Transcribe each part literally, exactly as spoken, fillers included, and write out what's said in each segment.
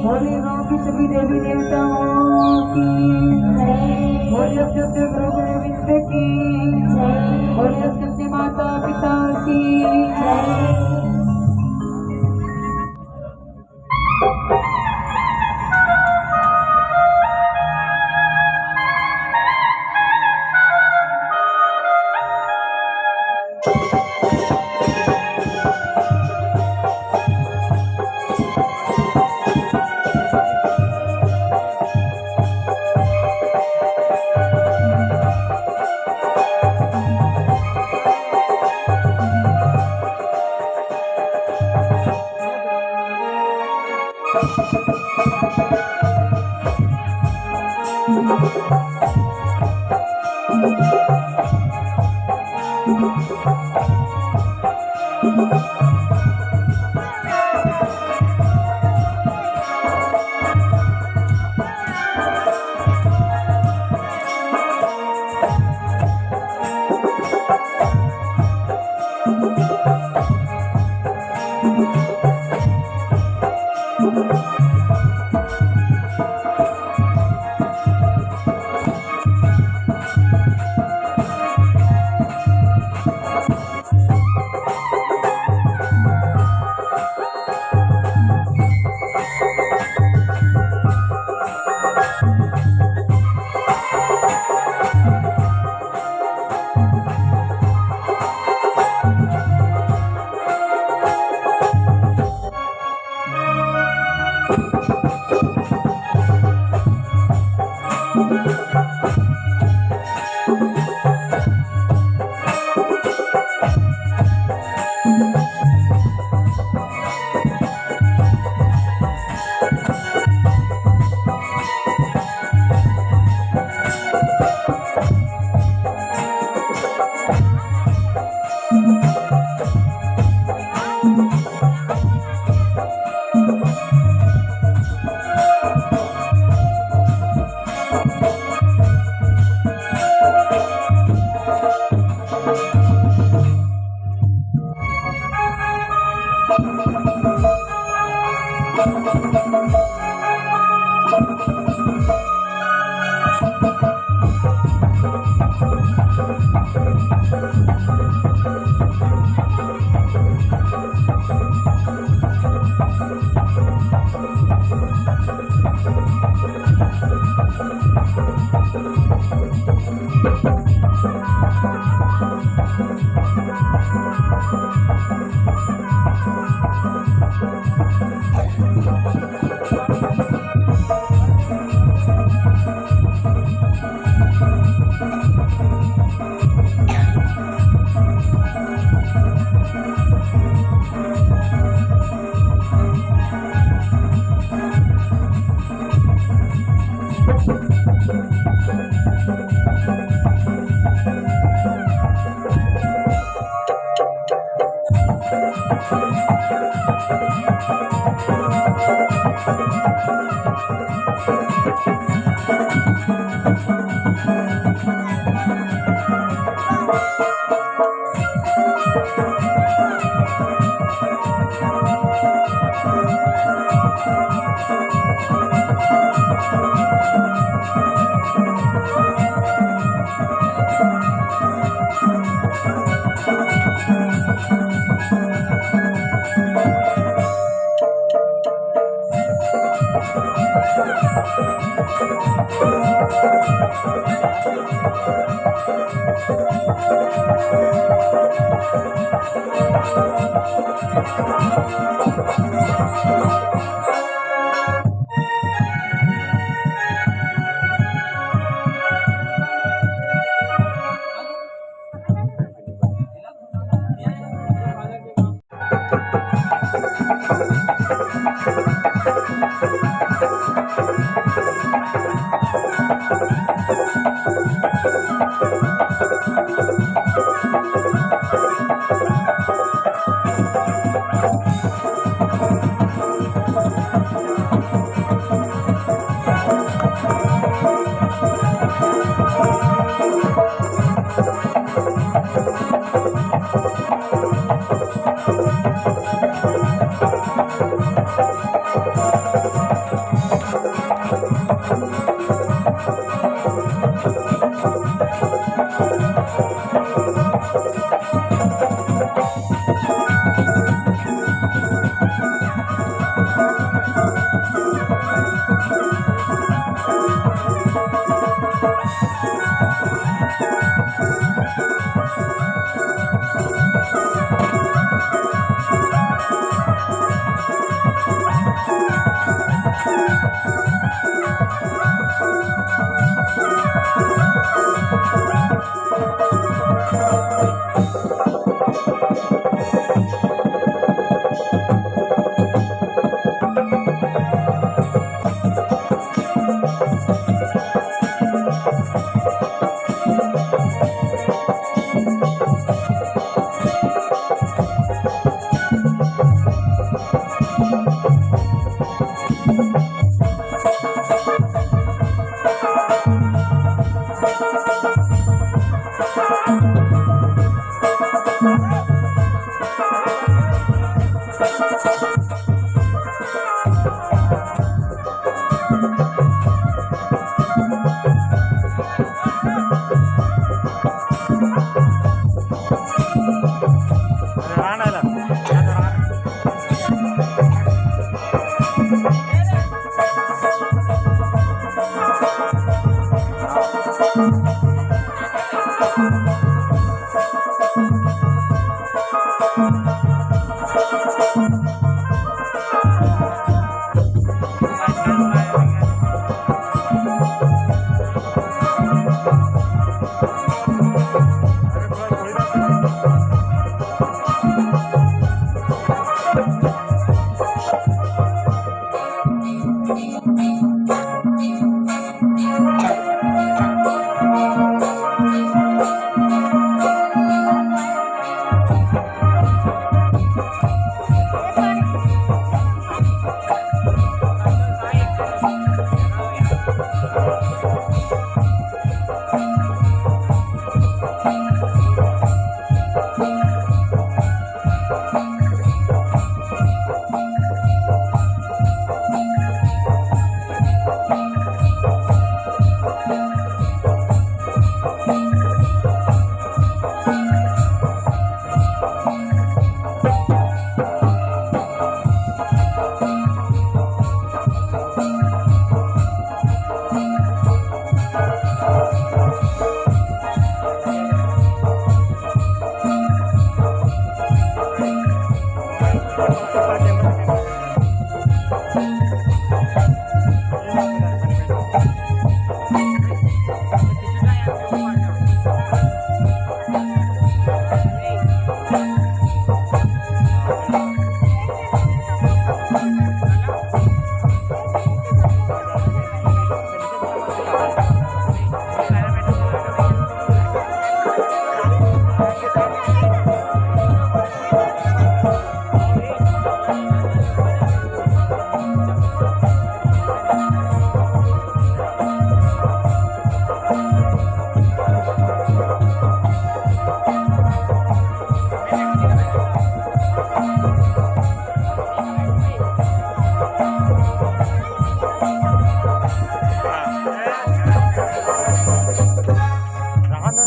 बोले रोगी सभी देवी देवताओं की। बोले सत्य गुरु गोविंद की। बोले सत्य माता पिता की।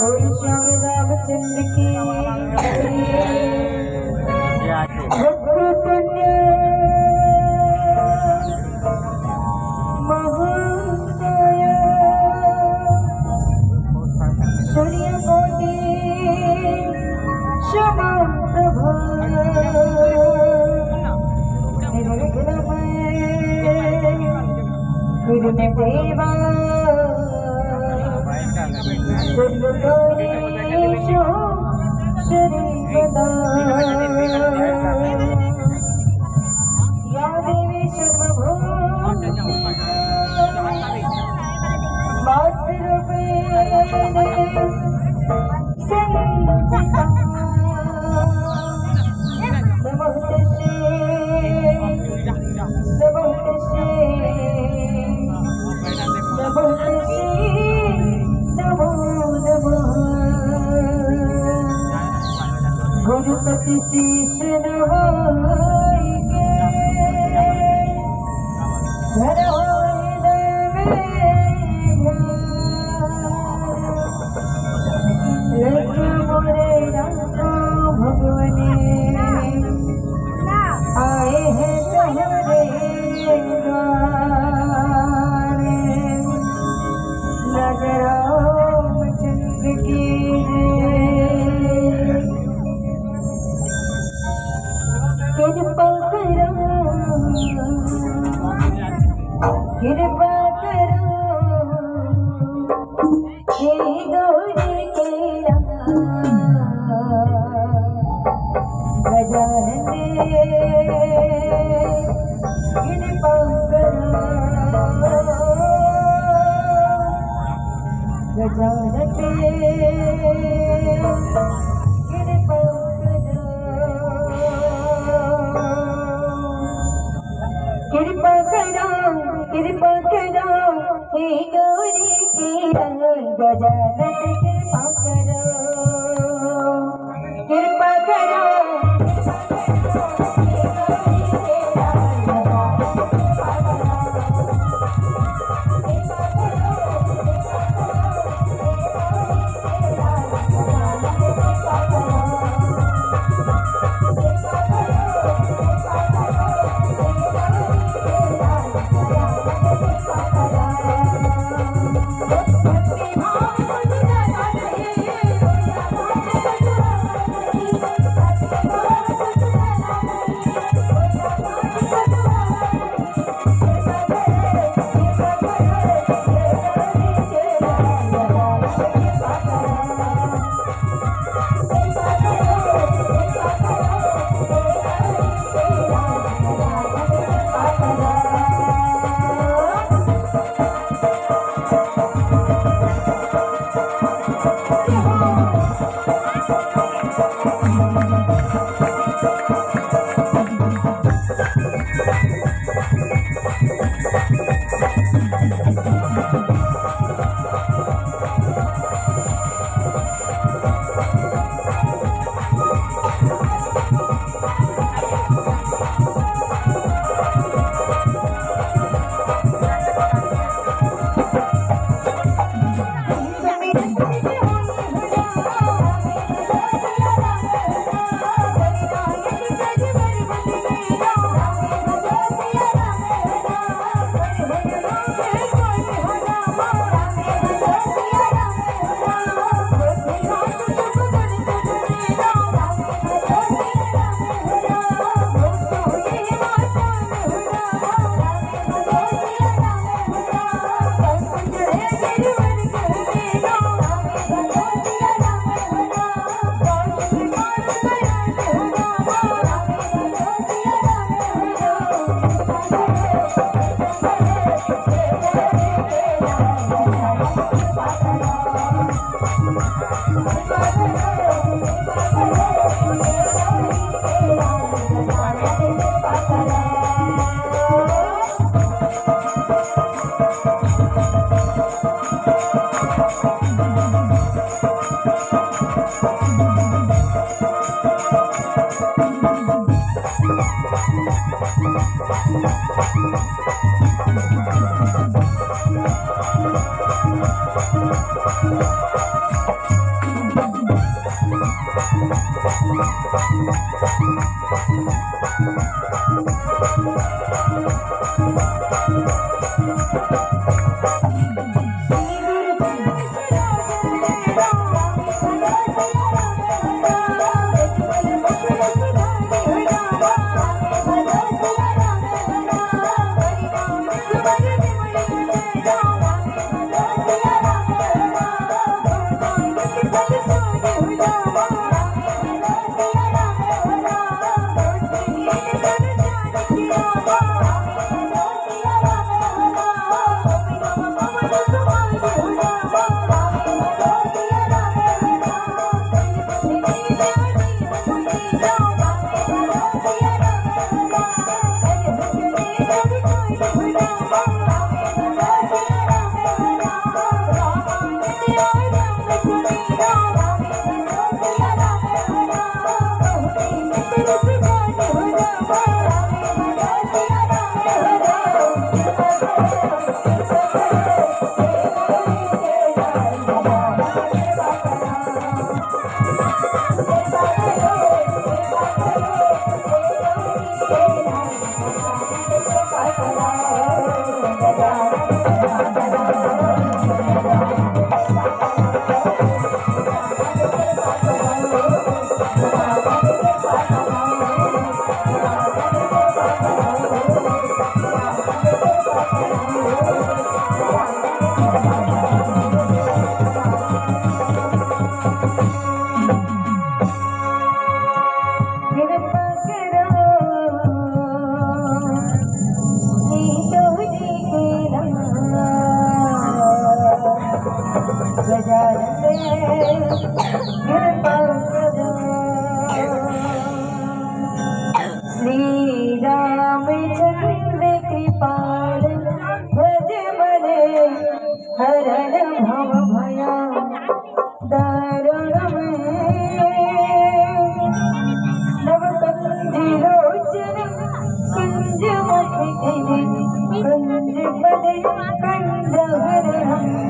बोल श्याम रामचंद्र की जय। भक्त कन्या महोदय, सूर्य कोटि समप्रभ, निर्विघ्न में गुरुदेवा, सर्वकार्येषु सर्वदा। या देवी सर्वभूतेषु मातृरूपेण संस्थिता। नमो तस्यै, नमो तस्यै, नमो तस्यै, नमो नमः। गुरुपति शीश नवाई के कृपा करो हे गौरी के लाल, गजानन कृपा करो, गजानन कृपा करो। कृपा करो, कृपा करो, हे गौरी के लाल, गजानन कृपा करो, कृपा करो। हरण भव भया दारुण में नव कुंज लोचन कुंज मुख कुंज पद कुंज हरण में।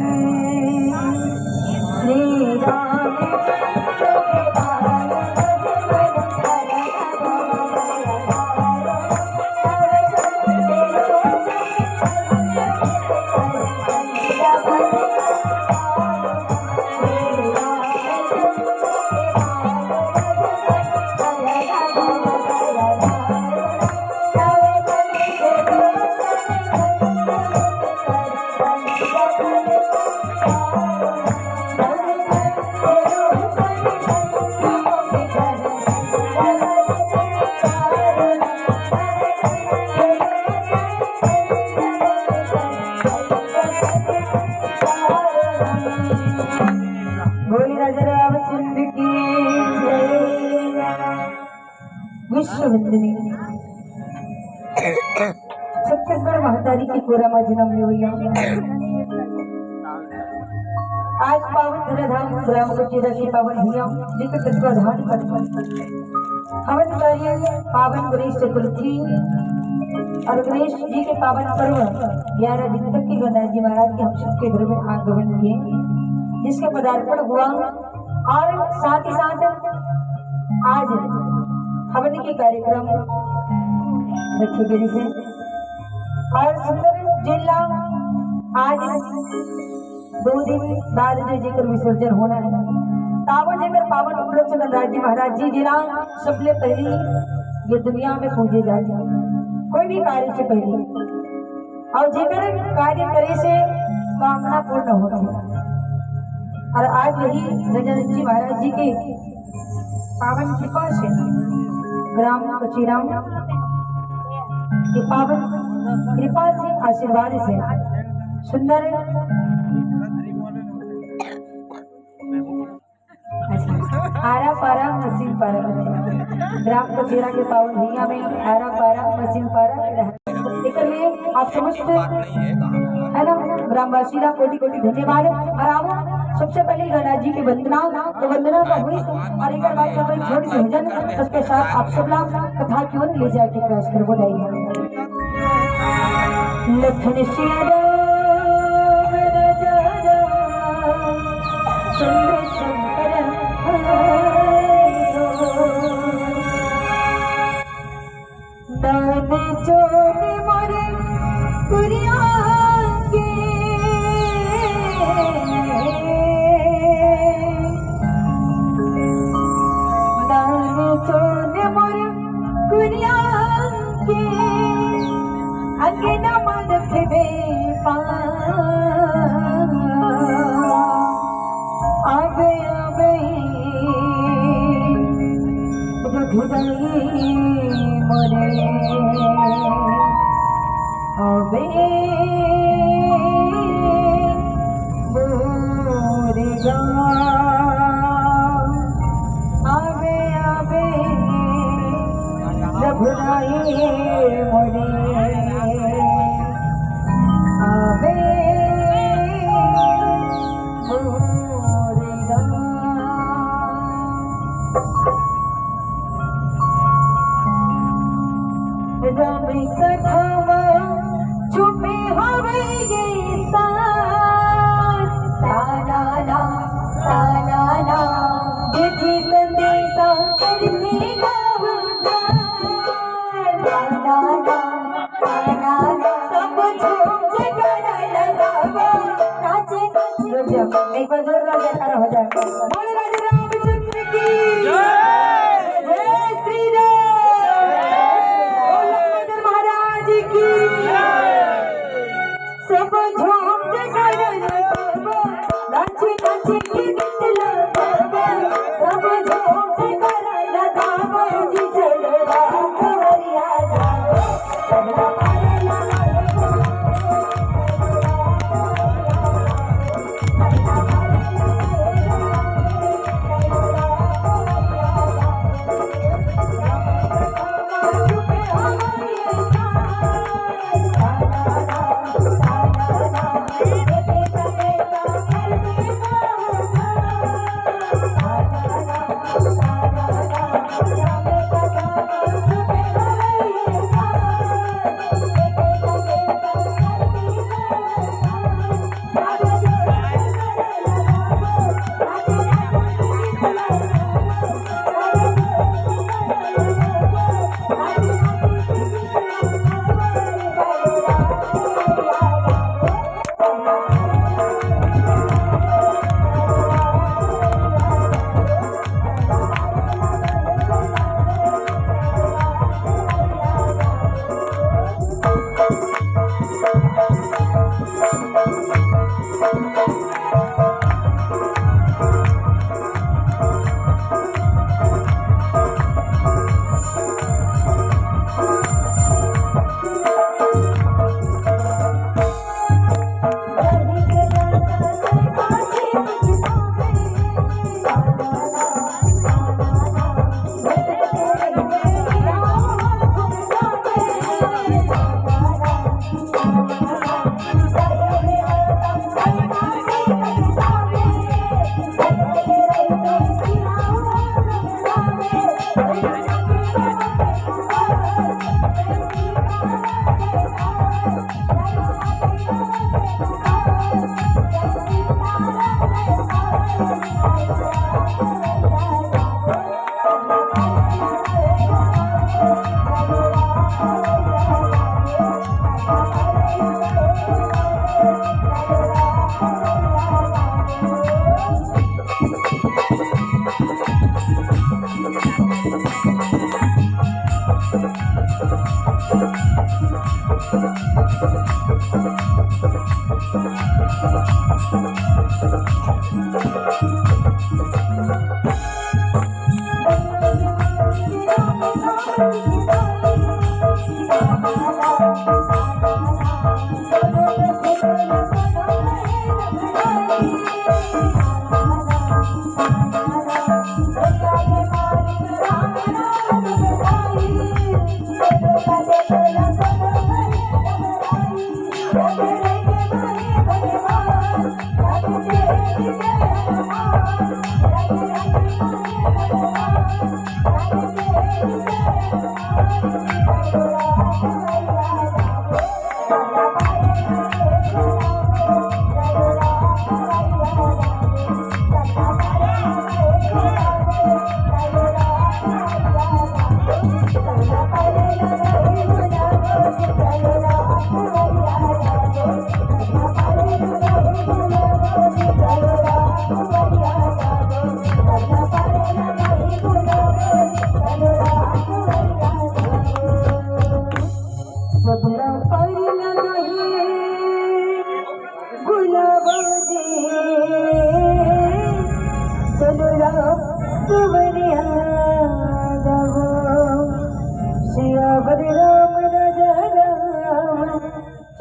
श्री राम बोले राजा रामचंद्र की जय। विश्व वंदनीय छत्तीसगढ़ महतारी के कोरा मा जनम लेवइया आज पावन धराधाम ग्राम कचेरा के पावन भुइयां जी के तत्वाधान पर हवन कार्य पावन गणेश चतुर्थी और गणेश जी के पावन पर्व ग्यारह दिन तक के गणराज जी महाराज के हम सबके घर में आगमन किए, जिसका पदार्पण हुआ और साथ ही साथ आज हवन के कार्यक्रम रखे गए हैं और सुंदर जिला आज दो दिन बाद जो जेकर विसर्जन होना है, तावो जेकर पावन उपलक्ष्य गणराज जी महाराज जी, जेला सबले पहली ये दुनिया में पूजे जाते हैं, कोई भी कार्य से पहले, और जेकर कार्य करे से कामना पूर्ण होती है। और आज वही गजानन जी महाराज जी के पावन कृपा से, ग्राम कचीराम के पावन कृपा से, आशीर्वाद से सुंदर, अच्छा, आरा पारा मशीन पारा, ग्राम कचीरा के पावन भुइयां में आरा पारा मशीन पारा। एकर में आप समस्त, है ना, ग्रामवासी ला कोटि कोटि धन्यवाद। और आओ, सबसे पहले गणराज जी के वंदना, तो वंदना तो हुई, और एक बार सब छोड़ से भजन, उसके साथ आप सब ला कथा की ओर ले जाए के प्रयास करबो दाई। लखन सिया राम राजा राम, चंद्र शंकर हमारो। नान चोर मोरे कुरिया के, नान चोर मोरे कुरिया के, अंगना मन रख दे पा। आवे, आवे, रघुराई मोरे। आवे, मोरे गाँव। आवे, आवे, रघुराई मोरे। आवे, राम कथा मा छुपे हवे ये सार। ताना ना, ताना ना, देखी संदेशा करती गावता। ताना ना, ताना ना, सब झूम जयकारा लगावा। नाचे, नाचे। रुक जाओ, एक बार जोरदार जयकारा हो जाए। बोले राजा रामचंद्र की जय। जय श्री राम। बोलो राजा महाराज की जय। सब झूम के गाना लगावा, नाच नाच के गीत लगावा, सब झूम के गाना लगावा, जी चलो राम हरिया जाओ।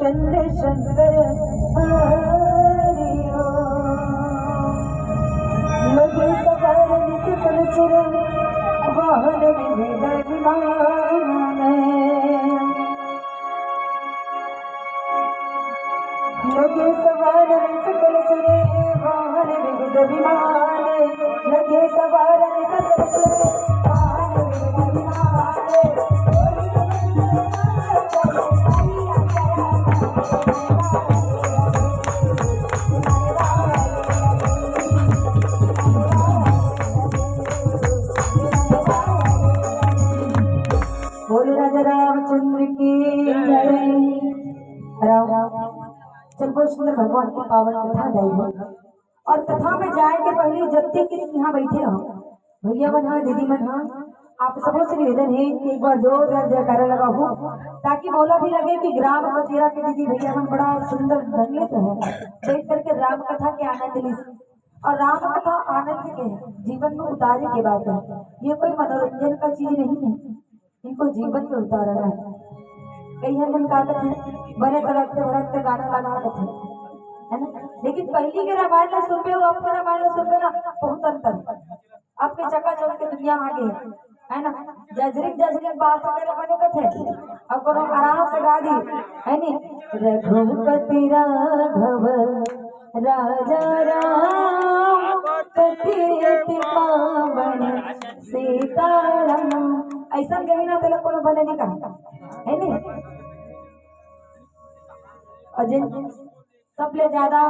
चंद्र शंकर हरि ओम। लगे सवार नित तुलसी वाहन विविध विमान। लगे सवार सकल सुरे वाहन विविध विमान। लगे सवार सकल सुरे वाहन विविध विमान। बोलो राजा रामचंद्र की जय। राम, चल, बहुत सुंदर भगवान की पावन कथा गाई हो। और कथा में जाए के पहले जत्ते के यहाँ बैठे हो, भैया मन हा, दीदी मन हा, आप सबों से निवेदन है कि एक बार जोरदार जयकारा लगाओ, ताकि मोला भी लगे कि ग्राम कचेरा के दीदी भैया मन बड़ा सुंदर ढंग ले तो है, बैठ करके राम कथा के आनंद ली। और राम कथा आनंद के है, जीवन में उतारे के बात है, ये कोई मनोरंजन का चीज नहीं है। इनको जीवन में उतारना है। कई झन मन का कथे, बने भड़कते भड़कते गाना लगा कथे, है ना? लेकिन पहली के रामायण ला सुनबे अउ अब के रामायण ला सुनबे ना, बहुत अंतर। अब के चकाचौंध के दुनिया में आगे है, है ना? जजरिक जजरिक बात करे बने कथे, अब कोनो आराम से गा दी, है नी? रघुपति राघव राजा राम पतित पावन सीताराम। ऐसा कही ना, तेला कोनो बने नहीं कहा, है नहीं? और जिन सबले ज्यादा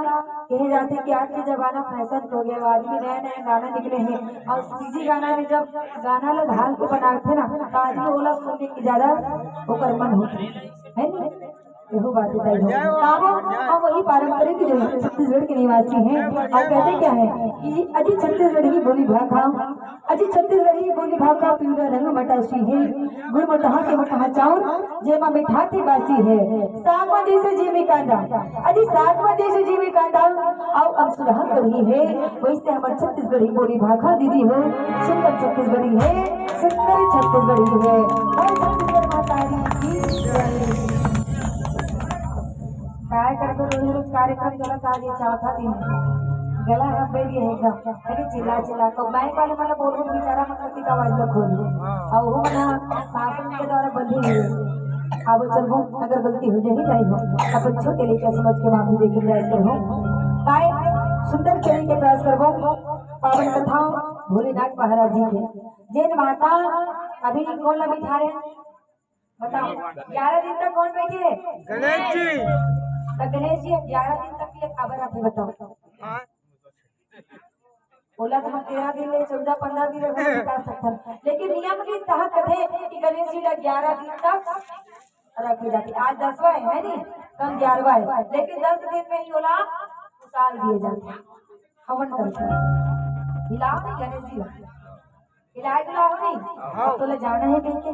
कहे जाथे कि आज के जमाना फैशन हो गया, आदमी नया नया गाना निकले हैं और सीजी गाना में जब गाना ला ढाल के बनाथे ना, तो आदमी ओला सुनने की ज्यादा ओकर मन होथे, है नहीं? एहू बात बताई हो। काबो, हम वही पारंपरिक जो है, छत्तीसगढ़ के निवासी हैं। और कहते क्या है कि अजी छत्तीसगढ़ी बोली भाखा, अजी छत्तीसगढ़ी बोली भाखा, पिवरा रंग मटासी है, गुड़ मोटहा के मोटहा चाउर, जेमा मिठाथे बासी है, साग मा जैसे जीमी कांदा, अजी साग मा जैसे जीमी कांदा, अउ अब सुरहा करही है, वैसे हमर छत्तीसगढ़ी बोली भाखा दीदी हो, सुंदर छत्तीसगढ़ी है, सुंदर छत्तीसगढ़ी है, और छत्तीसगढ़ माता की जय। काय करबो, रोज रोज कार्यक्रम चलत, आज ये चौथा दिन। गला हब्बे भी है एकदम, अरे चिल्ला चिल्ला को माइक वाले मन बोल बोल बेचारा मन कति का आवाज ला खोली। और वो मन शासन के द्वारा बंधी हुई है। आबो चलबो, अगर गलती हो जाही नहीं हो, अपन छोटे लइका समझ के माफी दे के प्रयास करबो। काय सुंदर चले के प्रयास करबो। पावन कथा भोलेनाथ महाराज जी के। जेन माता अभी कौन ला बिठा रहे? बताओ, ग्यारह दिन तक कौन बैठे? गणेश जी। तो गणेश जी ग्यारह दिन तक ये काबर आथे बताओ? हाँ। ओला तो हम तेरह दिन ले, चौदह पंद्रह दिन ले भी बिता सकथन, लेकिन नियम के तहत कथे कि गणेश जी ला ग्यारह दिन तक रखे जाथे। आज दसवां है, है नी? कल ग्यारहवां है, लेकिन दस दिन में ही ओला उतार दिए जाथे, हवन करके। हिलाओ नहीं गणेश जी ला, हिलाए डुलाओ नहीं। अब तोला जाना है कह के,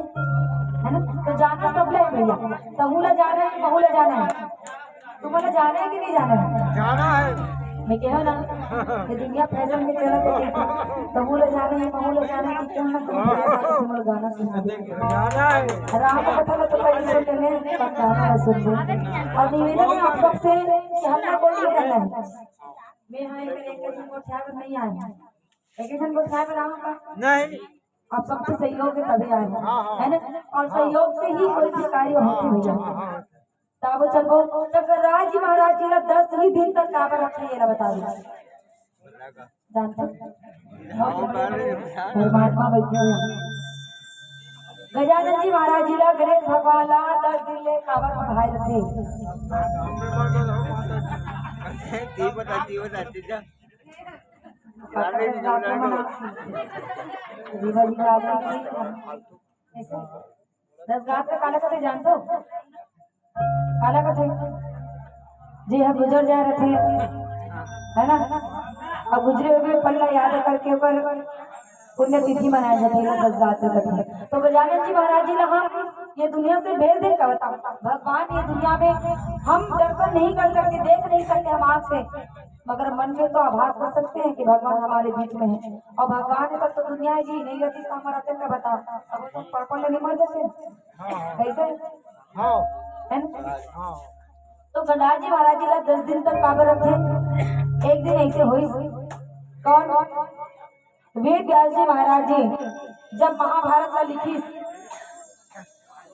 है ना? तो जाना सब ले भैया, तहू ला जाना है, महू ला जाना है। तुम्हारा जाना है कि नहीं जाना है? जाना है। मैं कहो ना, ये दुनिया फैशन में चला तो देखो, तहू ला जाना है, महू ला जाना है, कि क्यों ना तुम जाओ, तुम लोग गाना सुना दे। जाना है। राम कथा में तो पहले सुन लेने, तब गाना सुन लो। और निवेदन है आप सबसे कि हमने कोई नहीं करना है। मैं हाँ एक, एक जन को ख्याल नहीं आया, एक जन को ख्याल रहा का? नहीं। आप सबसे सहयोग के तभी आए हैं, हाँ, हाँ। है ना? और सहयोग से ही कोई भी कार्य होते भैया। हाँ, हाँ। ताबो चलबो, तो गणराज जी महाराज जी ला दस ही दिन तक काबर रखे, ये ला बता दो। जानते? परमात्मा बैठे हुए हैं। गजानन जी महाराज जी ला, गणेश भगवान ला दस दिन ले काबर मढ़ाए रथे? दी बता, दी बता, दी जा। दस गांठ का काला कथे जानथो? काला कथे? जे ह गुजर जाए रथे, है ना? अब गुजरे हुए पल ला याद करके ओकर पुण्यतिथि मनाए जाथे ना, दस गांठ का कथे। तो गजानन जी महाराज जी ला हम ये दुनिया से भेज दे का बता? भगवान ये दुनिया में हम दर्शन नहीं कर सकते, देख नहीं सकते हम आँख से, मगर मन में तो आभास कर सकते हैं कि भगवान हमारे बीच में है। और भगवान है तब तो दुनिया है जी, नहीं रहती तो हमारा दिन का बता, अब तो पड़पड़ नहीं मर जाते। कैसे? हाँ। है ना? हाँ। तो गणराज जी महाराज जी ला दस दिन तक काबर रखे? एक दिन ऐसे होइस, कौन? वेद व्यास जी महाराज जी जब महाभारत ला लिखिस,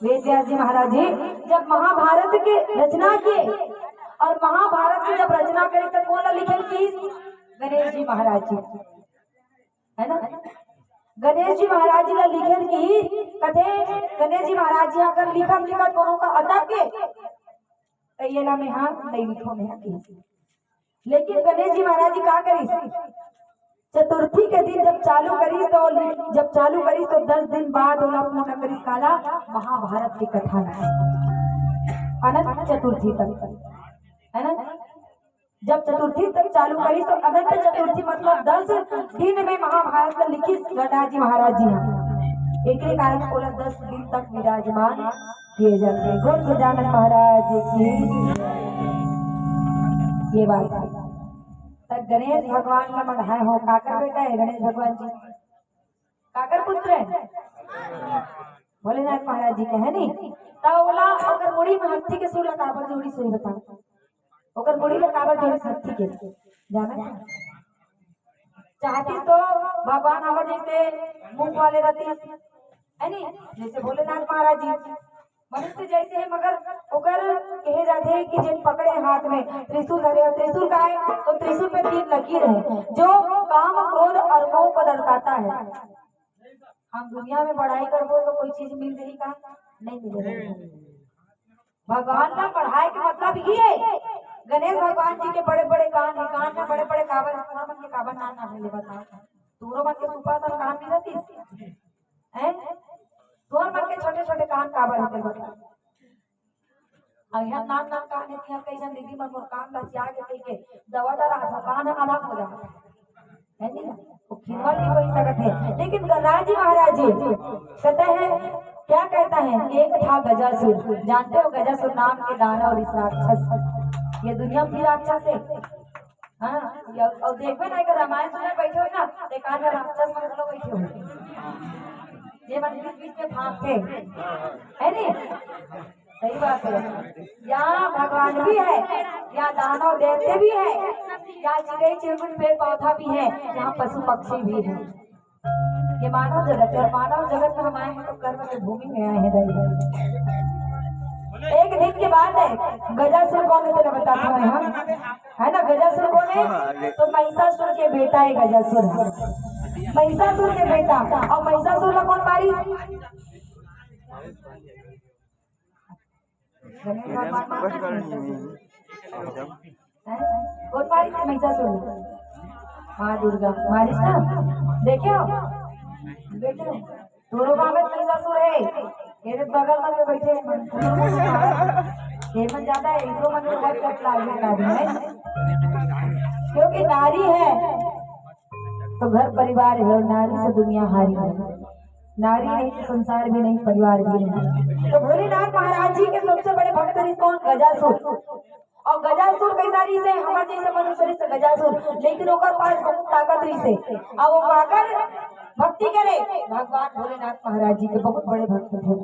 वेद व्यास जी महाराज जी जब महाभारत के रचना किए, और महाभारत की जब रचना करी तो कौन ला लिखल किस? गणेश जी महाराज जी, है ना? गणेश जी महाराज जी ला लिखल किस, कथे गणेश जी महाराज जी अगर लिखत लिखत कोनो का अटक के, तो ये ला मैं हाँ नहीं लिखो, मैं हाँ किस। लेकिन गणेश जी महाराज जी का करिस? चतुर्थी के दिन जब चालू करिस तो, जब चालू करिस तो दस दिन बाद ओला पूर्ण करिस काला? महाभारत के कथा ला। अनंत चतुर्थी तक, है ना? जब चतुर्थी तक चालू करिस तो अनंत चतुर्थी मतलब दस दिन में महाभारत ला लिखिस गणराज जी महाराज जी ह। एकरे कारण ओला दस दिन तक विराजमान किए जाते हैं। बोल गजानन महाराज की। ये बात है। तब गणेश भगवान ला मढ़ाए हो, काकर बेटा है गणेश भगवान जी? काकर पुत्र है? भोलेनाथ महाराज जी के, है नी? तब ओला ओकर मुड़ी में हत्थी के सूंड़ ला काबर जोड़िस, सही बता। ओकर मुड़ी ला काबर जोड़िस हत्थी के? जाना है? चाहती तो भगवान हमर जैसे मुंह वाले रहती, है नी? जैसे भोलेनाथ महाराज जी मनुष्य जैसे है, मगर ओकर कहे जाथे कि जेन पकड़े हाथ में त्रिशूल धरे, और त्रिशूल का है तो त्रिशूल पे तीन लकीर है जो काम, क्रोध और मोह को दर्शाता है। हम दुनिया में बड़ाई करबो तो कोई चीज मिल जाही का? नहीं मिले। भगवान ला पढ़ाए के मतलब ये है, गणेश भगवान जी के बड़े बड़े कान है, कान में बड़े बड़े काबर है, तुमन के काबर नान नान है, ले बताओ। तुमरो मन के सुपा सन कान नहीं रहती है? तोर मन के छोटे छोटे कान काबर है, तेरे बताओ। अब यहाँ नान नान कान है, तिहां कई झन दीदी मन मोर कान ला सिया के कही के दवा डरा था, कान आधा हो जाता है। है नी? वो खिलवा नहीं कोई सकत है। लेकिन गणराज जी महाराज जी कहते हैं, क्या कहता है? एक था गजासुर, जानते हो गजासुर नाम के दानव और इस राक्षस, ये दुनिया में भी राक्षस है। हाँ, ये और देखबे ना, अगर रामायण सुने बैठे हो ना, तो एक आध राक्षस में घलो बैठे हो, ये मन बीच बीच में भागते, है नी? सही बात है। यहाँ भगवान भी है, यहाँ दानव देवते भी है, यहाँ चिड़ै चिरगुन पेड़ पौधा भी है, यहाँ पशु पक्षी भी है। ये मानव जगत है, और मानव जगत में हम आए हैं तो कर्म की भूमि में आए हैं दाई। एक दिन के बात है। गजासुर कौन है, तेला बताता मैं, हाँ? है ना, गजासुर कौन है? तो महिषासुर के बेटा है गजासुर। महिषासुर के बेटा। और महिषासुर ला कौन मारी? हैं? कौन मारी थी महिषासुर? माँ दुर्गा मारी ना। देखे हो, देखे हो, दोनों बाबत महिषासुर है। मेरे बगल में जो बैठे हैं, ये मन ज्यादा है, इनको मन में बहुत कट लागे नारी है, क्योंकि नारी है तो घर परिवार है, और नारी से दुनिया हारी है। नारी नहीं तो संसार भी नहीं, परिवार भी नहीं। तो भोलेनाथ महाराज जी के सबसे बड़े भक्त रहिस कौन? गजासुर। और गजासुर कैसा रहिस? हमर जैसे मनुष्य रहिस गजासुर, लेकिन ओकर पास बहुत ताकत रहिस। और वो काकर भक्ति करे? भगवान भोलेनाथ महाराज जी के बहुत बड़े भक्त थे।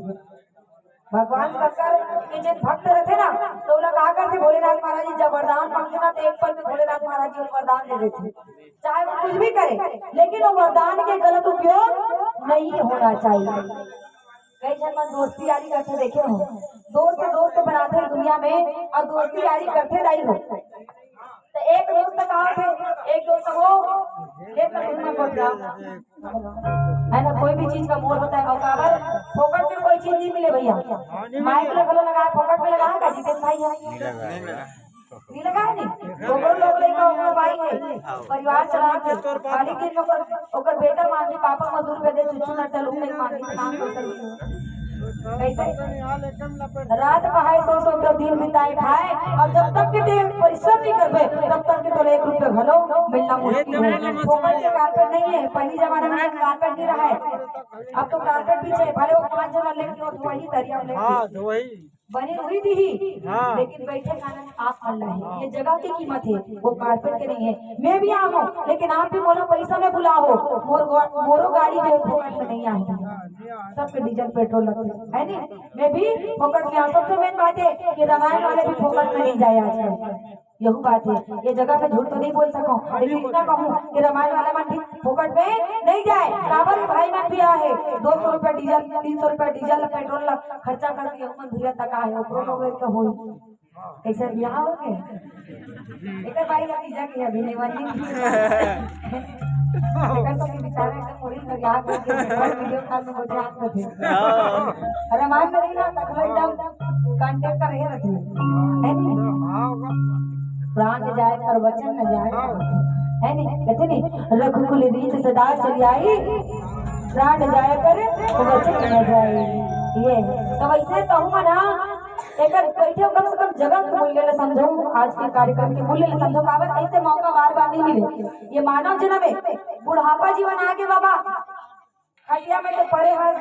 भगवान शंकर के जो भक्त रहते ना, तो ओला का करते, भोलेनाथ महाराज जी जब वरदान मांगते ना, तो एक पल में भोलेनाथ महाराज जी वरदान दे देते, चाहे वो कुछ भी करे, लेकिन वो वरदान के गलत उपयोग नहीं होना चाहिए। कई झन मन दोस्ती यारी करते देखे हो, दोस्त दोस्त बनाते दुनिया में, और दोस्ती यारी करते दाई हो। तो एक दोस्त का होथे, एक दोस्त वो, एक तो तुम में बोल रहा, है ना, कोई भी चीज का मोल होता है। और काबर फोकट में कोई चीज नहीं मिले भैया। माइक लगलो लगा, फोकट में लगा का जीते भाई है? नहीं लगा है नहीं। ओकरो लोग लइका, ओकरो भाई है, परिवार चलात है। खाली दिन में ओकर, ओकर बेटा मान ली, पापा मजदूर कर दे, चुच्चू नट्टा लोग नहीं मान ली, काम कर सकती हो। कैसे? रात पहाए सो सो के दिन बिताए खाए, और जब तक के ते परिश्रम नहीं करबे, तब तक के तोला एक रुपया घलो मिलना मुश्किल है। फोकट के कारपेट नहीं है, पहली जमाना में कारपेट नहीं रहा है, अब तो कारपेट भी चाहिए, भले वो पाँच जमा लेके हो, वही दरिया में लेके। हाँ, तो वही। बने हुई थी ही, हाँ। लेकिन बैठे खाना आप मन ला है। ये जगह की कीमत है, वो कारपेट के नहीं है। मैं भी आऊँ, लेकिन आप भी मोरो पैसा में बुलाओ। मोर गो-, मोरो गाड़ी जो है फोकट में नहीं आए, सबके डीजल पेट्रोल लगते है नहीं। मैं भी फोकट में आऊँ। सबसे मेन बात है कि रामायण वाले भी फोकट में नहीं जाए आजकल। यहू बात है, ये जगह पे झूठ तो नहीं बोल सकूं, लेकिन इतना कहूं कि रामायण वाला मन भी फोकट में नहीं जाए। काबर भाई मन भी आहे, दो सौ रुपया डीजल, तीन सौ रुपया डीजल, पेट्रोल ला खर्चा करके यहू मन भैया तक आहे, ओकरो लोग के होई। कैसे बियाह हो गए? एकर भाई का तीजा के अभी नहीं बनी। एकर तो बेचारा एकदम मुड़ी में बियाह करके और वीडियो कॉल में बैठे हाथ में थे। अरे मान नहीं ना, तकला एकदम कांटेक्ट कर रहे रहते हैं, है नहीं? प्राण जाए पर वचन न जाए, है नहीं? कहते नहीं, रघुकुल रीत सदा चली आई, प्राण जाए पर वचन न जाए। ये तो वैसे कहूँ मना, एकर बैठे हो, कम से कम जगह के मूल्य ल समझो, आज के कार्यक्रम के मूल्य ल समझो। काबर ऐसे मौका बार बार नहीं मिले, ये मानव जन्म है, बुढ़ापा जीवन आगे बाबा, खटिया में तो पड़े हस,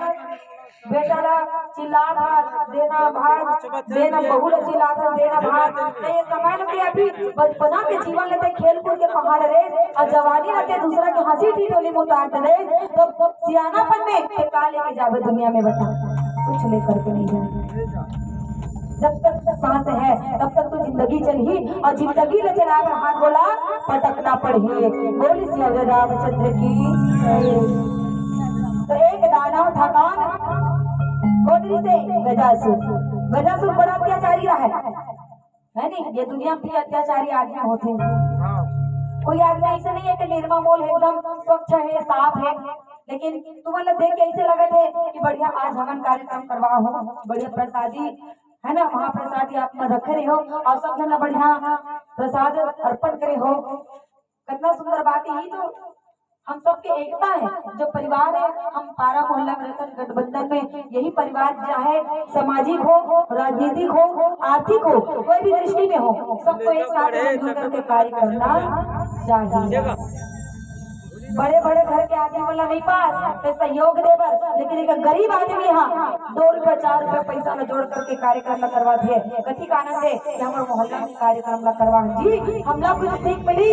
बेटा ला चिल्लात हस, देना भात, देना बहू ला चिल्लात हस, देना भात। तो ये समय ल ते अभी बचपना के जीवन ल ते खेल कूद के पहाड़ रे, और जवानी ल ते दूसरा के हंसी ठिठोली में उतार दे रे, तो सियानापन में ते का लेके जावे दुनिया में, बता? कुछ लेकर के नहीं जावे। जब तक सांस है, तब तक तो जिंदगी चलही, और जिंदगी ल चलाए बर हाथ गोला पटकना पड़ही। बोल सियावर रामचंद्र की। तो एक दानव थकान कोन से? गजासुर। गजासुर बड़ा अत्याचारी रहा है, है नहीं? ये दुनिया में भी अत्याचारी आदमी होते हैं। कोई आदमी ऐसे नहीं है कि निर्मल एकदम स्वच्छ है, साफ है, लेकिन तुम्हारा देख के ऐसे लगत है कि बढ़िया आज हमन कार्यक्रम करवा हो, बढ़िया प्रसादी है ना, महाप्रसाद ये आप मन रखे रहे हो और सब झन ला बढ़िया प्रसाद अर्पण करे हो। कितना सुंदर बात है, यही तो हम सबके एकता है। जो परिवार है, हम पारा मोहल्ला में रहते हैं, गठबंधन में, यही परिवार चाहे सामाजिक हो, राजनीतिक हो, आर्थिक हो, कोई भी दृष्टि में हो, सबको एक साथ मिलजुल करके कार्य करना चाहिए। बड़े बड़े घर के आदमी मन ला नहीं पास ते सहयोग दे बर, लेकिन एक गरीब आदमी हा दो रुपया चार रुपया पैसा ला जोड़ करके कार्यक्रम ला करवात हे। कतिक आनंद हे कि हमर मोहल्ला में कार्यक्रम ला करवा जी, हमला कुछ सीख मिली।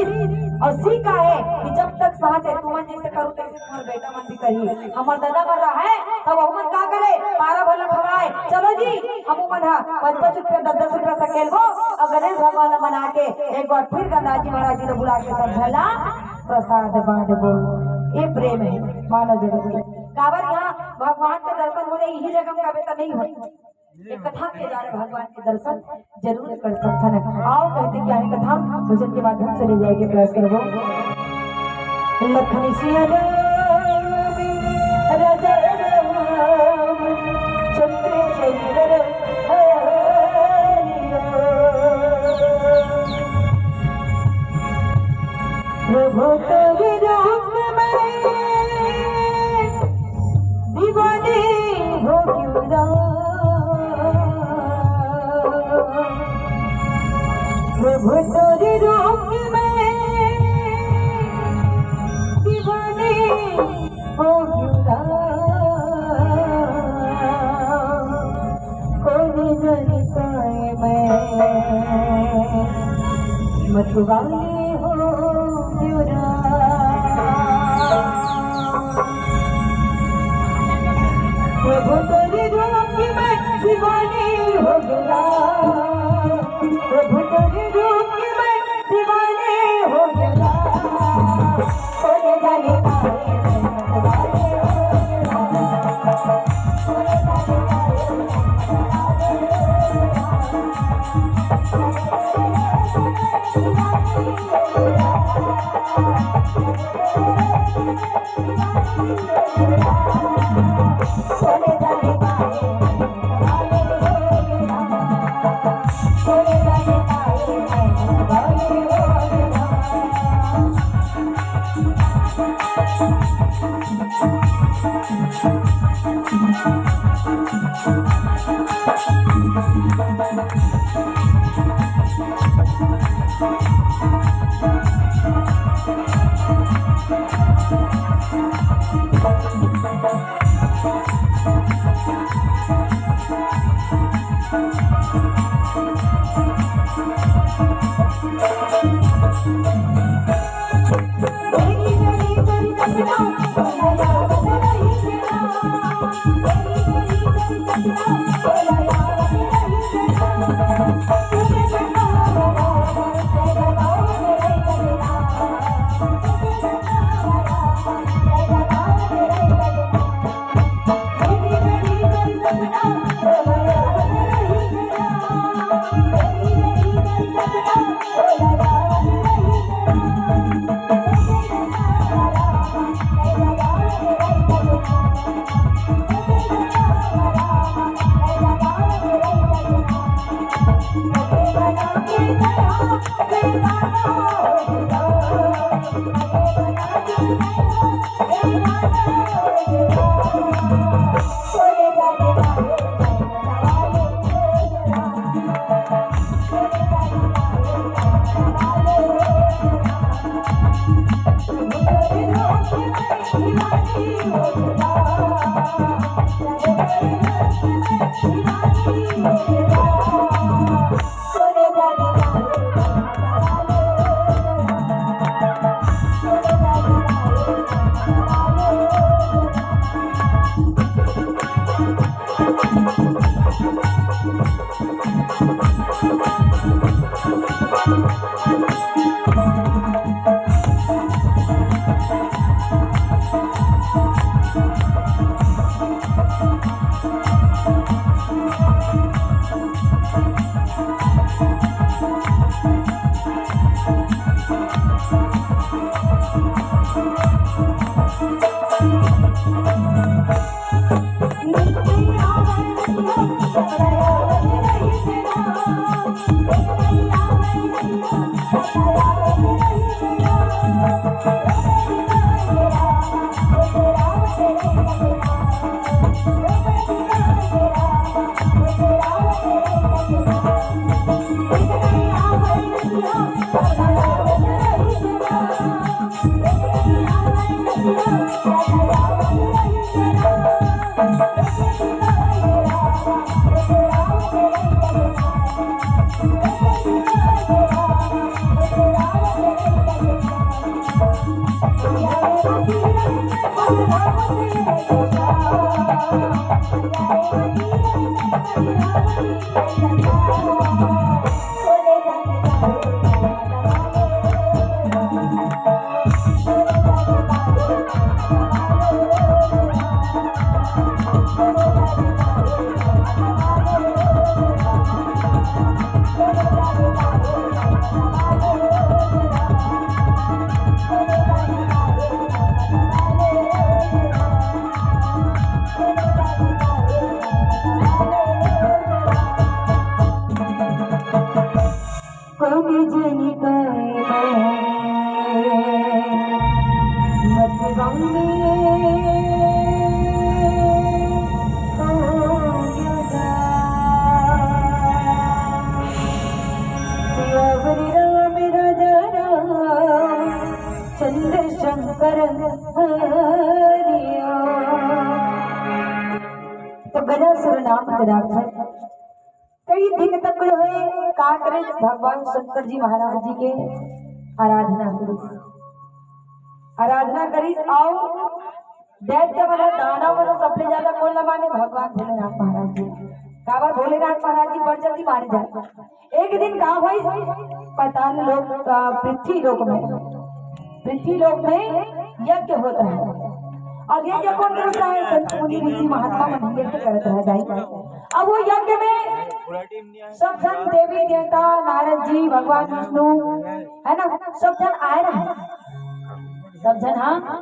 और सीख का है कि जब तक सांस है, तुमन जैसे करो तैसे तुम्हार बेटा मन भी करी। हमर दादा मन रहा है तब वो मन का करे, पारा भला खवाए। चलो जी, हम मन हा पाँच पाँच रुपया, दस दस रुपया सकेलबो और गणेश भगवान ला मना के एक बार फिर गणराज जी महाराज जी ला बुला के सब झन ला प्रसाद बांटबो। ये प्रेम है मानव जगत में। काबर यहाँ भगवान के दर्शन हो जाए, यही जगह में कभी तो नहीं हो। एक कथा के द्वारा भगवान के दर्शन जरूर कर सकथन। आओ, कहते क्या है कथा, भजन के माध्यम से ले जाए के प्रयास करबो। लखन सिया राम, राजा राम, चंद्रशेखर हरि राम। प्रभु तोरे रूप में दीवानी हो गयो राम। प्रभु तोरे रूप में दीवानी हो गयो राम। कोई नहीं पाए मैं मतवाली हो गयो राम। प्रभु तोरे रूप की मैं दीवानी हो गयो राम। प्रभु तोरे रूप की मैं दीवानी हो गयो राम। कोई जाने पाए मैं मतवाली हो गयो राम। कोई जनी कोई मैं मत गंगे हो गया। सियावर राम राजा राम चंद्रशंकर हरिया। तो गजासुर नाम के राक्षस कई दिन तक जो है का करे, भगवान शंकर जी महाराज जी के आराधना करिस, आराधना करिस। अउ दैत्य मन, दानव मन सबले ज्यादा कोन ला माने? भगवान भोलेनाथ महाराज जी। काबर भोलेनाथ महाराज जी बड़ जल्दी माने जाए। एक दिन का होइस, पाताल लोक, अ, पृथ्वी लोक में, पृथ्वी लोक में यज्ञ होत रहे। अउ यज्ञ कोन करत रहे? संत मुनि ऋषि महात्मा मन यज्ञ करत रहे जाई। अब वो यज्ञ में सब झन देवी देवता, नारद जी, भगवान विष्णु, है ना, सब झन आए रहे। सब झन, हाँ,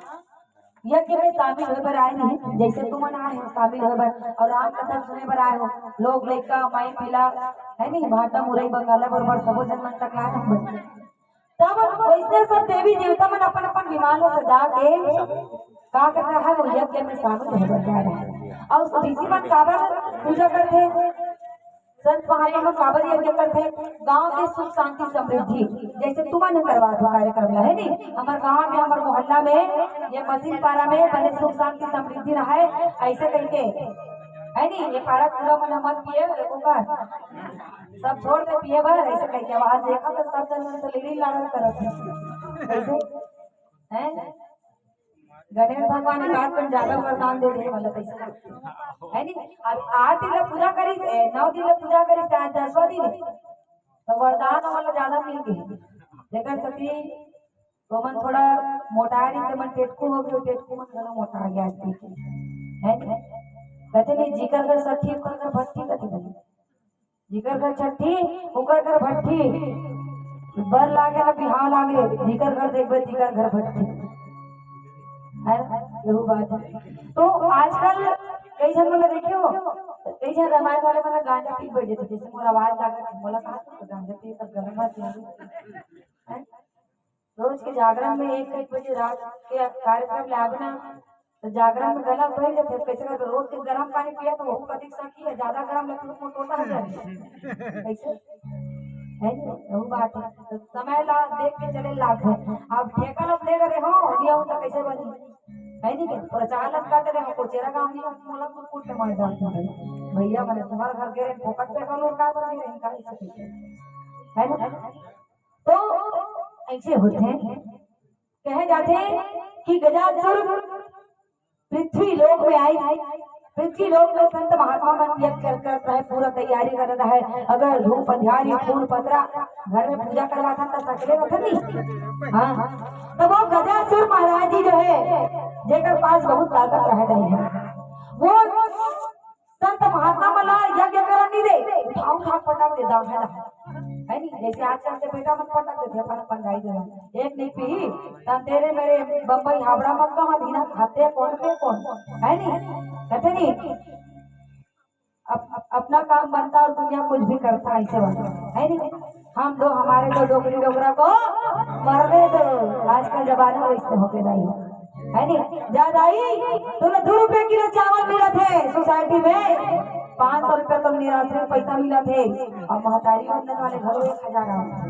यज्ञ में शामिल होए बर आए रहे, जैसे तुमन आए हो शामिल होए बर, अउ राम कथा सुने बर आए हो, लोग लइका, माई पीला, है नी, भाटा मुरई बंगाला बरोबर सबो झन मन सकलाए हो। तब वैसने सब देवी देवता मन अपन अपन विमान ला सजा के का कर रहा है, वो यज्ञ में शामिल होए बर जा रहा है। अउ ऋषि मन काबर पूजा करथे, संत महात्मा मन काबर यज्ञ करथे? गांव के सुख शांति समृद्धि, जैसे तुमन करवात हो कार्यक्रम ला, है नी, हमर गांव में, हमर मोहल्ला में, ये मशीन पारा में बने सुख शांति समृद्धि रहे, ऐसे कहिके, है नी, ये पारा पूरा मन मत पिए, एको कर, सब छोड़ दे पिए बर, ऐसे कहिके। अब आज देखा तो सब झन मन तो लीली लाडो करत है, ऐसे, हैं? गणेश भगवान एक आध कन ज्यादा वरदान दे दे, मतलब ऐसे, है नी? अब आठ दिन ला पूजा करिस, ए, नौ दिन ला पूजा करिस, आज दसवां दिन है, तो वरदान वाला ज्यादा मिल गए। जेकर सेती ओमन थोड़ा मोटा रहिस, ते मन टेटकू हो गए, टेटकू मन घलो मोटा गया आज के, है नी? कहते नहीं, जिकर घर सठी, ओकर घर भट्ठी, कहते नहीं। जिकर घर छठी, ओकर घर भट्ठी। बर लागे ना बिहाव लागे, जिकर घर देखबे, तिकर घर भट्ठी। है ना? यहू बात है। तो आजकल कई झन मन देखे हो, कई झन रामायण वाले मन गांजा पी के बैठ जाथे, जैसे मोर आवाज लागत है, मोला कहा तो गांजा पी कर गरम बात है। रोज के जागरण में एक एक बजे रात के कार्यक्रम ले आवे ना, तो जागरण में गला बैठ जाथे। कैसे करके रोज के गरम पानी पिया, तो वो कतिक सखी है, ज्यादा गरम लगे तो मोटोटा हो जाए। कैसे? है नी? यहू बात है। तो समय ला देख के चले लाग है। अब ठेका ला दे रहे हो, लिया हो तो कैसे बनी? है नी? प्रचार ला काट रहे हो, कोचेरा गांव में मोला कुकुर के मार डालते हैं। भैया मने तुम्हारे घर गए, फोकट पेट्रोल उठा कर दे रहे हैं, काहे से? है ना? तो ऐसे होथे, कहे जाथे कि गजासुर पृथ्वी लोक में आई, पृथ्वी लोक में संत महात्मा मन यज्ञ कर, करत रहे, पूरा तैयारी करत रहे। अगर धूप अंधियारी, फूल पतरा घर में पूजा करवाथन त सकले रथन नी। हाँ, तो वो गजासुर महाराज जी जो है, जेकर पास बहुत ताकत रहे रही है, वो संत महात्मा मन ला यज्ञ करन नहीं दे, उठा उठा पटक दे, दाम है ना, है नहीं? जैसे आजकल के बेटा मन पटक देथे अपन अपन दाई ददा, एक नहीं पीही, त तेरे मेरे बम्बई हावड़ा मत कहा दीना, खाते कौन पे कौन, है नहीं? कहते नहीं, अप, अप, अपना काम बनता और दुनिया कुछ भी करता, ऐसे बात है नहीं? हम दो, हमारे दो डोकरी डोकरा को मरने दो। आजकल जमाना वैसे हो गया दाई, है नहीं? जा दाई, तोला दू रुपया किलो चावल मिलत है सोसाइटी में, पाँच सौ रुपया तो निराश्रित पैसा मिलत है, और महतारी वंदन वाले घरों एक हजार आवत है,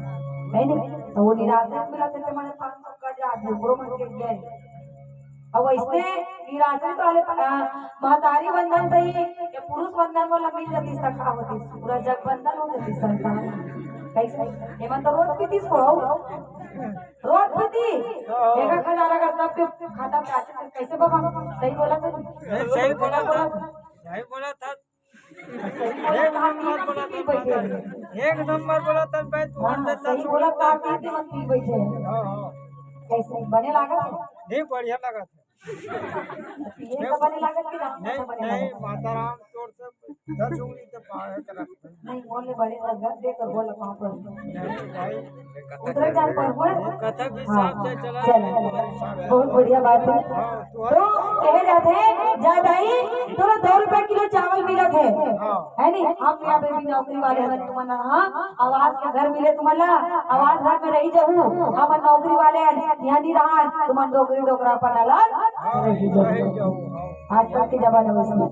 है नहीं? तो वो निराश्रित मिलत है, तो मैंने पाँच सौ का जा दियो, ओकरो मन के गए। अब वैसे निराश्रित वाले, अ, महतारी वंदन सही या पुरुष वंदन वाला मिल जाती, सखा होती, पूरा जग वंदन हो जाती संसार। कैसे? एमन तो रोज पीती सो, रोज पीती। एक एक हजार अगर सबके खाता में आते तो कैसे बाबा? सही बोला तो? सही बोला था। सही बोला था। सही बोला था, तीन पी बैठे। एक नंबर बोला था भाई, तू हाँ, अंदर सही बोला था, तीन के मत पी बैठे। हाँ, हाँ। कैसे बने लागा? नहीं, बढ़िया लगा था। ये तो बने लागत कि राम नहीं, तो बने नहीं, लागत। माता राम तोर से दस उंगली तो पार है तेरा। नहीं, बोले बड़े लागत, देख कर बोला कहाँ पर। उतरे जान पर हुए। कथा के हाँ, हिसाब से चला चलो। बहुत बढ़िया बात है। तो कहे जाते हैं, जा दाई, तोला दो रुपया किलो चावल मिलत है, है नी? हम यहाँ पे भी नौकरी वाले हन, तुमन हाँ, आवास के घर मिले तुमन ला, आवास घर में रही जाहू, हमन नौकरी वाले हन, यहाँ नहीं रहा, तुमन डोकरी डोकरा अपन अलग रही जाहू। आजकल के जमाना में इसमें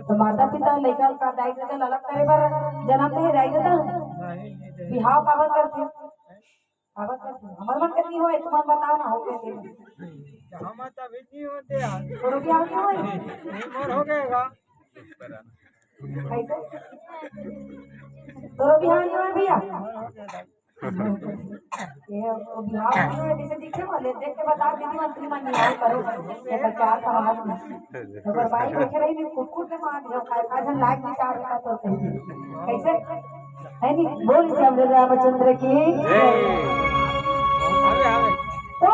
तो माता पिता लइका का दाई ददा ला अलग करे बर जन्म दे, दाई ददा बिहाव काबर करथे? काबर करथे? हमर मन के नहीं होए, तुमन बताओ ना, हो गए के नहीं? तो हम तो अभी नहीं होते यार। तोरो बिहाव नहीं होए? नहीं, मोर हो गएगा। कैसे? तोरो बिहाव नहीं होए भैया? मोर हो गएगा। ये वो बिहाव नहीं होए, जैसे दिखे बोले, देख के बता दीदी, मंत्री मन नहीं आए करो, ये बच्चा समाज में। तो अगर भाई बैठे रही, नहीं कुट कुट के मार दिया, का, का जन लायक विचार रहता तो कहीं। कैसे? है नहीं? बोल श्याम रामचंद्र की जय। तो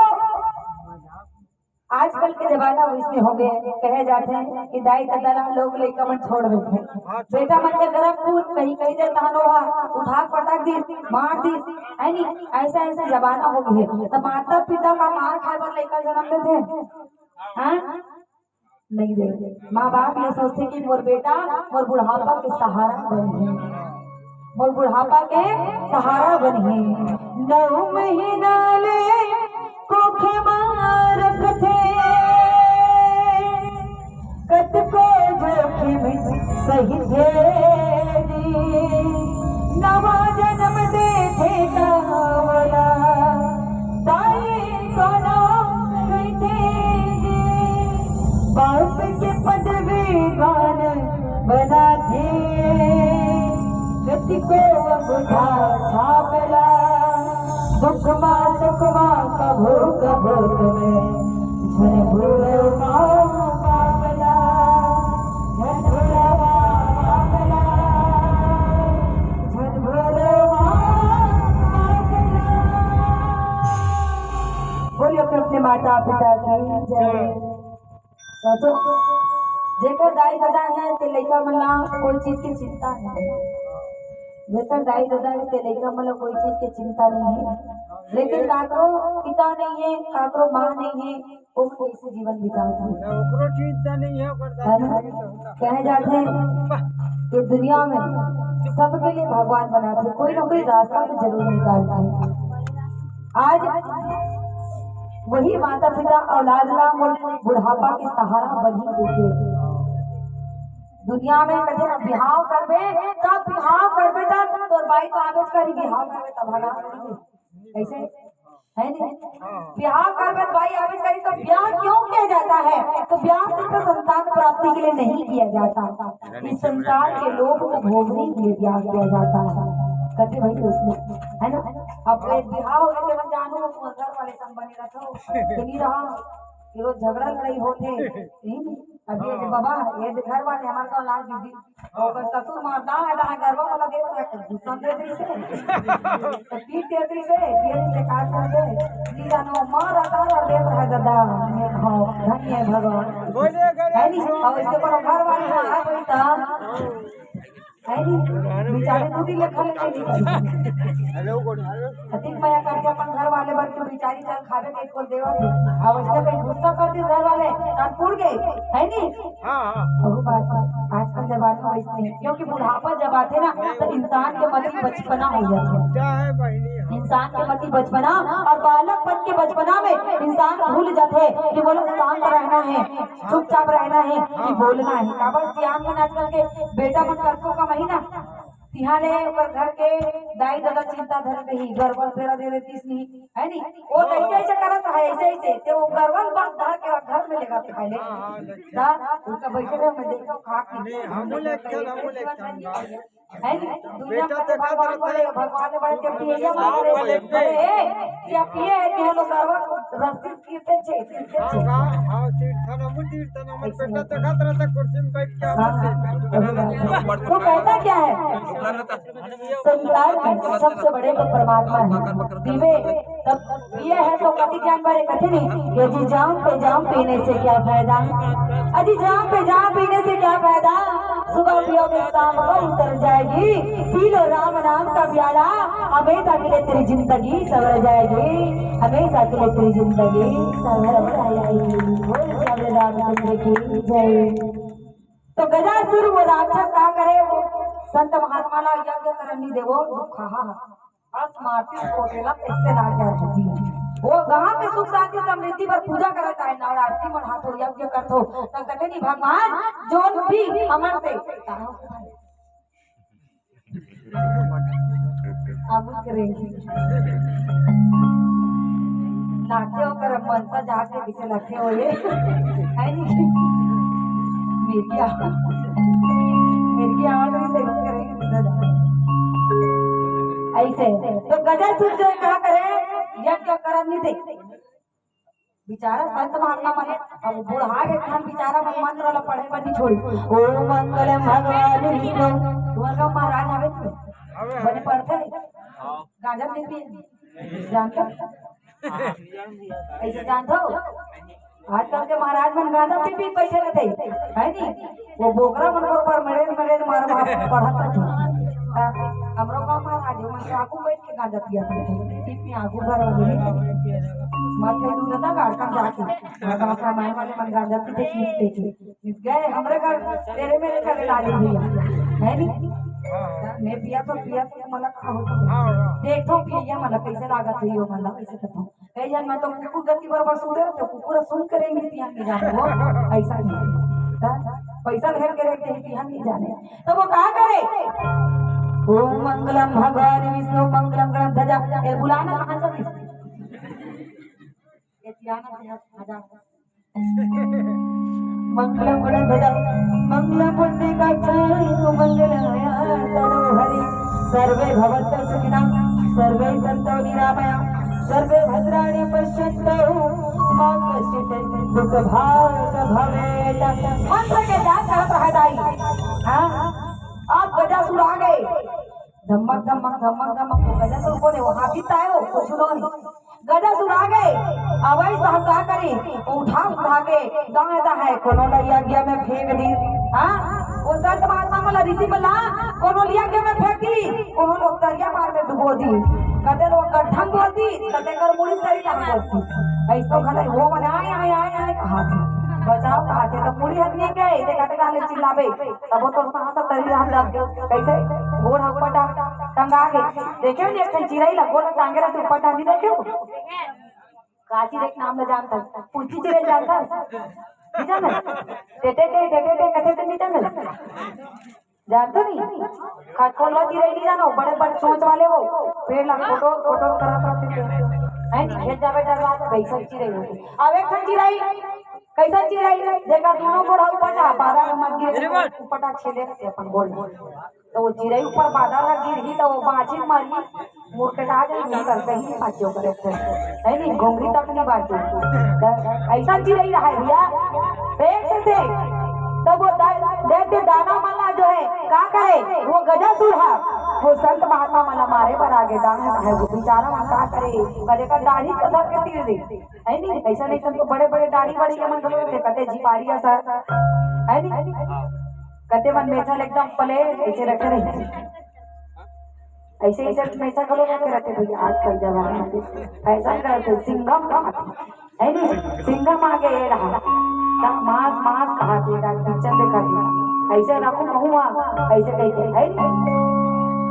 आजकल के जमाना वैसे हो गए, कहे जाते हैं कि दाई ददा ला लोग लइका मन छोड़ देते हैं। बेटा मन के गरम खून कहीं कहीं दे तहन ओहा उठा के पटक दिस, मार दिस, है नी? ऐसा ऐसा जमाना हो गए। तो माता पिता का मार खाए बर लइका जन्म देथे? हाँ, नहीं दे। माँ बाप ये सोचते कि मोर बेटा मोर बुढ़ापा के सहारा बनही, मोर बुढ़ापा के सहारा बनही। नौ महीना ले कोखे मा रखथे, कतको जोखिम सहिथे जी। नवा जन्म देथे त मोला दाई कोनो कहिथे जी। बाप के पदवी मान बनाथे, कतिको अंगूठा छाप ला। दुख मा सुख मा कभू कभू तुम्हें झन भूलो माँ बाप ला, झन भूलो माँ बाप ला, झन भूलो माँ बाप ला। बोलिए अपने अपने माता पिता की जय। सोचो, जेकर दाई ददा हे ते लइका मन ला कोई चीज की चिंता नहीं है, जेकर दाई ददा हे ते लइका मन ला कोई चीज की चिंता नहीं है। लेकिन काकरो पिता नहीं है, काकरो माँ नहीं है, वो कैसे जीवन बितावत हे? ओकरो चिंता नहीं है, ओकर है ना? कहे जाते हैं कि दुनिया में सबके लिए भगवान बनाथे, कोई ना कोई रास्ता तो जरूर निकालथे। आज वही माता पिता औलाद ला मोर बुढ़ापा के सहारा बनही देथे। दुनिया में कथे ना बिहाव करबे, तब बिहाव करबे, तब तोर बाई तो आबेच करी, बिहाव करबे तब हला। कैसे? है नहीं? बिहाव करबे, बाई आबेच करी, तो ब्याह क्यों किया जाता है? तो ब्याह सिर्फ संतान प्राप्ति के लिए नहीं किया जाता। इस संसार के लोभ को भोगने के लिए ब्याह किया जाता है। कथे भाई उसमें, है ना? अब एक बिहाव हो गए, जब जानू हो, तुम्हारे घर वाले संग बने रहते हो, तो नहीं रहा, कि रोज झगड़ा लड़ाई होते, नहीं? अब ये जो बाबा, ये जो घर वाले हमारे को औलाद दीदी, ओकर ससुर मरदा हे, दाई गरवा वाला देत रहे, गुस्सा दे दिस हे। तो पीट दे दिस हे, ये से का कर दे। लीला नो मार तार देत रहे दादा। हाँ, धन्य भगवान। बोलिए गणेश है नी? और इसके पर घर वाली मारा कोई था। है नी? बेचारे दूधी लेखा लेके निकल। हेलो, गुड हेलो। अधिक मया करके अपन घर वाले बन के बेचारी चल खावे के को देवा थे। अब इसने कहीं गुस्सा कर दिस घर वाले, तब पुर गए, है नी? हाँ, हाँ। वही बात है। आजकल जमाना वैसे है, क्योंकि बुढ़ापा जब आथे ना, तो इंसान के मति बचपना हो जाथे। क्या है बहिनी? इंसान के मति बचपना और बालकपन के बचपना में इंसान भूल जाथे कि बोलो शांत रहना है, चुपचाप रहना है, कि बोलना है। काबर सियान मन आजकल के बेटा मन कतको कमाही ना, तिहां ले ओकर घर के दाई ददा चिंता धरे रही, गरवा ल फेरा दे देतिस नहीं, है नी? वो तो ऐसे ऐसे करत रहे, ऐसे ऐसे, ते वो गरवा ल बांध धर के घर में लेगा खाए ले। हाँ, हाँ, लेके। ता उनका बैठे रहे, मैं देखा खा के। नहीं, हमू लेके, हमू लेके आऊंगा। है नी? दुनिया बेटा में तो देखा भगवान था, बोले, भगवान ने बड़े के पिए, ये हाँ, मारे, बोले, बोले, "ए, क्या पिए है कि हम लोग गरवा को रस्सी पीते छे, पीते छे।" हाँ, हाँ, हाँ, तीर्थन, हमू तीर्थन, हमर बेटा देखत रहता कुर्सी में बैठ के, हाँ, हमर से। वही बात है। तो कहता क्या है? संसार में सबसे बड़े तो परमात्मा है। पीवे तब पिए है तो कति ज्ञान बारे कथे नहीं, ये जी जाम पे जाम पीने से क्या फायदा? अजी जाम पे जाम पीने से क्या फायदा, सुबह पियोगे शाम को उतर जाएगी। पी लो राम नाम का प्याला, हमेशा के लिए तेरी जिंदगी संवर जाएगी, हमेशा के लिए तेरी जिंदगी संवर जाएगी। बोल श्री रामचंद्र की जय। तो गजासुर वो राक्षस का करे, वो संत महात्मा ला यज्ञ करन नहीं देवो, दुख हा। बस माटी कोटेला कैसे ना कर दी। वो गांव के सुख शांति समृद्धि पर पूजा करत आए, नवरात्रि मन हाथो यज्ञ करथो, त कथे नहीं भगवान जोन भी हमर से अब करेंगे। लाखे ओकर मनसा जाके पीछे लाखे हो ये। है नहीं? मेरी आवाज, मेरी आवाज में से करेंगे। ऐसे तो गजा सुन जो क्या करे, यज्ञ करन नहीं दे। बेचारा संत महात्मा मन, अब बुढ़ा के खान बेचारा मन मंत्र ला पढ़े बर नहीं छोड़ी। ओम मंगलम भगवान विष्णु। दुर्गा महाराज हवे तो बने पढ़ते, गांजा नहीं पिए, जानते? ऐसे जानते हो? आजकल के महाराज मन गांजा पी पी बैठे रहते, है नी? वो बोकरा मन को ऊपर मरेर मरेर मार मार पढ़त रहते। हमरो गांव महाराज मन आगू बैठ के गांजा पिया थे। टीप में आगू भर वाले नहीं थे। मत ले दूध ना गाड़ कर जाके। और बाप रामायण वाले मन गांजा पीते पीते थे। गए हमरे घर, तेरे मेरे घर डाली भैया। है नी? मैं पिया तो पिया तो मला कहा होता। देखो भैया मला कैसे लागत हुई हो, मला कैसे करता हूँ। कई जन में तो कुकुर गति बरोबर सुते रहते, कुकुर सुन करेंगे कि हम नहीं जाने वो। ऐसा नहीं। हाँ? पैसा घेर के रखते हैं कि हम नहीं जाने। तो वो कहा करे? ओम मंगलम भगवान विष्णु मंगलम गणध्वजा। ए, बुलाना कहाँ से विष्णु? ये चिराना भैया, आजा। मंगलम गणध्वजा, मंगलम पुंडरीकाक्षाय, मंगलाय तनोहरि। सर्वे भवन्तु सुखिनः, सर्वे सन्तु निरामया, सर्वे भद्राणि पश्यन्तु, मा कश्चित् दुःख भाग् भवेत्। मंत्र के जाप करत रहे दाई। हाँ? अब गजासुर आ गए। धमक, धमक, धमक, धमक। वो गजासुर कोन हे? वो हाथी त आयो, कुछ नहीं। गजासुर आ गए। अब ऐसा हम का करी? उठा, उठा के दाएं दाएं, कोनो ला यज्ञ में फेंक दी। हाँ? वो संत महात्मा मन ला, ऋषि मन ला, कोनो ला यज्ञ में फेंक दी, कोनो ला दरिया पार में डुबो दी, कते ला गड्ढा में बोर दी, कते कर मुड़ी तरी ला बोर दी। ऐसो घले वो मन आए, आए, आए, आए, कहा थे? बचाओ, कहा थे? तो मुड़ी हथ नहीं गए, ते कते काले चिल्लाबे, तब वो तो सांस तरी ला दब गए। कैसे? गोड़ ऊपर टांग, टंगा के। देखे हो नहीं, एक ठन चिरई ला गोड़ टांगे रहते ऊपर टांग, नहीं देखे हो? काची देख नाम ले जानता है, पूछी चिरई जानता है, नहीं जाना? टेटे टे, टेटे टे, कथे थे नहीं जाना? जानते नहीं? खटकोला चिरई नहीं जानो, बड़े बड़े चोंच वाले वो, पेड़ ला कोटोर कोटोर करत रहते थे। है नहीं, खेत जाबे डर रहा था, वैसा चिरई होती। अब एक ठन चिरई, कैसा चिरई? देखा दोनों गोड़ा ऊपर ना, बारह में मत गिरे, ऊपर ना छेले रहते अपन गोड़। तो वो चिरई ऊपर बादर ला गिरही, तो वो बाजी मारी, मुरकटा जाई, नहीं कर कहीं नहीं बाजी ओकर एक ठन। है नहीं, घोंघरी तक नहीं बाजी। तो ऐसा चिरई रहा है भैया, पेट से दे। तो वो दा-, दे दे दाना मन ला जो है, का करे? वो गजासुर हा, वो संत महात्मा मन ला मारे बर आगे दाना है, वो बेचारा मन का करे? कदे का दाढ़ी कदर के तीर दे। है नहीं? ऐसा नहीं तो बड़े-बड़े दाढ़ी वाढ़ी के मन घलो रहिथे, कते झिपारी असन, है नहीं? कते मन मेछा ल एकदम पले ऐसे रखे रहिथे। ऐसे, ऐसे मेछा घलो रखे रहिथे भैया, आजकल जमाना में फैशन करथे, सिंघम कहाथे, है नहीं? सिंघम आगे ये रहा, त मांस, मांस कहाथे, पिक्चर देखाथे, ऐसे रखो कहूँ, ऐसे कहिथे, है नहीं?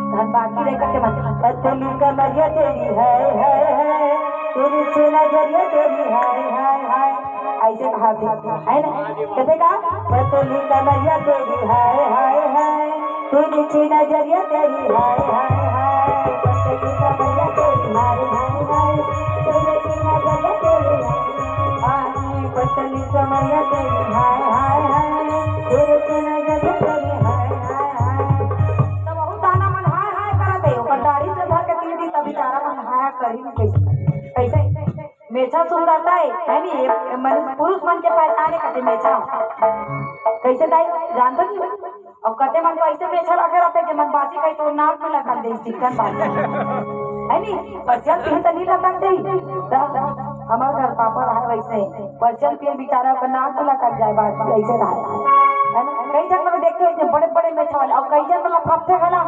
धन बाकी रह करके मन, पतली कमरिया तेरी है, है, है, तिरछी नजरिया तेरी हाय हाय हाय, ऐसे कहाथे, है ना? कहते का? पतली कमरिया तेरी हाय हाय हाय, तिरछी नजरिया तेरी हाय हाय हाय, पतली कमरिया तेरी हाय हाय हाय, तिरछी नजरिया तेरी हाय हाय, पतली कमरिया तेरी हाय हाय हाय, तिरछी नजरिया तेरी हाय हाय हाय। तो बहुत दाना मन हाय हाय करत हे, ओकर दाढ़ी ल धर के तीर दी, त बेचारा मन हाय हाय करही कैसे? कैसे? मेछा सुंदरता है, है नी? ये मन, पुरुष मन के पहचान है, कते मेछा। कैसे दाई, जानते नहीं? अब कते मन तो ऐसे मेछा रखे रहते, जे मन बासी कही तो नाक में लटक दे, चिकन बासी। है नी? पर चल के तो नहीं लटक दे। तो हमर घर पापा रहे वैसे, बच्चन के बेचारा का नाक लटक जाए, बस ऐसे रहे, है ना? कई झन मन देखते हो, बड़े बड़े मेछा वाले, और कई झन मन लफाफे वाला,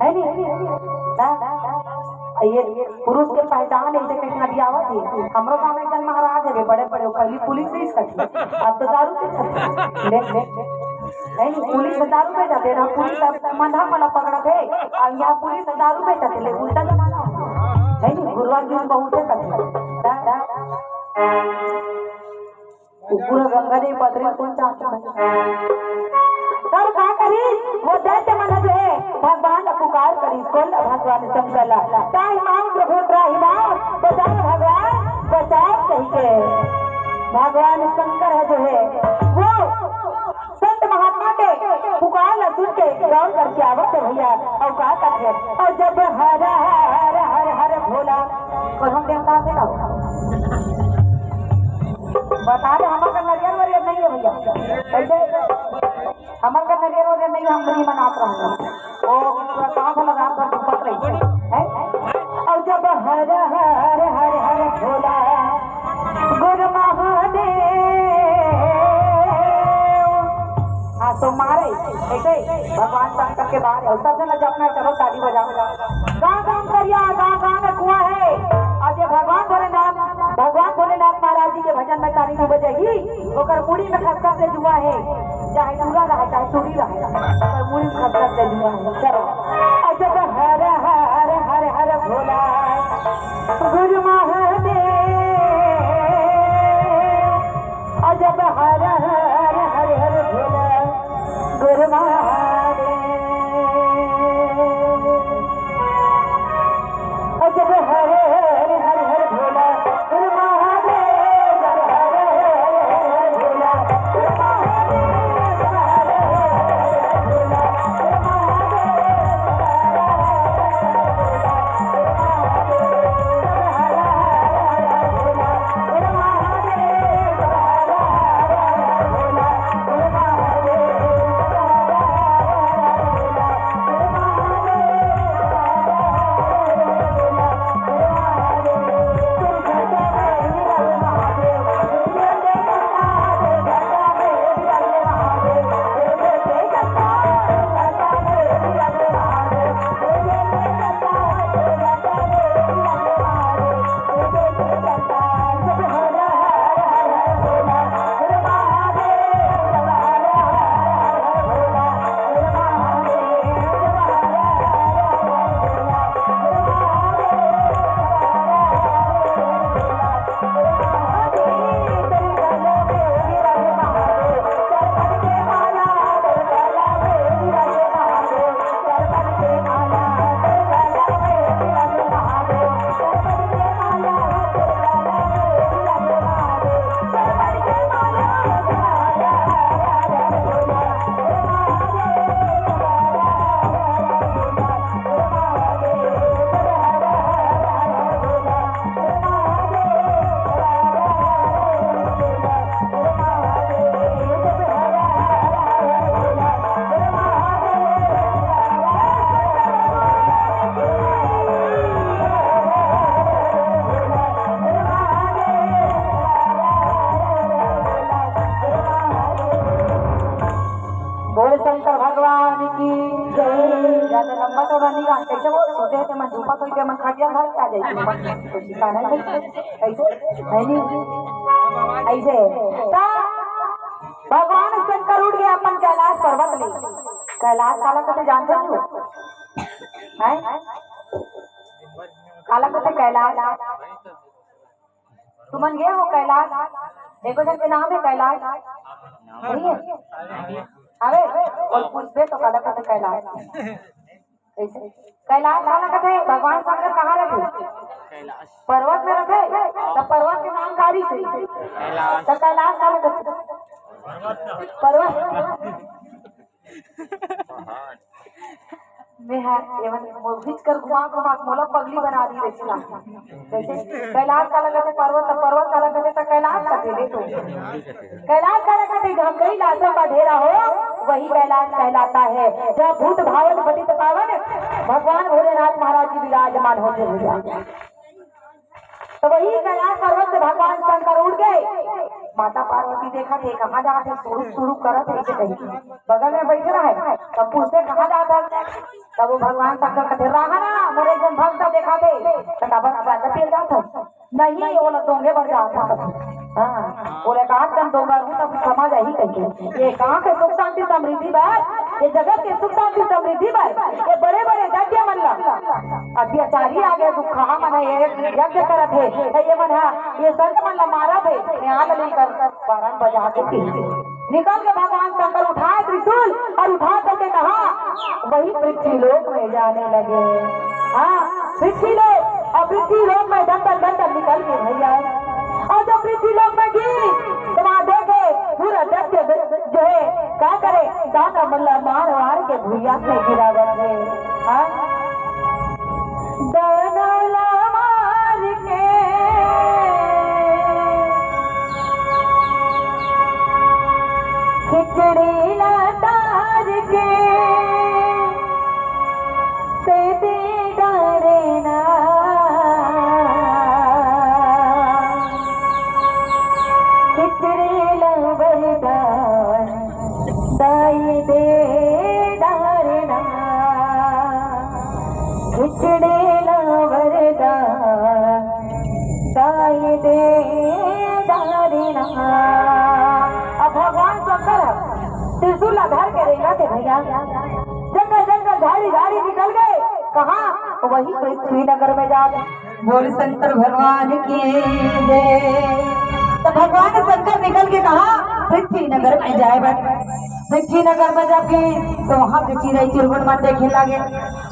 है नी? हाँ? ये पुरुष के पहचान है, इसे कहीं नदियावत है। हमरो गाँव में एक जन महाराज है, बड़े बड़े, पहली पुलिस रहिस कथे, अब तो दारू पीत हे। ले, ले। नहीं, नहीं, पुलिस दारू बेचत हे ना, पुलिस अब मंधा वाला पकड़त हे, अब यहाँ पुलिस दारू बेचत हे, ले उल्टा जमाना हो गया। नहीं, नहीं, गुरुवार दिन बहुत है कथे। दा, दा। वो पूरा गंगा जी पदरी कौन चाहता है? तब का करी? वो दैत्य मन जो है, भगवान ला पुकार करी, कौन भगवान शंकर ला? त्राहि माम प्रभु त्राहि माम, बचाओ भगवान, बचाओ कही के। भगवान शंकर है जो है, वो संत महात्मा के पुकार ला सुन के दौड़ करके आवत है भैया, और का करते हैं? और जब हर हर हर हर भोला, और हम देवता से ना बता दे, हमारे नरियर वरियर नहीं है भैया, कैसे? हमारे नरियर वरियर नहीं, हम नहीं मनात रहे। वो कहाँ को लगा कर दुपट रही है? और जब हर हर हर हर भोला गुरु महादेव। हाँ, तो मारे ऐसे भगवान शंकर के बाहर है, सब जना जपना, चलो ताली बजाओ। गाँव गाँव करिया, गाँव गाँव में कुआं है। और ये भगवान भोलेनाथ, भगवान भोलेनाथ महाराज जी के भजन में ताली भी बजेगी। ओकर मुड़ी में खसखस से जुआ है, चाहे टूरा रहे, चाहे टूरी रहे, ओकर मुड़ी में खसखस से जुआ है। चलो। अजब हर हर हर हर भोला गुरु महादेव। अजब हर हर हर हर भोला गुरु महादेव। अजब हर हर हर हर भोला गुरु महादेव। हर हर हर हर भोला गुरु महादेव। हर हर हर हर भोला गुरु महादेव। बोल शंकर भगवान की जय। ज्यादा लंबा चौड़ा नहीं गान, कैसे वो सोते हैं मन धूपा कोई के मन खटिया धर के आ जाए, मन तो ठिकाना नहीं। कैसे? नहीं, नहीं। ऐसे। ता भगवान शंकर उठ गए अपन कैलाश पर्वत ले। कैलाश काला कथे जानते हो? हैं? काला कथे कैलाश। तुमन गए हो कैलाश? एको जन के नाम है कैलाश? नहीं है? अरे, और पूछबे तो काला कथे कैलाश। कैसे? कैलाश काला कथे? भगवान शंकर कहाँ रहते? पर्वत में रहते? तो पर्वत के नाम का रही? तो कैलाश काला कथे? पर्वत। मैं हा, एमन मोहित कर घुमा घुमा के मोला पगली बना दी रचना। जैसे कैलाश काला कथे पर्वत, त पर्वत काला कथे, त कैलाश कथे ले तो। कैलाश काला कथे, जहाँ कई लाशों का ढेरा हो, वही कैलाश कहलाता है। जहाँ भूत भावन पतित पावन भगवान भोलेनाथ महाराज जी विराजमान होते हुए। तो वही कैलाश पर्वत से भगवान शंकर उठ गए। माता पार्वती देखत हे, कहाँ जात हे, सुरुक सुरुक करत हे, ऐसे कही। बगल में बैठे रहे, तब पूछते, "कहाँ जात हे?" तब वो भगवान शंकर कहते, "रहा ना, मोरे एक जन भक्त देखत हे, तो काबर स्वागत के जात हे?" "नहीं, वो ला दोंगे बर जात हे।" हाँ, बोले, "कहा तुम दोंगा हूँ, तब समझ आही कहिके।" ये कहाँ के सुख शांति समृद्धि बर, ये जगत के सुख शांति समृद्धि बर, ये बड़े बड़े यज्ञ मन ला अत्याचारी आगे दुखहा मन हे, यज्ञ करत हे, त ये मन ह, ये संत मन ला मारत हे। यहाँ ले लेकर बारह बजा के पी। निकल के भगवान शंकर उठाए त्रिशूल और उठा करके कहा, "वही पृथ्वी लोक में जाने लगे।" हाँ, पृथ्वी लोक, और पृथ्वी लोक में दंडल दंडल निकल के भैया, और जब पृथ्वी लोक में गिरी तो वहां देखे पूरा दैत्य जो है, का करे, दानव मन ला मार मार के भुइया में गिरावत हे। हाँ? दानव ला मार के, खिचड़ी ला तार के, दे दे डारे ना। खिचड़ी ला वरदान, दाई दे डारे ना। खिचड़ी ला वरदान, दाई दे डारे ना। अब भगवान शंकर ह त्रिशूल ला धर के रेंगत हे भैया, जंगल जंगल झाड़ी झाड़ी निकल गए। कहाँ? वही पृथ्वी नगर में जात। बोल शंकर भगवान की जय। तो भगवान शंकर निकल के कहा, "पृथ्वी नगर में जाए बर।" पृथ्वी नगर में जाके तो वहां के चिड़ै चिरगुन मन देखे लागे।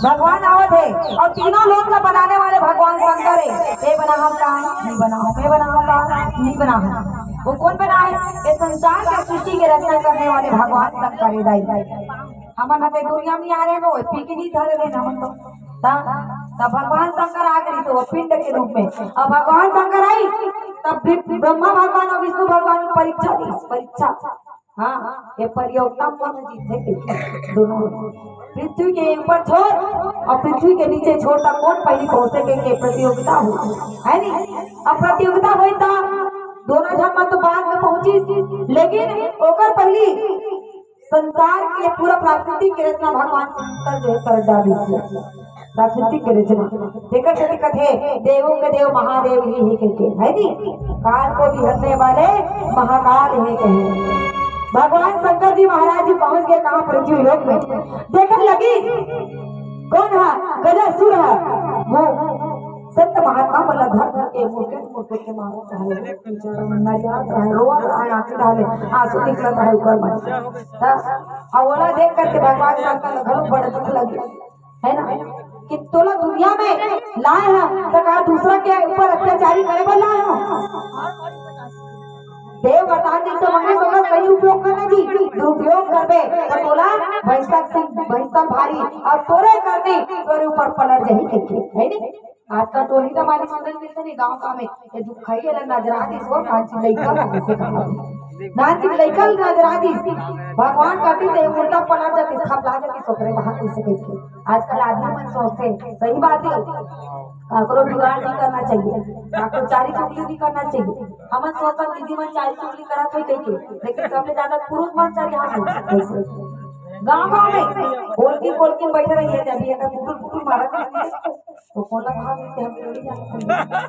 भगवान आवत हे और तीनों लोक ला बनाने वाले भगवान शंकर हे। ये बनाहूं का, नहीं बनाहूं, ये बनाहूं का, नहीं बनाहूं। वो कोन बनाए? ये संसार के सृष्टि के रचना करने वाले भगवान शंकर हे दाई। हमन ह ते दुनिया में आ रहे हो, पिकनिक धरे रहे हमन तो। ता, तब भगवान शंकर आ गए तो वो पिंड के रूप में। अब भगवान शंकर आई, तब भी ब्रह्मा भगवान और विष्णु भगवान परीक्षा दी, परीक्षा। हाँ, ये प्रतियोगिता कौन जीते के दोनों। पृथ्वी के ऊपर छोड़ और पृथ्वी के नीचे छोड़ तक कौन पहली पहुंचे के, के प्रतियोगिता हो, है नी? अब प्रतियोगिता होई ता दोनों झन मन तो बाद में पहुंची, लेकिन ओकर पहली संसार के पूरा प्राकृतिक के रचना भगवान शंकर जो है कर डाली से। प्राकृतिक के रचना। तेकर सेती कथे, "देवों के देव महादेव ही है," कहिके, है नी? काल को भी हरने वाले महाकाल है कहे। भगवान शंकर जी महाराज जी पहुंच गए कहाँ? पृथ्वी लोक में। देखत लगी, कौन है? गजासुर है। वो संत महात्मा मन ला धर धर के मुड़के मुड़के के मारत रहे, बेचारा मन नरियात रहे, रोवत रहे, आंखी डाले आंसू निकलत रहे ऊपर मन। त अब ओला देख करके भगवान शंकर ला घलो बड़ दुख लगे, है ना? कि तोला दुनिया में लाए ह, त का दूसरा के ऊपर अत्याचारी करे बर लाए ह? देव वरदान दे के माने तो ओकर सही उपयोग करना जी, दुरुपयोग करबे त तोला भैंसा से, भैंसा भारी और तोरे करने तोरे ऊपर पलट जाही कहिके, है नी? आजकल टोली का मालिक सुनने मिलते नहीं गांव गांव में, ये दुखई है नजरा दी सो नाची लइका कैसे कहा, नाची लइका नजरा दी। भगवान कहती थे उल्टा पलट जाती, खपला जाती सोकरे वहां कैसे कैसे। आजकल आदमी मन सोचते, सही बात है, काकरो बिगाड़ नहीं करना चाहिए, काकरो चारी चुगली नहीं करना चाहिए। हमन सोचता दीदी मन चारी चुगली करत है कहिके, लेकिन सबसे ज्यादा पुरुष मन चारी हम लोग कैसे गांव गांव में बोल के बोल के बैठे रहिए, जब ये पुटुल पुटुल मारत है, तो कोला खा लेते हम थोड़ी जानते हैं।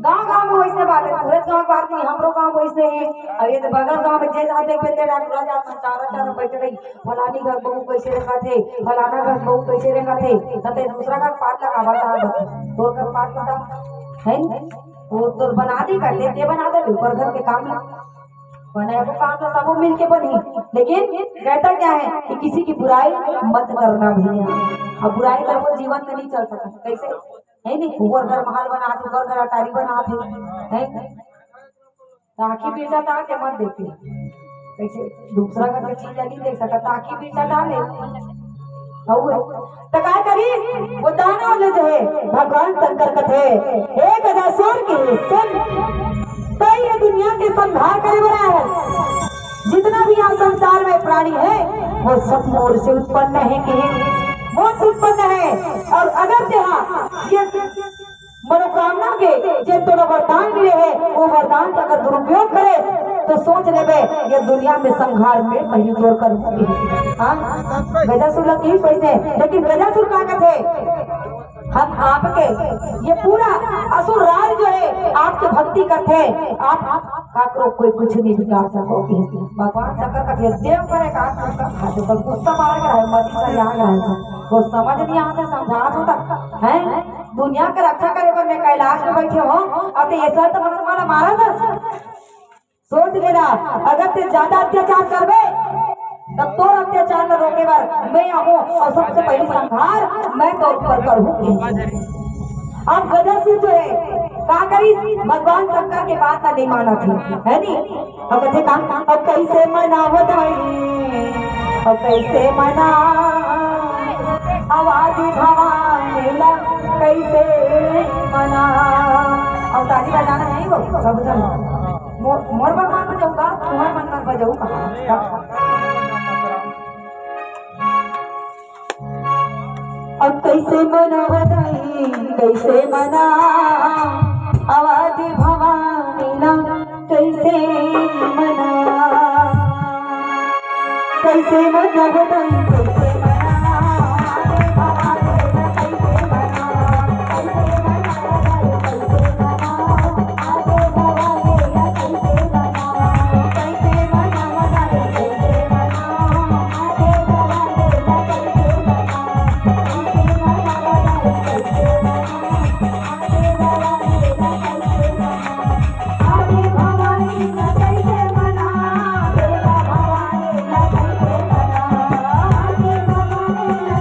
गांव गांव में वैसे बात है, पूरे गांव बात नहीं, हमरो गांव वैसे है। अब ये तो बगल गांव में जे जाते पे ते रात पूरा जात चारा चारा बैठ रही, फलानी घर बहू कैसे रखा थे, फलाना घर बहू कैसे रखा थे, तब ते दूसरा घर पाट लगा बता, तोर घर पाट लगा है, वो तोर बना दे कर ले, ते बना दे ऊपर घर के काम ला। बनाए वो काम तो सबो मिल के बनी, लेकिन कहता क्या है कि किसी की बुराई मत करना भैया। अब बुराई कर वो जीवन में नहीं चल सकता। कैसे? है नहीं, ऊपर घर महल बनात, ऊपर घर अटारी बनात है, है? तो आंखी बेचा था के मत देते। कैसे? दूसरा घर की चीज नहीं देख सकता, आंखी बेचा था ले। अउ त काय करी? वो दानव ले जो है, भगवान शंकर कथे, "हे गजासुर की सुन, तैं ये दुनिया के संहार करे बर आए हस। जितना भी यहाँ संसार में प्राणी है, वो सब मोर से उत्पन्न है कि मोर से उत्पन्न है। और अगर तेहा ये मनोकामना के जे तोला वरदान मिले हे, वो वरदान का अगर दुरुपयोग करे, तो सोच लेबे, ये दुनिया में संहार में पहिली तोर कर। हाँ, गजासुर ला कहिस वैसे, लेकिन गजासुर का कथे, हम आपके, ये पूरा असुर राज जो है, आपके भक्ति करथे, आप, आप काकरो कोई कुछ नहीं बिगाड़ सकोगे। भगवान शंकर कथे, देव करे का, का, का, का, गुस्सा मार के रहे, मती चढ़ा के रहे, वो समझ नहीं आता, समझा होता है। दुनिया के रक्षा करे बर मैं कैलाश में बैठे हों, अउ ते ये संत महात्मा ला मारत हस। सोच लेना, अगर ते ज्यादा अत्याचार करबे, तब तोर अत्याचार ला रोके बर मैं आहूं, अउ सबसे पहिली संहार मैं तोर ऊपर करहूं। अब गजासुर जो है, का करिस? भगवान शंकर के बात ला नहीं मानथे, है नी? अब कथे का? अब कैसे मनाव दाई, अब कैसे मना, अब आदि भवानी ला कैसे मना। अब ताली बजाना नहीं वो, सब जन। मोर, मोर मन मत बजाऊ का, तुम्हार मन मत बजाऊ का। अब कैसे मनाव दाई, कैसे मना, अब आदि भवानी ला कैसे मना, कैसे मनाव दाई, कैसे मना, आदि भवानी ला कैसे मना, कैसे मनाव दाई,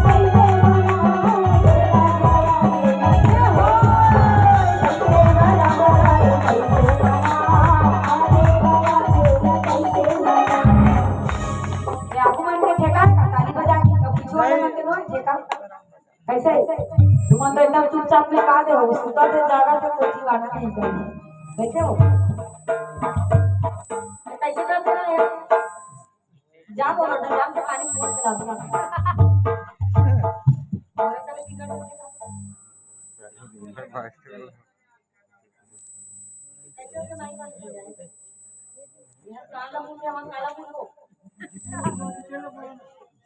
कैसे मना। ये आगू मन के ठेका है का? ताली बजा के, अब पीछू वाले मन के नो ठेका। कैसे? तुमन तो एकदम चुपचाप में का दे हो, सुता थे, जागा थे, कोई गाना नहीं कर। कैसे हो? कैसे कर रहा है? जा बोलो ना, जा, पानी फोड़ के ला दो।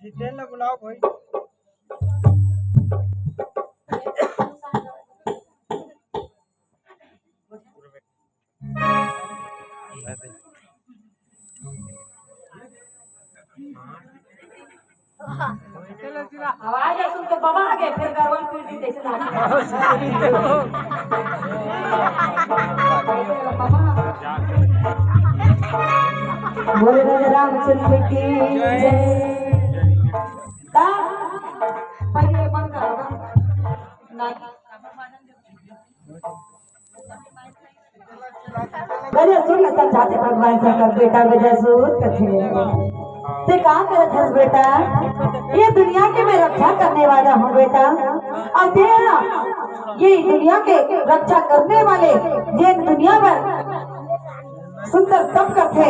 जितेन ला बुलाओ भाई। आवाज सुन के बाबा आ गए, फिर गरवा पीट दी जैसे लाठी। बोले राजा रामचंद्र की जय। का? पहले बंद करो ना। गजासुर ला समझाथे भगवान शंकर, बेटा गजासुर कथे, ते का करत हस बेटा? ये दुनिया के मैं रक्षा करने वाला हूँ बेटा। अउ ते ना ये दुनिया के रक्षा करने वाले, जे दुनिया भर सुंदर तप करथे,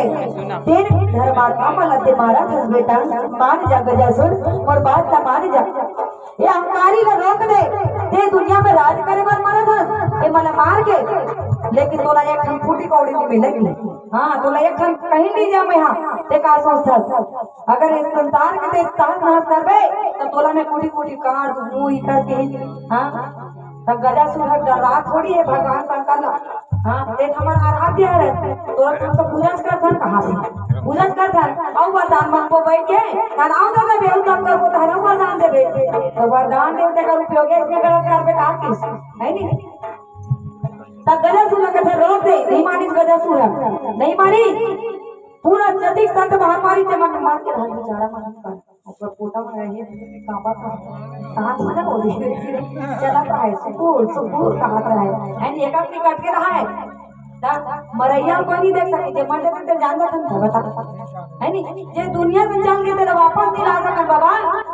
तेन धर्मात्मा मन ला ते मारत हस बेटा। मान जा गजासुर, मोर बात ला मान जा। ये अहंकारी ला रोक दे, ते दुनिया में राज करे बर मरत हस, ये मन ला मार के, लेकिन तोला एक ठन फूटी कौड़ी नहीं मिलेगी। हाँ, तोला एक ठन कहीं नहीं जा मैं, हाँ, ते का सोचथस? अगर इस संसार के ते तहस नहस करबे, तो तोला मैं कुटी कुटी काट दूँ, मुँह इकर के, हाँ? तब गजासुर ह डर्रात थोड़ी हे भगवान शंकर ला। हाँ, ते हमर आराध्य हरे, तोर हम तो पूजा करथन, कहाँ से पूजा करथन? अउ वरदान मांगबो बैठ के, नाराव दे देबे, अउ तब करबो तहन अउ वरदान देबे। तो वरदान देव तेकर उपयोग इसने गलत करबे का किस, है नी? तब गजासुर ला कथे रोक दे, नहीं मानिस गजासुर ह, नहीं मानी। पूरा जतिक संत महामारी ते मन मार के भाग बेचारा मन कर। ओकर पोटा में रहे, कांपत रहे। सांस में ना बोली, चलत रहे, सुकुर, सुकुर कहत रहे। एंड एक आदमी कट के रहा है। ता मरैया को नहीं देख सके, जे मर जाते तो जान जाते हैं, बता। है नी? जे दुनिया से चल गए, तेरा वापस नहीं ला सकन बाबा।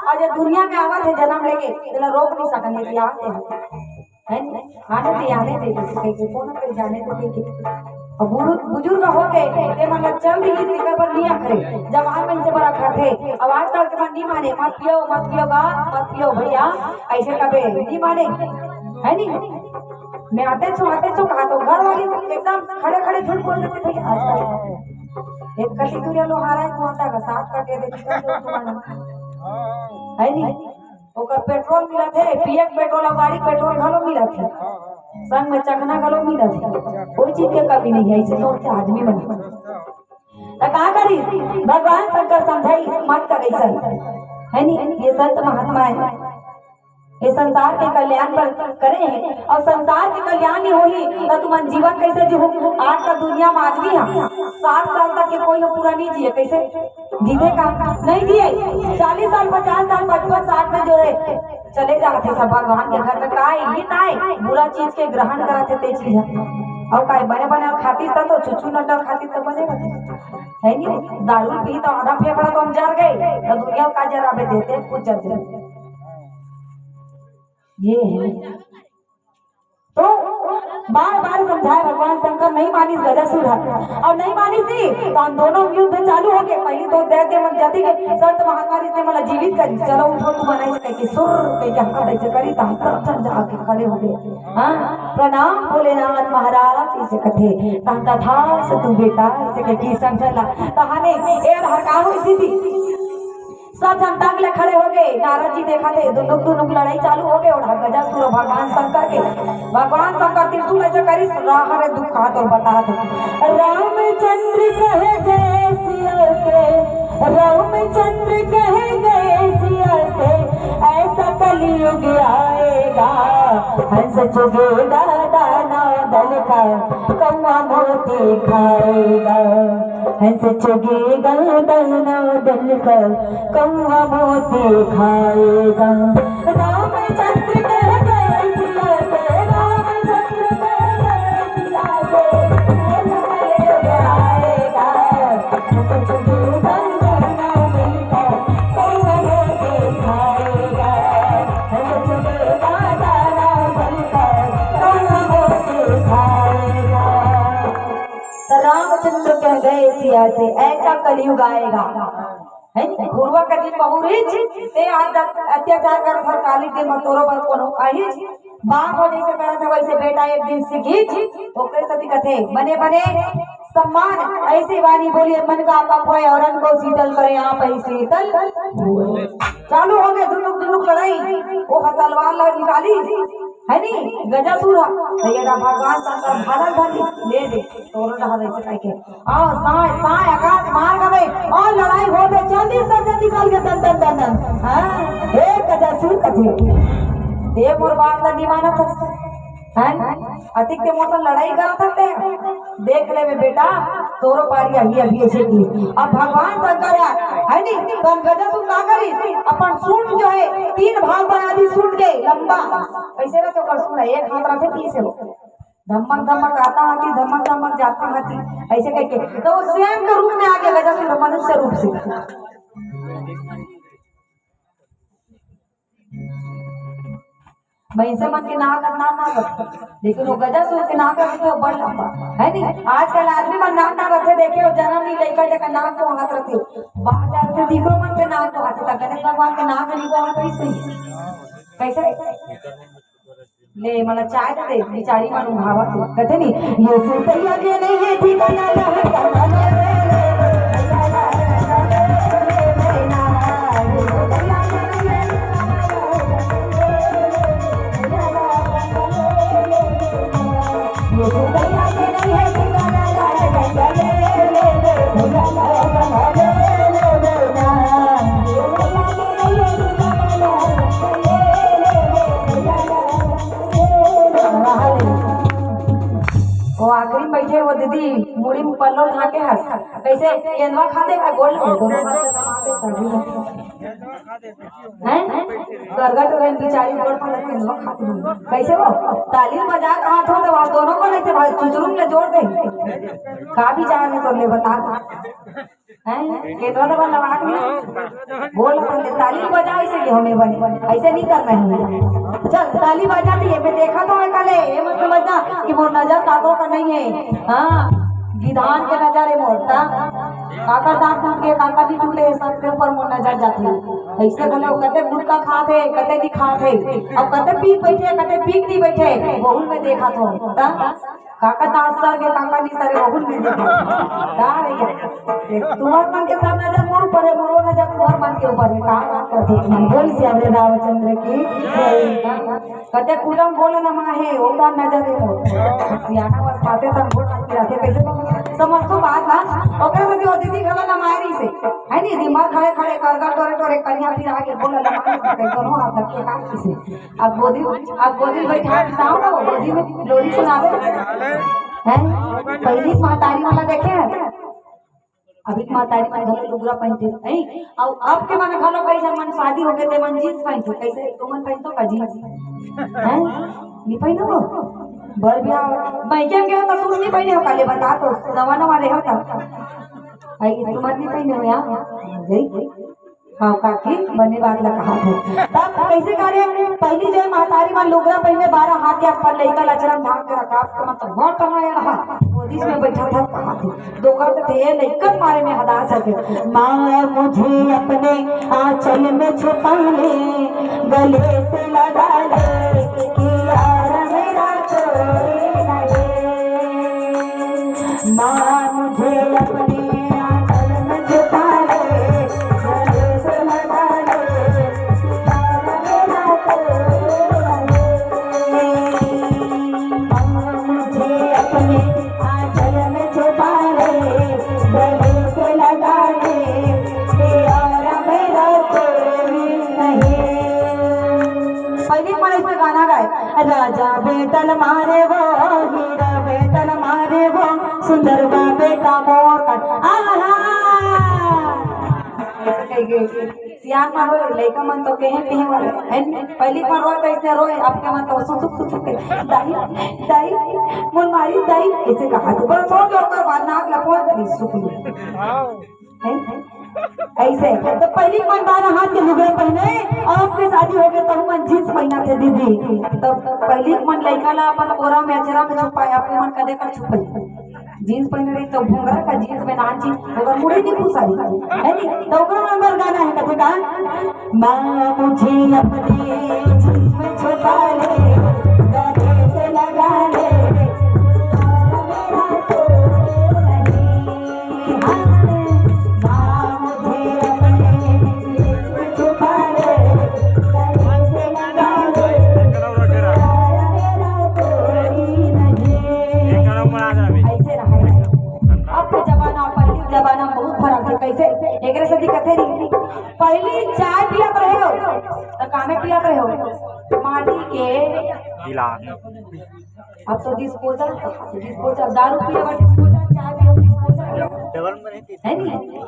और जे दुनिया में आवत है जन्म लेके, तेरा रोक नहीं सकन, ये आते हैं। है नी? आने दे, आने दे, जैसे कहीं के फोन पे जाने दे, दे के। अब बुरु-, बुजुर्ग हो गए, ते मन ला चल रही, तेकर पर नहीं अखरे। जवान मन से बड़ा खाथे। अब आजकल के मन नहीं माने, "मत पियो, मत पियो गा, मत पियो भैया", ऐसे कबे नहीं माने, है नी? मैं आते छो, आते छो कहा तो घर वाली एकदम खड़े खड़े झूठ बोल देते भैया। आजकल एक कली दूरिया लोहारा है, कुआं का साथ काटे देते तो तुम्हारा है नहीं। ओकर पेट्रोल मिलत हे, पिए के पेट्रोल अउ गाड़ी के पेट्रोल घलो मिलत हे, संग में चखना घलो मिलत हे। कोई चीज के कमी नहीं है, ऐसे सोच के आदमी मन। त का करी? भगवान शंकर समझाई, मत कर ऐसा, है नी? ये संत महात्मा है, ये संसार के कल्याण पर करे हैं, और संसार के कल्याण नहीं होही त तुमन जीवन कैसे जीहू? आज का दुनिया में आदमी है, साठ साल तक के कोई ह पूरा नहीं जिए, कैसे जीते का? नहीं जिए। चालीस साल, पचास साल, पचपन साठ में जो है चले जाते सब भगवान के घर में, काय हित आय, बुरा चीज के ग्रहण करत हे ते चीज ह। अउ काय बने बने खातिस त तो छुच्छू नड्डा खातिस त बने रहतिस, है नी? दारू पी तो आधा फेफड़ा तो हम जर गए, तो दुनिया का जराबे देते कुछ जर जाए। ये है। तो बार बार समझाए भगवान शंकर, नहीं मानिस गजासुर ह, अउ नहीं मानिस नी, तो हम दोनों युद्ध चालू हो गए। पहली तो दैत्य मन जति के संत महात्मा रीते मन ला जीवित करी, चलो उठो तुमन, ऐसे कह के सुर कह के हाथ ऐसे करी, तो हम सब झन जाके खड़े हो गए। हाँ, प्रणाम भोलेनाथ महाराज, ऐसे कथे, तहन तथास्तु बेटा, ऐसे कह के सब झन ला, तहाने ए हर का होई दीदी? सब झन तंग ले खड़े हो गए। नारद जी देखत हे, दुनुक दुनुक लड़ाई चालू हो गए। ओढ़ा गजासुर भगवान शंकर के, भगवान शंकर त्रिशूल ऐसे करिस, राह रे दुख कहा तो बता दो। रामचंद्र कह गए सिया से, रामचंद्र कह गए सिया से, ऐसा कलयुग आएगा, हंस चुगेगा दानव दल का, कौआ मोती खाएगा। हंस चुगेगा दानव दल का, कौआ मोती खाएगा। रामचंद्र कह गए सिया से, रामचंद्र कह गए सिया से, आएगा। हंस चुगेगा दानव दल का, कौआ मोती खाएगा। हंस चुगेगा दानव दल का, कौआ मोती खाएगा। तो रामचंद्र कह गए सिया से, ऐसा कलयुग आएगा, है नी? घुरवा के दिन बहुरीच, ते आज अत्याचार करत हस, काली दिन म तोरो बर कोनो आहीच, बाप हो जैसे करत हस वैसे बेटा एक दिन सीखीच। ओकरे सेती कथे, बने बने सम्मान, ऐसे वाणी बोलिए मन का पाप होए, और अन्न को शीतल करे आप ही शीतल होए। चालू हो गए दुनुक दुनुक लड़ाई, वो ह तलवार ला निकाली, है नी, गजासुर ह। तो ये भगवान शंकर भाला धर ली, ले दे, तोरो डहर ऐसे कह के। आ, साय, साय, आकाश मार गवे, और लड़ाई हो गए, जल्दी से जल्दी निकल के दन, दन, दन, दन। हाँ, ए गजासुर कथे, ए मोर बात ला नहीं मानत हस, हैं? अतिक ते मोर से लड़ाई करत हते, देख लेबे बेटा, तोरो पारी अभी, अभी ऐसे की। अब भगवान शंकर है, है नी? तो हम गजासुर का करी? अपन सूंड जो है, तीन भाग बना दी सूंड के, लंबा। कैसे रहते ओकर सूंड है, एक हाथ रखे, तीन से हो। धमक धमक आता हाथी, धमक धमक जाता हाथी, ऐसे कह के। तो वो स्वयं के रूप में आ गया गजासुर, मनुष्य रूप से। भैंसे मन के नाक हर नान नान रथे, लेकिन वो गजासुर के नाक रथे, वो बड़ लंबा, है नी? आजकल आदमी मन नान नान रथे, देखे हो, जन्म नहीं लइका जका नाक को हाथ रथे, बाहर जाते दिखो मन के नाक को हाथ, त गणेश भगवान के नाक नहीं को हाथ, कैसे? कैसे? ले, मला चाय दे दे, बिचारी मन उघावत हे। कथे नी, ये सुतैया के नहीं है ठिकाना, जहाँ कमाने वाले। वो आखिरी में बैठे वो दीदी मुड़ी में पल्लो ढाके हस, कैसे केंदवा खा दे का गोल में दोनों हाथ से दबा दे तभी। हैं? गरगट हो गए बिचारी, गोड़ पर लग के नो खाती हूँ। कैसे हो? ताली बजा कहा था तो वहाँ दोनों को ऐसे भाई चुचुरुम में जोड़ दे। का विचार है तो ले बता। हैं? केंद्र तो बंद आवाज नहीं। बोल पहले ताली बजा, इसीलिए हमें बने। ऐसे नहीं करना है। चल ताली बजा दिए, मैं देखा तो है कल, ये मत समझना कि मोर नजर काको का नहीं है। हाँ, विधान के नजर है मोर, ता। काकर दांत टूट के, काकर नहीं टूटे, सबके ऊपर मोर नजर जाथे। ऐसे घलो कते गुटखा खात हे, कते नहीं खात हे, अब कते पी के बैठे, कते पी के नहीं बैठे, वहू मैं देखत हों। त काकर दांत सर के, काकर नहीं सरे, वहू मैं देखत हों। का भैया, तुम्हर मन के सब नजर मोर ऊपर हे, मोरो नजर तुम्हर मन के ऊपर हे। का बात करथे तुमन? बोल सियावर रामचंद्र की जय। कते कुटम बोले न माहे, ओकर नजर हे मोर। सियाना बस खाते तन गोड़ हाथ पिराथे, कैसे समझ तो बात ना? ओकरे से ओ दीदी घला न मारी से, है नी? दिमाग खड़े खड़े कर कर टोरे टोरे कनिया फिर आके बोले न माहे, दोनों हाथ धर के काट से। अब गोदी, अब गोदी में बैठा के साहब ना, गोदी में लोरी सुनावे। हैं? पहली महतारी वाला देखे हैं? अभी के महतारी मन घलो लुगरा पहिनथे, नहीं? अउ अब के मन घलो कई झन मन शादी होगे ते मन जींस पहिनथे। कैसे तुमन पहिनथो का जींस? हैं? नहीं पहिनो हो? बर बियाह, मइके में गए हो तो सूट नहीं पहिने हो, काले बता तो, नवा नवा रहे हो तो। आई, तुमन नहीं पहिने हो यार? गई? हाँ काकी, बने बात ला कहा था। तब कैसे करे? पहली जो महतारी मन लुगरा पहिने, बारह हाथ के अपन लइका लचरम ढांक के रखा, तो मतलब बहुत टमाया रहा। गोदी में बैठा था, कहा थी। दो कर देते, ये लइकन मारे में हदास है। माँ मुझे अपने आंचल में छुपा ले, गले से लगा ले, कि यार मेरा कोई नहीं। माँ मुझे अपने आंचल में छुपा ले, गले से लगा ले, कि यार मेरा कोई नहीं। माँ मुझे अपने आंचल में छुपा ले, गले से लगा ले, तेरा मेरा कोई नहीं। पहली मन इसमें गाना गाए, राजा बेटल मारे वो, हीरा बेटल मारे वो, सुंदरवा बेटा मोर का। आहा! ऐसे कह के सियान मन रोए, लइका मन तो कहे, कहे वाले, है नी? पहली मन रोए तो ऐसे रोए, अब के मन तो सुसुक, सुसुक के, "दाई, दाई, मोर मारी दाई," ऐसे कहा तो बस हो गया, ओकर बाद नाक लपवा दे, सुसुक ले। हैं? ऐसे, तो पहली मन बारह हाथ के लुगड़ा पहिने, अब के शादी हो गए, तो मन जींस पहिना थे दीदी। तो पहली मन लइका ला अपन कोरा में, अचरा में छुपाए, अब के मन कदे कर छुपाई? जींस पहिने रही तो भोंगरा का जींस में नाची, ओकर मुड़ी नहीं खुसारी, है नी? तो ओकरो अंदर गाना है, कथे का, "माँ मुझे अपने जींस में छुपा ले, गले से लगा ले, मेरा कोई नहीं।" हाँ, माँ मुझे अपने जींस में छुपा ले, गले से लगा ले, मेरा कोई नहीं। ऐसे रहे। अब के जमाना, पहली जमाना में बहुत फर्क है। कैसे? एकरे से दिक्कत है नहीं। पहली चाय पियत रहे हो, तो कामे पियत रहे हो? माटी के गिलास। अब तो डिस्पोजल, डिस्पोजल, दारू पिए बर डिस्पोजल, चाय पिए बर डिस्पोजल। है नहीं?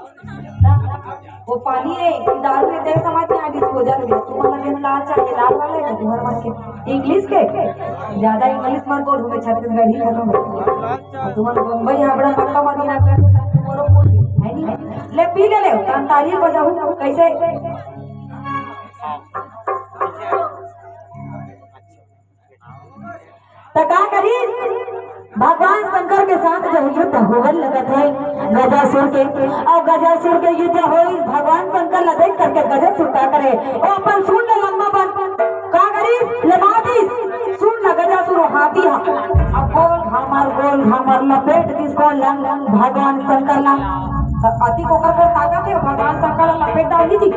वो पानी है, दारू में तेरे समझ में आ, डिस्पोजल में। तुम्हारा दिन लाल चाहिए, लाल वाला है ना तुम्हारे मन के? इंग्लिश के? ज्यादा इंग्लिश मत बोल, मैं छत्तीसगढ़ी खत्म हो। और तुम्हारा बम्बई यहाँ बड़ा पक्का मदीना कर देता, तुम्हारा कुछ है नहीं। ले पी ले, ले, तान ताली बजाऊ, कैसे? त का करी? भगवान शंकर के साथ जो युद्ध होवन लगत है गजासुर के, और गजासुर के युद्ध होई, भगवान शंकर ला देख करके गजासुर का करे, वो अपन सूंड ला लंबा बन का करी, लमा दिस सूंड ला गजासुर हाथी हा, अब गोल घामर, गोल घामर लपेट दिस को लंग भगवान शंकर ला। त अति को कर कर ताकत है, भगवान शंकर ला लपेट डाल दी थी।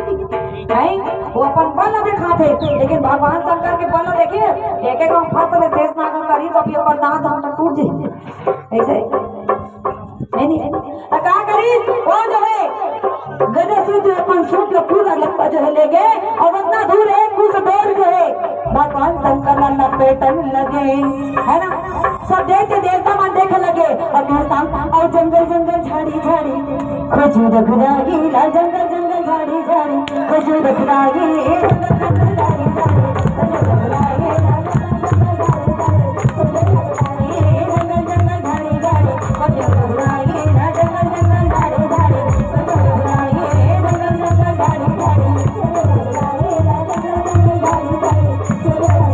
नहीं, वो अपन बल दिखाते, लेकिन भगवान शंकर के बल देखे, एक एक हम फंस में शेष नाग करी तो भी ओकर दांत हम टूट जाए। ऐसे है नहीं? तो का करी? वो जो है, गजासुर जो अपन सूंड का पूरा लंबा जो है ले गए, और उतना दूर एक कुछ दूर जो है भगवान शंकर ला लपेटन लगे, है ना? सब देख के देवता मन देखे लगे, और कहता, और जंगल जंगल झाड़ी झाड़ी, खोजू रघुराई ला जंगल जंगल झाड़ी झाड़ी, खोजू रघुराई, जंगल जंगल झाड़ी झाड़ी, खोजू रघुराई ला जंगल जंगल झाड़ी झाड़ी, खोजू रघुराई, जंगल जंगल झाड़ी झाड़ी, खोजू रघुराई ला जंगल जंगल झाड़ी झाड़ी, खोजू रघुराई, जंगल जंगल झाड़ी झाड़ी, खोजू रघुराई ला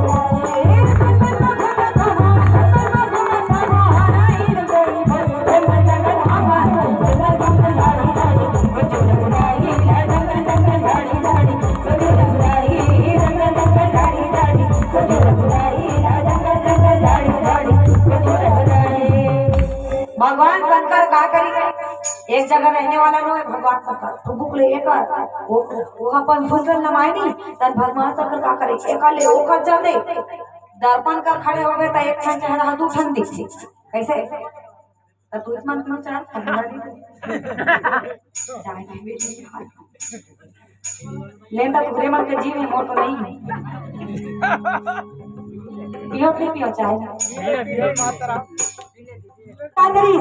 जंगल जंगल झाड़ी झाड़ी। भगवान शंकर का करी, एक जगह रहने वाला नो हे भगवान शंकर। तो बुक ले एकर, वो, वो अपन सुंदर नमायनी, तन भगवान शंकर का करे, एकर ले ओकर चल दे। दर्पण कर खड़े हो गए तो एक ठन चेहरा दू ठन दिखथे। कैसे? तो तू मन में चार ठन चाय पीबे। लेंदा तुहरे मन के जीव हे, मोर तो नहीं हे। पियो, फिर पियो चाय। कांगरी,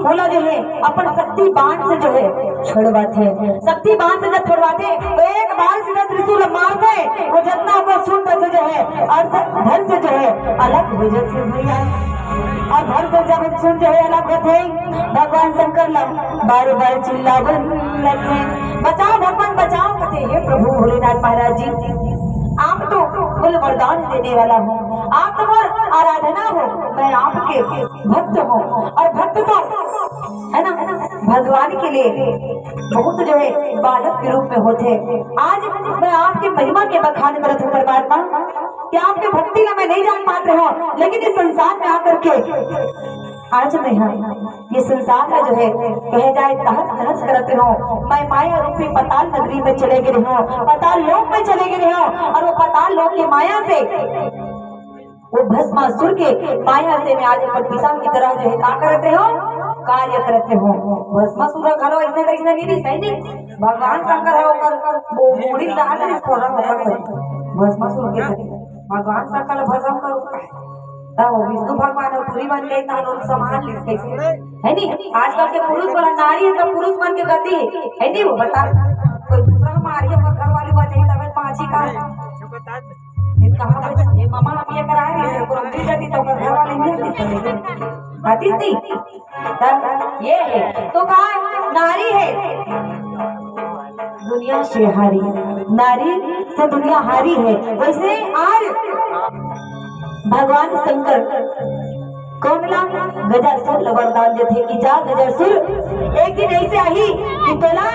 ओला जो हे अपन शक्ति बाण से जो हे छुड़वाथे। शक्ति बाण से जब छुड़वाथे तो एक बाण सीधा त्रिशूल मारथे, वो जतना ओकर सुंड रथे जो हे और स-, धड़ से जो हे अलग हो जाथे भैया। और धड़ से जब सुंड जो हे अलग होथे, भगवान शंकर ला बार बार चिल्लावन लगथे, "बचाओ भगवान, बचाओ," कथे, "हे प्रभु भोलेनाथ महाराज जी, आप तो कुल वरदान देने वाला हो, आप तो मोर आराधना हो, मैं आपके भक्त हूँ।" और भक्त तो, है ना, भगवान के लिए बहुत जो हे बालक के रूप में होथे। आज मैं आपके महिमा के बखान करत हूँ परमात्मा, कि आपके भक्ति ला मैं नहीं जान पात रहे हूँ, लेकिन इस संसार में आकर के आज मैं हा ये संसार ला जो हे, कहे जाए, तहस नहस करत रहे हूँ। मैं माया रूपी पताल नगरी में चले गए रहे हूँ, पताल लोक में चले गए रहे हूँ, और वो पताल लोक के माया से, वो भस्मासुर के माया से मैं आज अपन पिता की तरह जो हे का करत रहे हूँ, कार्य करत रहे हूँ। भस्मासुर घलो ऐसे कैसे नहीं रही, सही नहीं? भगवान शंकर हे, ओकर वो मूड़ी डाल रही थोड़ा बहुत भस्मासुर के सती, भगवान शंकर भस्म करो। तब वो विष्णु भगवान अउ टूरी बन गई, तहां लोग संभाल ली कैसे, है नी? आजकल के पुरुष वाला नारी हे, तब पुरुष मन के गति हे, है नी? वो बता, कोई दूसरा हमारी ओकर घर वाली बन जाही, तब पाछी का? नहीं, कहाँ बच-, ये मामा हम ये करा रही है, ओकर उंगली जदी तो ओकर घर वाली नहीं आती, आती थी। तब ये हे, तो का नारी हे दुनिया से हारी, नारी से दुनिया हारी हे। वैसे आज भगवान शंकर कोन ला? गजासुर ला वरदान देथे कि जा गजासुर, एक दिन ऐसे आही कि तोला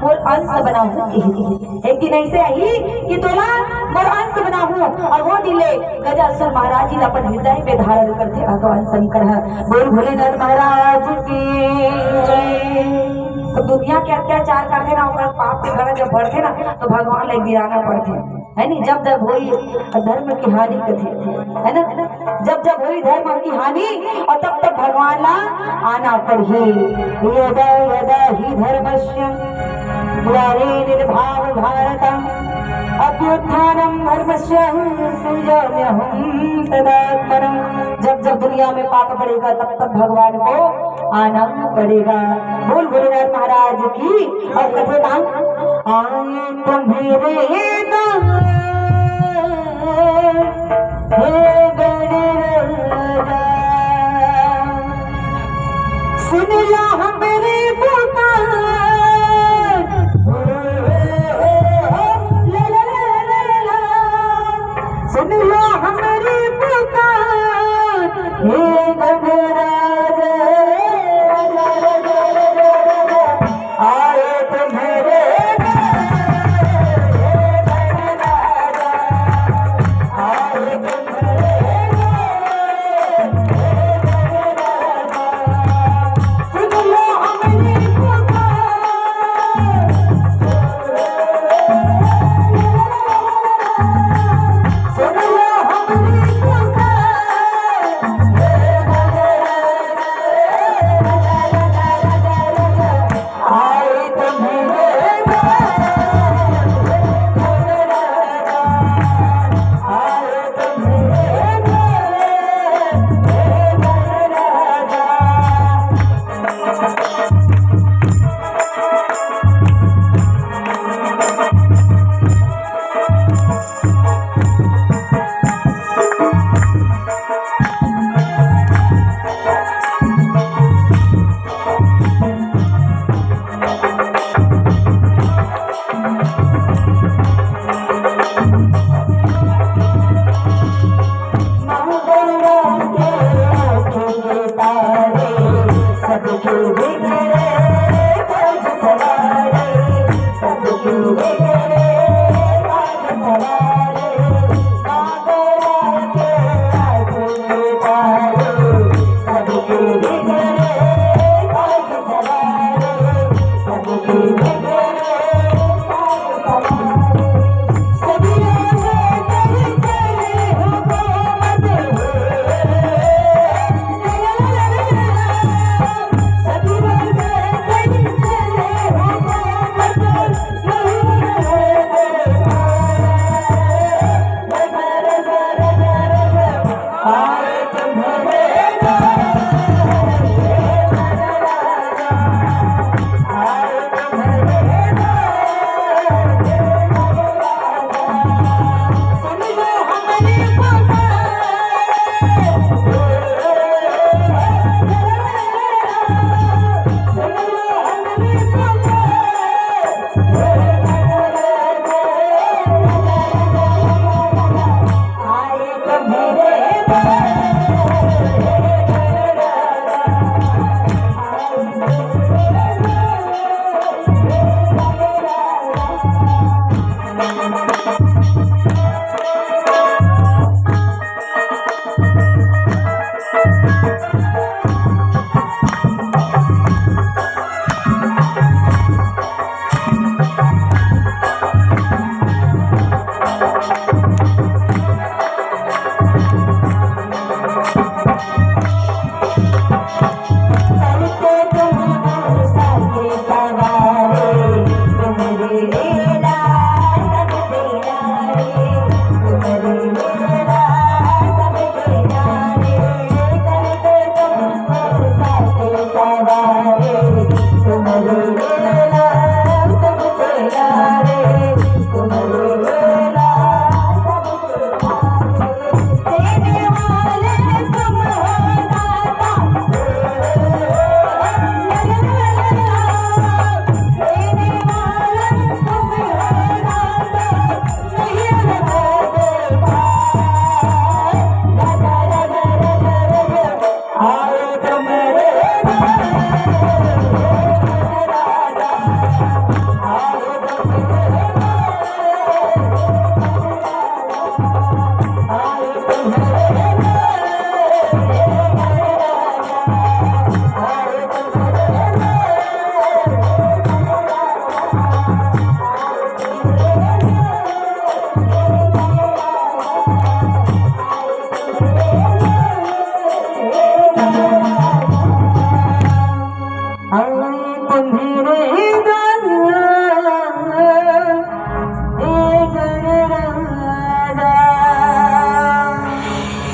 मोर अंश बनाहूं कहिके। एक दिन ऐसे आही कि तोला मोर अंश बनाहूं। और वो दिन ले गजासुर महाराज जी ला अपन हृदय में धारण करथे भगवान शंकर ह। बोल भोलेनाथ महाराज की। तो दुनिया के अत्याचार करथे ना, ओकर पाप के घड़ा जब बढ़थे ना, तो भगवान ला गिराना पड़थे, है नी? जब जब होई धर्म की हानि कथे, है ना? जब जब होई धर्म की हानि, और तब तब भगवान ला आना पड़ही। यदा यदा ही धर्मस्य ग्लानिर्भवति भारत, अभ्युत्थानम धर्मस्य सृजाम्यहम तदात्मनम। जब जब दुनिया में पाप बढ़ेगा, तब तब भगवान को आना पड़ेगा। बोल भोलेनाथ महाराज की। और कथे ना, आए तुम्हें रे दान, हे गणराजा, सुन ला हमरी पुकार। ला, ला, ला, ला, ला, ला। सुन ला हमरी पुकार, हे गणराज। आए तुम्हारे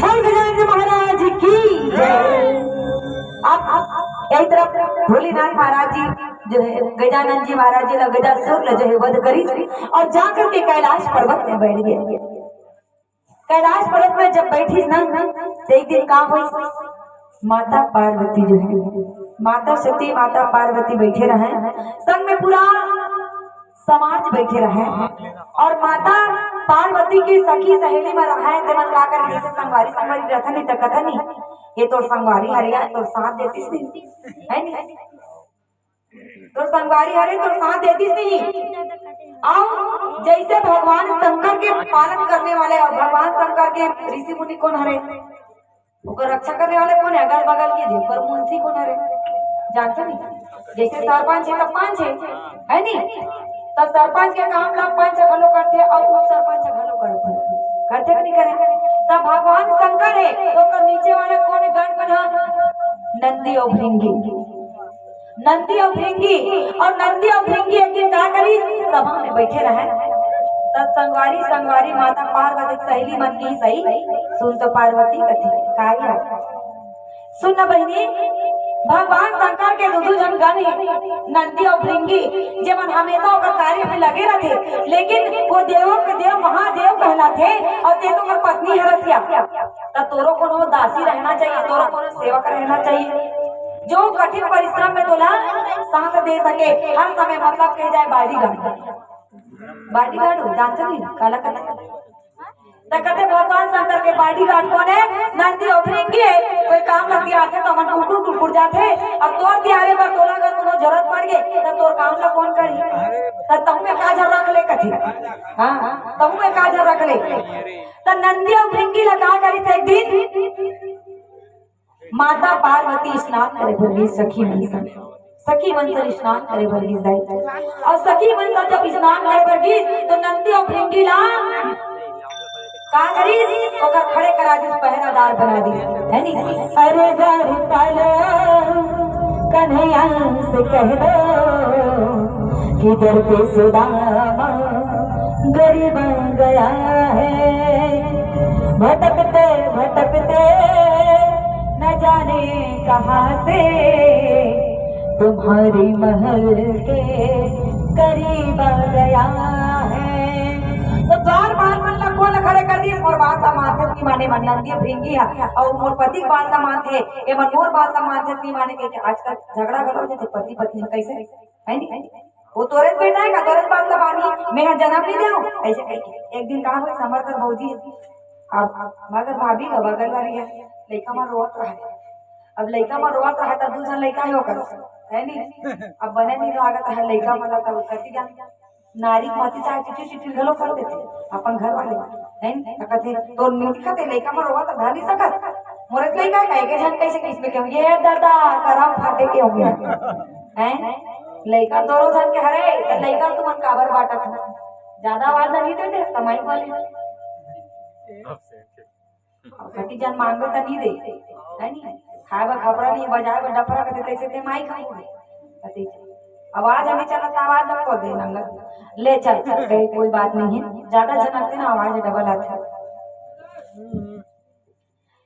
बोल गजानन जी महाराज की जय। अब, अब यही तरफ भोलेनाथ महाराज जी जो है, गजानन जी महाराज जी ला गजासुर ला जो है वध करिस और जाकर के कैलाश पर्वत में बैठ गया। कैलाश पर्वत में जब बैठिस ना, तो एक दिन का हुई, माता पार्वती जो है, माता सती, माता पार्वती बैठे रहे, संग में पूरा समाज बैठे रहे। और माता पार्वती के सखी सहेली में रहे, तेमन का करे, जैसे संगवारी, संगवारी रथे नहीं तो कथे नहीं, ये तोर संगवारी हरे, तोर साथ देतिस नहीं, है नहीं? तोर संगवारी हरे, तोर साथ देतिस नहीं। अउ जैसे भगवान शंकर के पालन करने वाले और भगवान शंकर के ऋषि मुनि कौन हरे, ओकर रक्षा करने वाले कौन है, अगल बगल के जे ओकर मुंशी कौन हरे, जानते नहीं? जैसे सरपंच है तो पंच है, है नहीं? तो सरपंच के काम ला पंच घलो करथे और उप सरपंच घलो करथे, करथे कि नहीं करे? तब भगवान शंकर है तो ओकर नीचे वाला कौन है, गण बना? नंदी और भृंगी। नंदी और भृंगी, और नंदी और भृंगी एक दिन का करी, सभा में बैठे रहे। तब संगवारी, संगवारी माता पार्वती सहेली मन की सही सुन तो पार्वती कथे, "का या? सुन न बहिनी, भगवान शंकर के दू दू झन गण हे, नंदी और भृंगी, जेमन हमेशा ओकर कार्य में लगे रहथे, लेकिन वो देवों के देव महादेव कहलाथे, और ते तो ओकर पत्नी हरस या।" त तोरो कोनो दासी रहना चाहिए, तोरो कोनो सेवक रहना चाहिए, जो कठिन परिश्रम में तोला साथ दे सके, हर समय मतलब कहे जाए बॉडीगार्ड। बॉडीगार्ड हो, जानते नहीं काला काला? त कहते भगवान शंकर के बॉडीगार्ड कौन है? नंदी और भृंगी है। कोई काम लग गया थे तो हमन कुकुर कुकुर जाते, अब तोर दियारे बर तोला अगर कोनो जरूरत पड़ गए तो तोर काम ला कौन करी? त तहु में काजर रख ले कथी, हाँ, तहु में काजर रख ले। त नंदी अउ भृंगी ला का करिस एक दिन, माता पार्वती स्नान करे बर गिस सखी मन संग, सखी मन संग स्नान करे बर गिस दाई। अउ सखी मन संग जब स्नान करे बर गिस, तो नंदी अउ भृंगी ला का करिस, ओकर खड़े करा दिस, पहरादार बना दिस, है नी? अरे गारी पालो कन्हैया से कह दो, किधर पे सुदामा गरीबा गया है, भटकते भटकते न जाने कहाँ से तुम्हारी महल के करीब आ गया है। तो द्वारपाल मन ला कोन खड़े कर दिस? मोर बात ला मानथे कि माने मन नंदी भृंगी है और मोर पति के बात ला मानथे, ये मन मोर बात ला मानथे कि माने के आजकल झगड़ा घलो हो जाथे पति पत्नी में, कैसे? है नी? वो तोरे बेटा है का, तोरे बात ला मानी, मैं यहाँ जन्म नहीं देहूँ, ऐसे कह के। एक दिन कहा कोई समर कर भौजी, अब मगर भाभी का बगल वाली है, लइका मन रोवत रहे। अब लइका मन रोवत रहे, तब दू झन लइका है ओकर, है नी? अब बने नहीं लागत है लइका मन ला, तब कति जान नारी के माती चाहे चिटिर चिटिर घलो कर देथे अपन घर वाले, है नी? त कहथे, "तोर नहीं दिखत है, लइका मन रोवत, धर नहीं सकत।" मोरे लइका कहे के झन कइसे किसमें के होंगे, "ए दादा, करम फाटे के होंगे।" हैं? लइका दोनों झन के हरे, त लइका तुमन काबर बांटत हो? ज्यादा आवाज नहीं देते, कमाई वाले। अउ कति झन मांगबे त नहीं दे, है नी? खाए बर खपरा नहीं, बजाए बर डफरा कथे, तइसे ते माई खाऊ है। कति आवाज नहीं चलत, आवाज न को दे नंगत। ले चल, चल, कहीं कोई बात नहीं है, ज्यादा झन आथे ना, आवाज डबल आथे।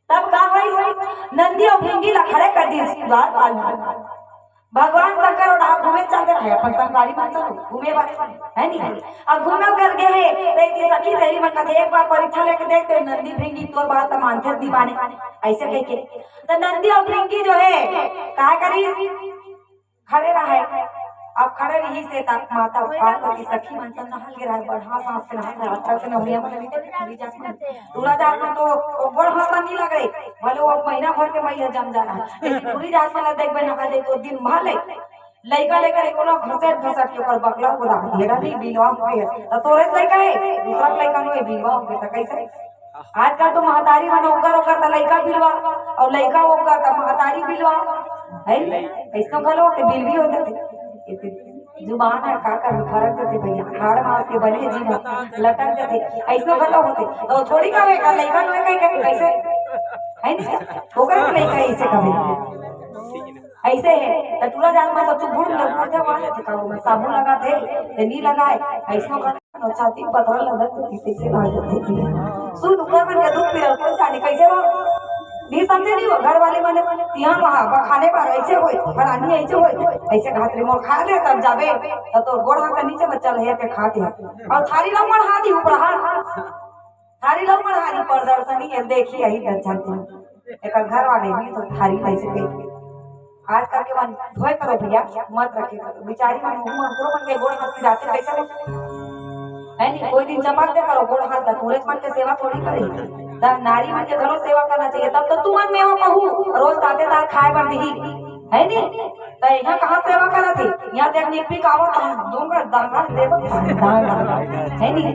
तब का होइस? नंदी अउ भृंगी ला खड़े कर दिस द्वारपाल ह। भगवान शंकर ओढ़ा घूमे चल रहे, अपन संगवारी मन संग घूमे बर, है नी? अब घूमे कर गे हे, त एती सखी सहेली मन कथे, "एक बार परीक्षा लेके देख, ते नंदी भृंगी तोर बात मानथे नी माने," अइसे कहिके। त नंदी अउ भृंगी जो हे, का करिस? खड़े रहे। अब खड़े रहिस हे त माता पार्वती सखी मन संग नहाए गे रहे, बढ़ा सांस के नहाए रहे, आजकल के नहुरिया मन नहीं देखत, टूरा जात मन तो, ओ बड़ हाथ नहीं लगे, भले वो महीना भर के मइया जम जा रहा, लेकिन टूरी जात मन ला देखबे नहाए दे तो दिन भर ले लइका लेकर एको ला घसेट घसेट के ओकर बकला को रख दिए रही, बिलवा हो गए। त तोरे से लइका है, दूसरा के लइका नो है, बिलवा हो गए, त कइसे? आजकल तो महतारी मन ओकर ओकर त लइका बिलवा, अउ लइका ओकर त महतारी बिलवा, है नी? अइसनो घलो होथे, बिल भी हो जाथे। जुबान ह का कर फरक देथे भइया, हाड़ मांस के बने जीभ लटक जाथे, अइसनो घलो होथे। त थोड़ी कहबे का लइका नोहे कहि के, कइसे? है नी? ओकर लइका अइसे कहबे। अइसे हे, त टूरा जात मन तो तू बूढ़ ले बूढ़ थे, वहाँ लेथे का, वो साबुन लगाथे, ते नी लगाए, अइसनो घलो छाती पथरा लगत तो पीछे से लाग जाथे। सुन, ऊपर मन के दुख पीरा कोई जाने कइसे हो? नहीं समझे नहीं हो, घर वाले मन तिहा वहाँ बखाने पर अइसे होय, फलानी अइसे होय, अइसे घात रे मोर खा ले तब जाबे, तब तो गोड़ हाथ के नीचे में चल हे के खाते हैं। अउ थारी ला मढ़ा दी ऊपर हाथ, थारी ला मढ़ा दी प्रदर्शनी है, देखी यही दर्शन तुम। एकर घर वाले भी तो थारी पैसे दे। आजकल के मन धोए करो भइया, मत रखे करो। बिचारी मन, वो मन, वो मन के गोड़ हाथ पिराथे, कैसे हो? है नी, कोई दिन चपक दे करो गोड़ हाथ ला, टूरे मन के सेवा थोड़ी करी। त नारी मन के घलो सेवा करना चाहिए, तब तो तुमन मेवा पहू रोज ताते तार खाए बर दिही, है नी? त यहाँ कहाँ सेवा करत हे? यहाँ देख निकपी कावत हम, दोनों दांगा देव, दांगा, है नी?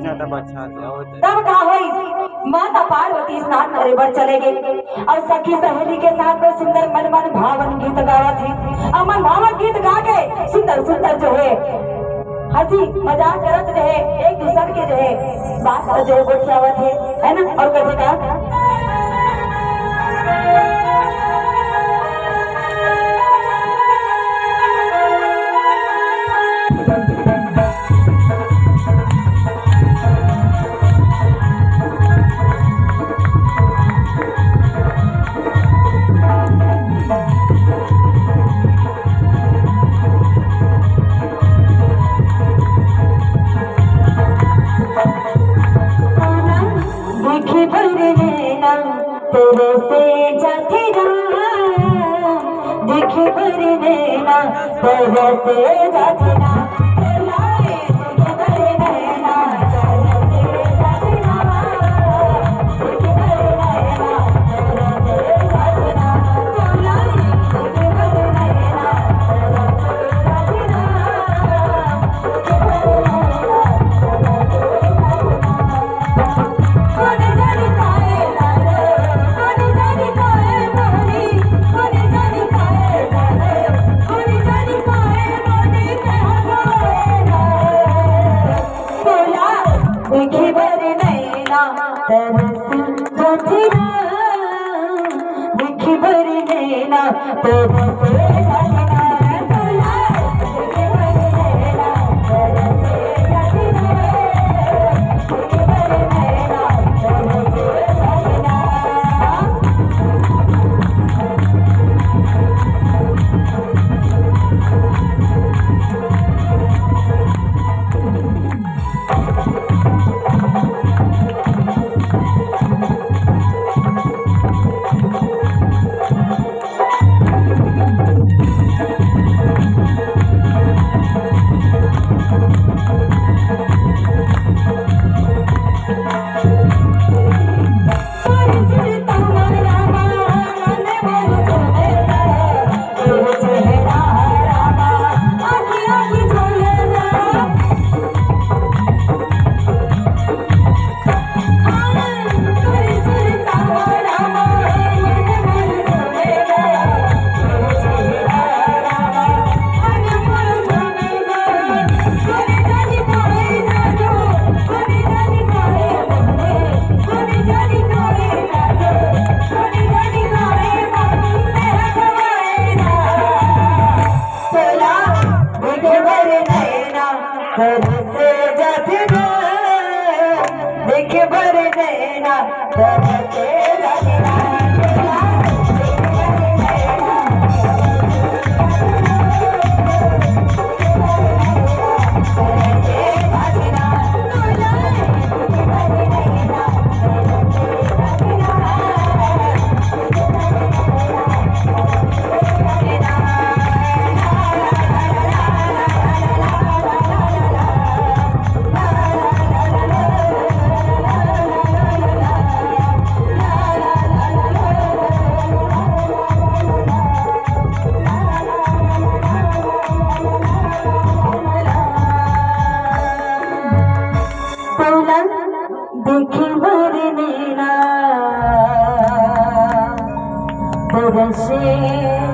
तब का होई? माता पार्वती स्नान करे बर चले गे अउ सखी सहेली के साथ में सुंदर मन मन भावन गीत गावत हे। अउ मन भावन गीत गा के सुंदर सुंदर जो है हंसी मजाक करत रहे, एक दूसर के जो है बात जो है गोठियावत हे, है ना? अउ कथे का देखे बर नैना तरसे जाथे राम, देखे बर नैना तरसे जाथे राम।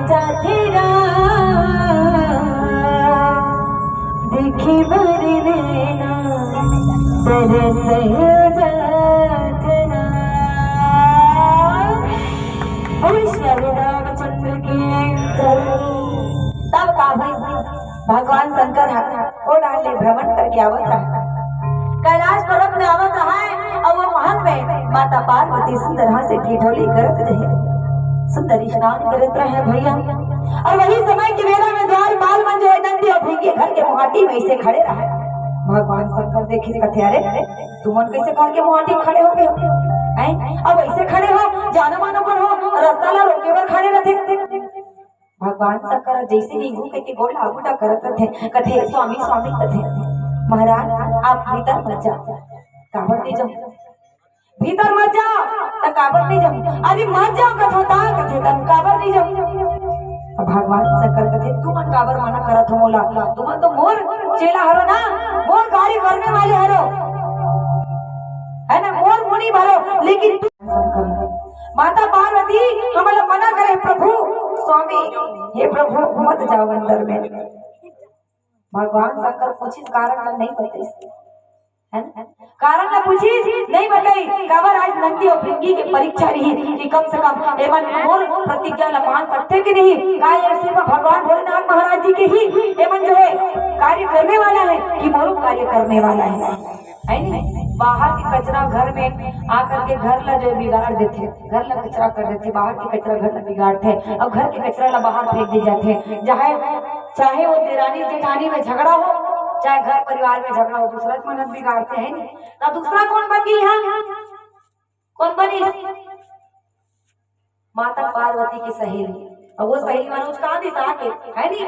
जाथे राम, देखी बर नैना तरस जाथे ना। बोल श्री रामचंद्र की जय। तब का भई, भगवान शंकर ह ओ डाहर ले भ्रमण करके आवत रहा, कैलाश पर्वत में आवत रहा है, और वो महल में माता पार्वती सुंदर हाथ से ठिठोली करत रहे, सुंदर स्नान करत रहे भैया। और वही समय के बेरा में द्वारपाल मन जो है नंदी और भृंगी घर के मुहाटी में ऐसे खड़े रहे। भगवान शंकर देखे, कथे, "अरे, तुमन कैसे घर के मुहाटी में खड़े हो गए हो? हैं? अब ऐसे खड़े हो, जानो मानो कौन हो, रास्ता ला रोके बर खड़े रहते।" भगवान शंकर जैसे निंगू कहिके गोड़ ला आगू ला करत रथे, कथे, "स्वामी, स्वामी," कथे, "महाराज, आप भीतर मत जाओ।" "काबर नहीं जाओ?" "भीतर मत जाओ।" "त काबर नहीं जाओ?" "अरे मत जाओ," कथो, "ता," कथे, "तब काबर नहीं जाओ?" अब भगवान शंकर कथे, "तुमन काबर मना करत हो मोला? तुमन तो मोर चेला हरो ना, मोर कार्य करने वाले हरो, है ना, मोर मुनि भरो, लेकिन तू," माता पार्वती हमला मना करे, "प्रभु, स्वामी, हे प्रभु, मत जाओ अंदर में।" भगवान शंकर पूछिस, कारण ला नहीं बताइस, है ना? कारण ला पूछिस, नहीं बताई। काबर, आज नंदी और भृंगी के परीक्षा रही कि कम से कम एमन मोर प्रतिज्ञा ला मान सकथे कि नहीं? का ये सिर्फ भगवान भोलेनाथ महाराज जी के ही एमन जो है कार्य करने वाला है कि मोरो कार्य करने वाला है? है नहीं? बाहर के कचरा घर में आकर के घर ला जो बिगाड़ देथे, घर ला कचरा कर देथे, बाहर के कचरा घर ला बिगाड़थे, और घर के कचरा ला बाहर फेंक दे जाथे। चाहे, चाहे वो देरानी जेठानी में झगड़ा हो, चाहे घर परिवार में झगड़ा हो, दूसरा मन बिगाड़थे, है नहीं? तो दूसरा कौन बन गई यहाँ? कौन बनी? माता पार्वती की सहेली। अब वो सहेली मनोज कहाँ दिस आके, है नहीं?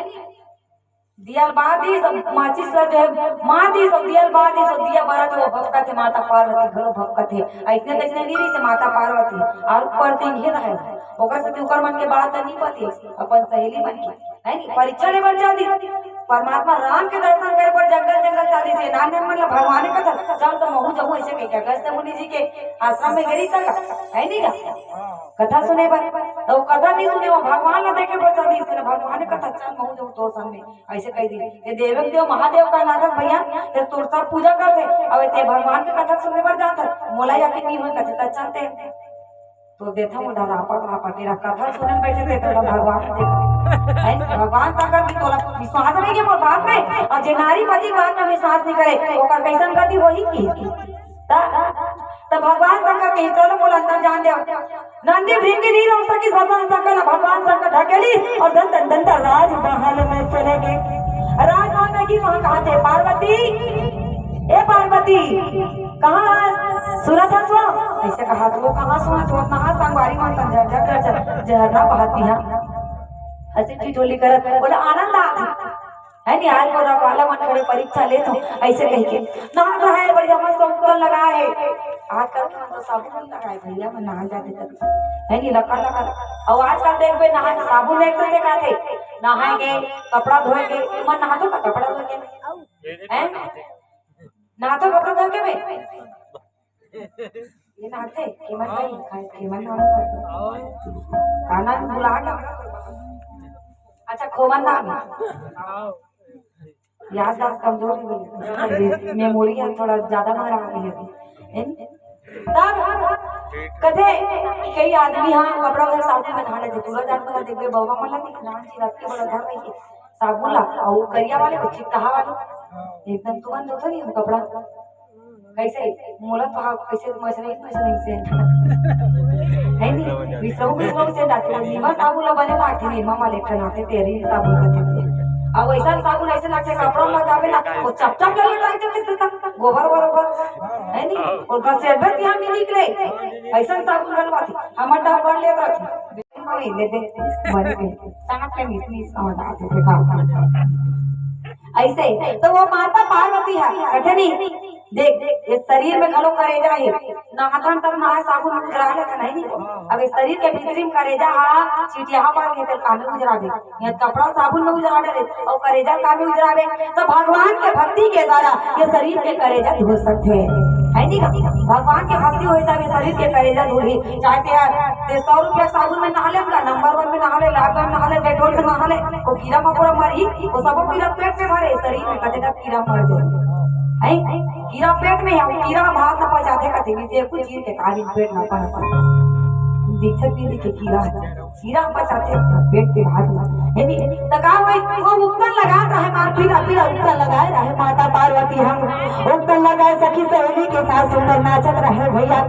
दिया बार दिस, माचिस ला जो है, मार दिस, दिया बार दिस, दिया बरत हे, वो भभकत हे, माता पार्वती घलो भभकत हे। अइसने तइसने नहीं रहिस माता पार्वती, और ऊपर दिन ही रहे। ओकर से ओकर मन के बात नहीं पतिस, अपन सहेली बन के, है नी? परीक्षा ले बर चल दिस। परमात्मा राम के दर्शन करे बर जंगल जंगल चल दिस। नान नान मन ला भगवान कथा, "चल तो महू जहूँ," ऐसे कह के अगस्त्य मुनि जी के आश्रम में गई था, है नी का? कथा सुने बर, तो कथा नहीं सुने, वो भगवान ला देखे बर चल दिस। भगवान कथा, "चल महू जहूँ तोर संग में।" ऐसे कह दी, "ये देवक देव महादेव का नाटक भैया, ये तोर सब पूजा कर दे, अब ये भगवान के कथा सुनने बर जात है, मोला या के नहीं होय कथे, त चलते।" तो देथा वो डरापा, डरापा के कथा सुनन बैठे थे, तो भगवान देखा। है, भगवान शंकर की तोला विश्वास नहीं है मोर बात में, और जे नारी पति बात में विश्वास नहीं करे, ओकर कैसन गति होही की? त, त भगवान शंकर के चलो मोला अंदर जान दे। नंदी भृंगी नहीं रोक सकिस भगवान शंकर ला, भगवान शंकर ढकेलिस और दन दन दन दन राजमहल में चले गए। राजमहल में गई, वहां कहा थे, "पार्वती, ए पार्वती, कहाँ है? सुनत हस वो?" ऐसे कहा तो वो कहाँ सुनत हो? नहा संगवारी मन तन झर झर झर झर झरना बहाती है। हंसी ठिठोली करत बोला, "आनंद आ।" है नी, आज वो रखवाला मन खड़े परीक्षा लेत हो, ऐसे कह के नहात रहे, बढ़िया मस्त उबटन लगा है। आजकल के मन तो साबुन नहीं लगाए भैया, मन नहा जाते तक, है नी, लकर लकर। और आजकल देखबे नहाए साबुन एक तो देखा थे, नहाएंगे, कपड़ा धोएंगे, मन नहा तो कपड़ा धोएंगे, हैं? नहा तो कपड़ा धोएंगे बे? ये नाते केमन भाई, खाए केमन नाम करते। खाना भी भुला गया। अच्छा, खोमन नाम। याददाश्त कमजोर हो गई, मेमोरी है थोड़ा ज्यादा मारा आ गई है। हैं? तब कथे कई आदमी हाँ कपड़ा उधर साबुन में नहा लेते, पूरा जान पड़ा देखबे बाबा मन ला नहीं, नाम जी रख के बड़ा घर रही है। साबुन ला, और करिया वाले, वो चिपटहा वाले, एकदम तुरंत धोते नहीं हम कपड़ा। कैसे? मोला तो हाँ, कैसे मसरे, मसरे से। है नहीं? बिसरऊ, बिसरऊ से डालते, वो नीमा साबुन ला बने लागते, नीमा वाले ठनाते, तेरी साबुन का देते। अब ऐसा साबुन ऐसे लागते, कपड़ा में लगावे ना, वो चप चप लगे लागते, गोबर बरोबर, है नहीं? और घसेट भी यहाँ नहीं निकले, ऐसा साबुन डलवाते, हम अड्डा भर लेते रहते। कोई ले दे, मर गए। साथ में इतनी समझ आती थी, काम। ऐसे, तो वो माता पार्वती है, कथे नहीं, देख, ये शरीर में घलो करेजा है, नहाथन तब नहा साबुन में उजरा लेथन, नहीं? अब ये शरीर के भीतरी में करेजा हा, चिटिया हा पार के तेल कामे उजरा दे, ये कपड़ा साबुन में उजरा दे, और करेजा कामे उजरा दे, तो भगवान के भक्ति के द्वारा ये शरीर के करेजा धो सकते हैं। है नी का? भगवान के भक्ति होही तब ये शरीर के करेजा धुलही। चाहे ते हर ते सौ रुपया साबुन में नहा ले, का नंबर वन में नहा ले, लाइजॉल में नहा ले, डेटॉल में नहा ले, वो कीरा मकोरा मरही, वो सबो कीरा पेट में भरे, शरीर में कते तक कीरा मर जाए। हैं? कीरा पेट में है, कीरा भात न पचाते कते भी, ते कुछ चीज के कारण पेट न पन पन। दिखत नहीं दिखे कीरा है। कीरा बचाथे पेट के भात में। यानी त का होई, वो उपकन लगात रहे मार, पीला पीला उपकन लगाए रहे माता पार्वती हम। उपकन लगाए सखी सहेली के साथ सुंदर नाचत रहे भैया।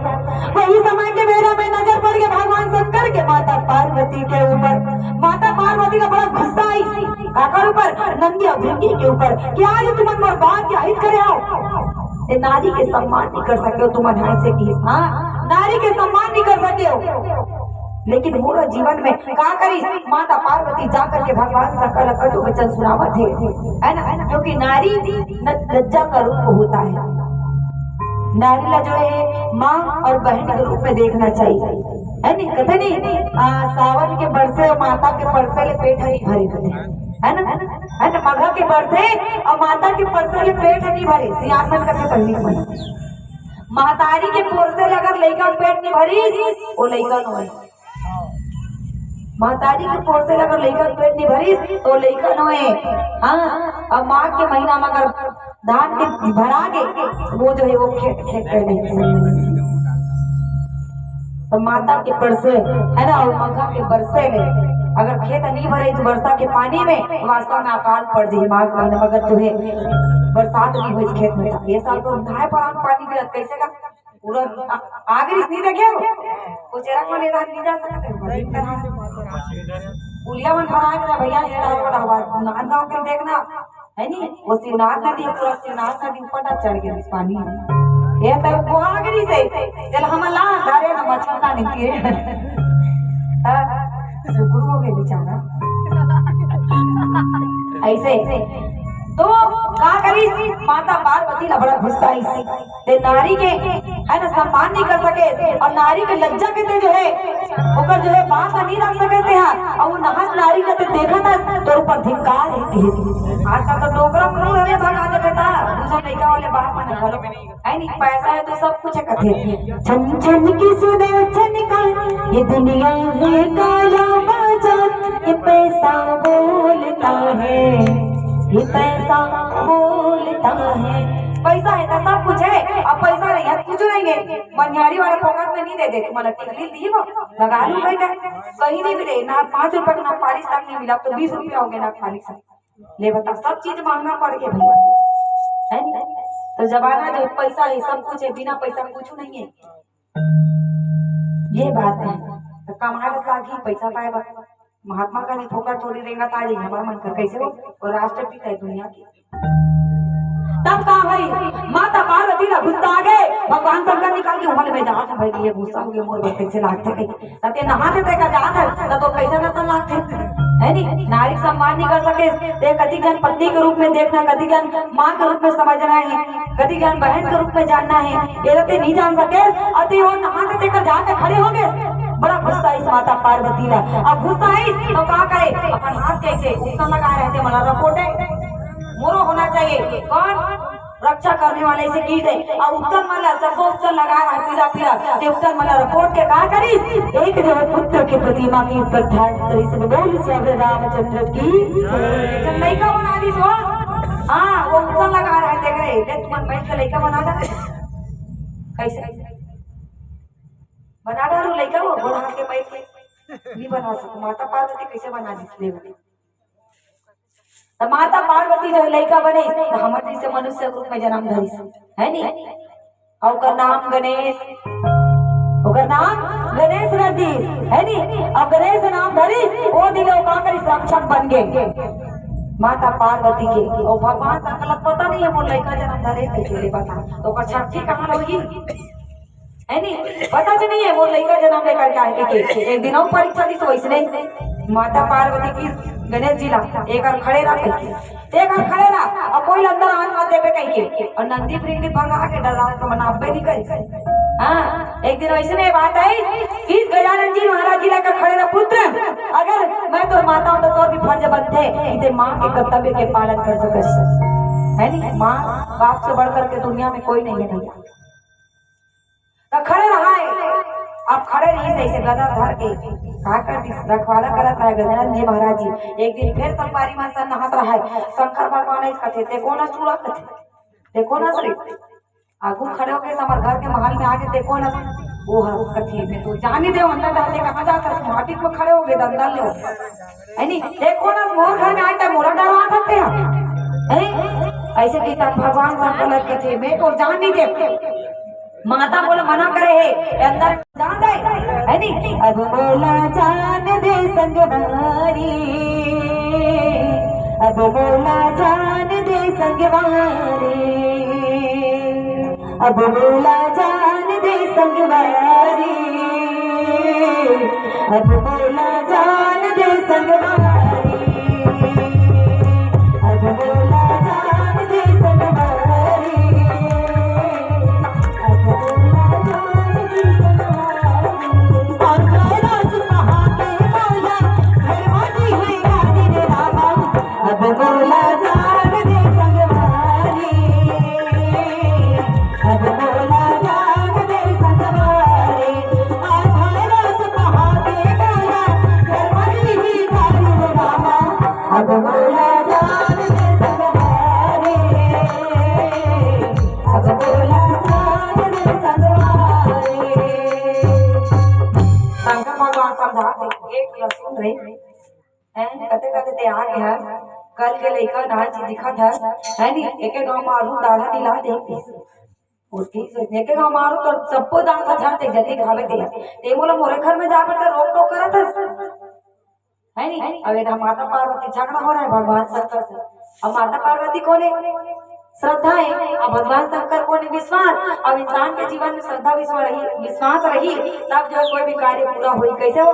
वही समय के बेरा में नजर पड़ गए भगवान शंकर के माता पार्वती के ऊपर। माता पार्वती का बड़ा गुस्सा आई। काकर ऊपर? नंदिया भृंगी के ऊपर। कि आज तुमन मोर बात के अहित करे हो? ये नारी के सम्मान नहीं कर सके हो तुमन, हाय से की, हाँ, नारी के सम्मान नहीं कर सके हो। लेकिन मोर जीवन में का करी, माता पार्वती जा करके भगवान शंकर ला कटु वचन सुनावत हे, है ना? क्योंकि नारी न-, लज्जा का रूप होता है। नारी ला जो है माँ और बहन के रूप में देखना चाहिए, है नी? कथे नी, आ, सावन के बरसे और माता के परसे ले पेट नहीं भरे कथे, है ना? है ना? मघा के बरसे और माता के परसे ले पेट नहीं भरे, सियान मन कथे पहली मन। महतारी के पोरसे ले अगर लइका पेट नहीं भरिस, वो लइका नो है। महतारी के पोरसे ले अगर लइका पेट नहीं भरिस, तो लइका नो है। हाँ, अब माघ के महीना में अगर धान के भरा के, वो जो है वो खेत, खेत कर नहीं। तो माता के परसे, है ना, और मघा के बरसे में अगर खेत नहीं भरे इस वर्षा के पानी में, तो वास्तव में अकाल पड़ जाए माघ महीना में, अगर जो है बरसात नहीं हो इस खेत में। तो ये साल तो धाय पर पानी गिरत, कैसे का पूरा आ-, आगरी नहीं देखे हो? वो चेरा को लेना नहीं जा सकते हो। पुलिया मन भरा के ना भैया, ये डाल वाला हवा, नांद गाँव के देखना, है नी? वो शिवनाथ नदी है, पूरा शिवनाथ नदी ऊपर तक चढ़ गया इस पानी में। ये तो वो आगरी से, चल हम ला, धारे ना मछली ना निकले। हाँ, सुकड़ू हो गए बेचारा। ऐसे, तो का करी, माता पार्वती ला बड़ा गुस्सा आई। ते नारी के, है ना, सम्मान नहीं कर सके और नारी के लज्जा के ते जो है, ओकर जो है बात नहीं रख सके ते हा, और वो नहात नारी के ते देखा था, तोर ऊपर धिक्कार है, कहे। आजकल तो डोकरा मुंह रहले भगा दे बेटा, दूसरा लड़का वाले बाप मन घरो, है नी, पैसा है तो सब कुछ है कथे। छन छन की सुने छन का, ये दुनिया है काला बाजार, ये पैसा बोलता है, ये पैसा बोलता है। पैसा है तो सब कुछ है, अब पैसा नहीं है तो कुछ नहीं है। मनिहारी वाले फोकट में नहीं दे दे, तुम्हारा टिकली दी वो, लगा लू भाई का, कहीं नहीं मिले ना, पाँच रुपए का ना पालिश तक नहीं मिला, अब तो बीस रुपया हो गया ना पालिश। ले बता, सब चीज महंगा पड़ गया भैया, है नी? तो जमाना जो पैसा है, सब कुछ है, बिना पैसा कुछ नहीं है। ये बात है। तो कमाए बर लागही, पैसा पाए बर। महात्मा गांधी फोकट थोड़ी रेंगत आ जाई, हमार मन कर कैसे हो? और राष्ट्रपिता है दुनिया की। तब का भाई, माता पार्वती ला गुस्सा आ गए, भगवान शंकर निकाल के उमल में जात है भाई, ये गुस्सा हो गया, मोर बच्चे से लागते कहीं। तब ये नहाते ते का जात है, तब तो कैसे नसन लागते? है नी? नारी सम्मान नहीं कर सके, ते कति जन पत्नी के रूप में देखना, कति जन माँ के रूप में समझना है, कति जन बहन के रूप में जानना है, ये तो ते नहीं जान सके। अति हो नहाते ते का जाके खड़े हो गए, बड़ा गुस्सा इस माता पार्वती ला। अब गुस्सा है तो का करे, अपन हाथ कैसे उत्तर लगा रहते, मला रपोट है, मोरो होना चाहिए। कौन? रक्षा करने वाले से की दे। और उत्तर मला, सबको उत्तर लगा रहा है, पीला पीला। ते उत्तर मला रपोट के का करी? एक जो है पुत्र की प्रतिमा की प्रतिष्ठा करी, सब बोल सियावर रामचंद्र की। जब लइका बना दी तो, हाँ, वो उत्तर लगा रहा है, देख रहे, ले तुम बैठ के लइका बना दे। कैसे? बना डालो लइका, वो गोड़ हाथ के पैर के। नहीं बना सको, माता पार्वती कैसे बना दी? ले बना। तो माता पार्वती जो है लइका बने, तो हमर जैसे मनुष्य के रूप में जन्म धरिस, है नी? और ओकर नाम गणेश, ओकर नाम गणेश रख दिस, है नी? और गणेश नाम धरिस, वो दिन वो का करिस, रक्षक बन गए माता पार्वती के। और भगवान शंकर ला पता नहीं है, वो लइका जन्म धरे कैसे, ले बता। तो ओकर छठी कहाँ होगी? है नी? पता च नहीं है, वो लइका जन्म लेकर के आए के, के, के। एक दिन और परीक्षा दी तो वैसने माता पार्वती की गणेश जी ला, एक और खड़े रहा कह के, एक और खड़े रहा, और कोई अंदर आन मत देवे कह के। और नंदी प्रीति भगा के डरा के मनाबे नहीं करी। हाँ, एक दिन वैसने बात आई कि गजानन जी महाराज जी ला कर खड़े रहा, पुत्र, अगर मैं तोर माता हूँ तो तोर भी फर्ज बनते कि ते माँ के कर्तव्य के पालन कर सकस। है नी? माँ बाप से बढ़ करके दुनिया में कोई नहीं है भैया। अब खड़े रहिस ऐसे गदा धर के, का कर दिस, रखवाला करत रहे गजानन जी महाराज जी। एक दिन फेर संगवारी मन संग नहात रहे, शंकर भगवान ऐसे कथे, "ते कोन अस टूरा?" कथे, "ते कोन अस रे?" आगू खड़े होके हमर घर के महल में आके, "ते कोन अस?" वो ह कथे, "मैं तो जान नहीं देव, अंदर डहर ले कहाँ जात हस, माटी में खड़े होके दंदल लो।" है नी? "ते कोन अस मोर घर में आए, ते मोला डरवा सकते हैं?" है नी? ऐसे कि तब भगवान शंकर ल कथे, "मैं तो जान नहीं देव।" माता मोला मना करे हे, ये अंदर जान दे, है नी? अब मोला जान दे संगवारी, अब मोला जान दे संगवारी, अब मोला जान दे संगवारी, अब मोला जान दे संगवारी, अब मोला जान दे संगवारी, अब मोला जान दे संगवारी। और कैलाश कहाँ के मोला, घरवाली हुई गाली रे रामा। अब मोला जान दे संगवारी, अब मोला जान दे संगवारी। आधारा से कहा के मोला, घरवाली ही गाली रे रामा। अब मोला जान दे संगवारी, अब मोला जान दे संगवारी। शंकर भगवान समझा दे, एक लहसुन रे। हैं? कते कते ते आ गे हस, कल के लइका नाच दिखत हस, है नी? एके गाँव मारू दाढ़ा नी ला दे। एके गाँव मारू तो सबको दाढ़ा झाड़ दे, जल्दी खावे दे। ते मोला मोरे घर में जाकर के रोक टोक करत हस, है नी? अब एदा माता पार्वती झगड़ा हो रहा है भगवान शंकर से। अब माता पार्वती कोन हे? श्रद्धा हे। अब भगवान शंकर कोन हे? विश्वास। अब इंसान के जीवन में श्रद्धा विश्वास रही, विश्वास रही, तब जो है कोई भी कार्य पूरा होही। कैसे हो?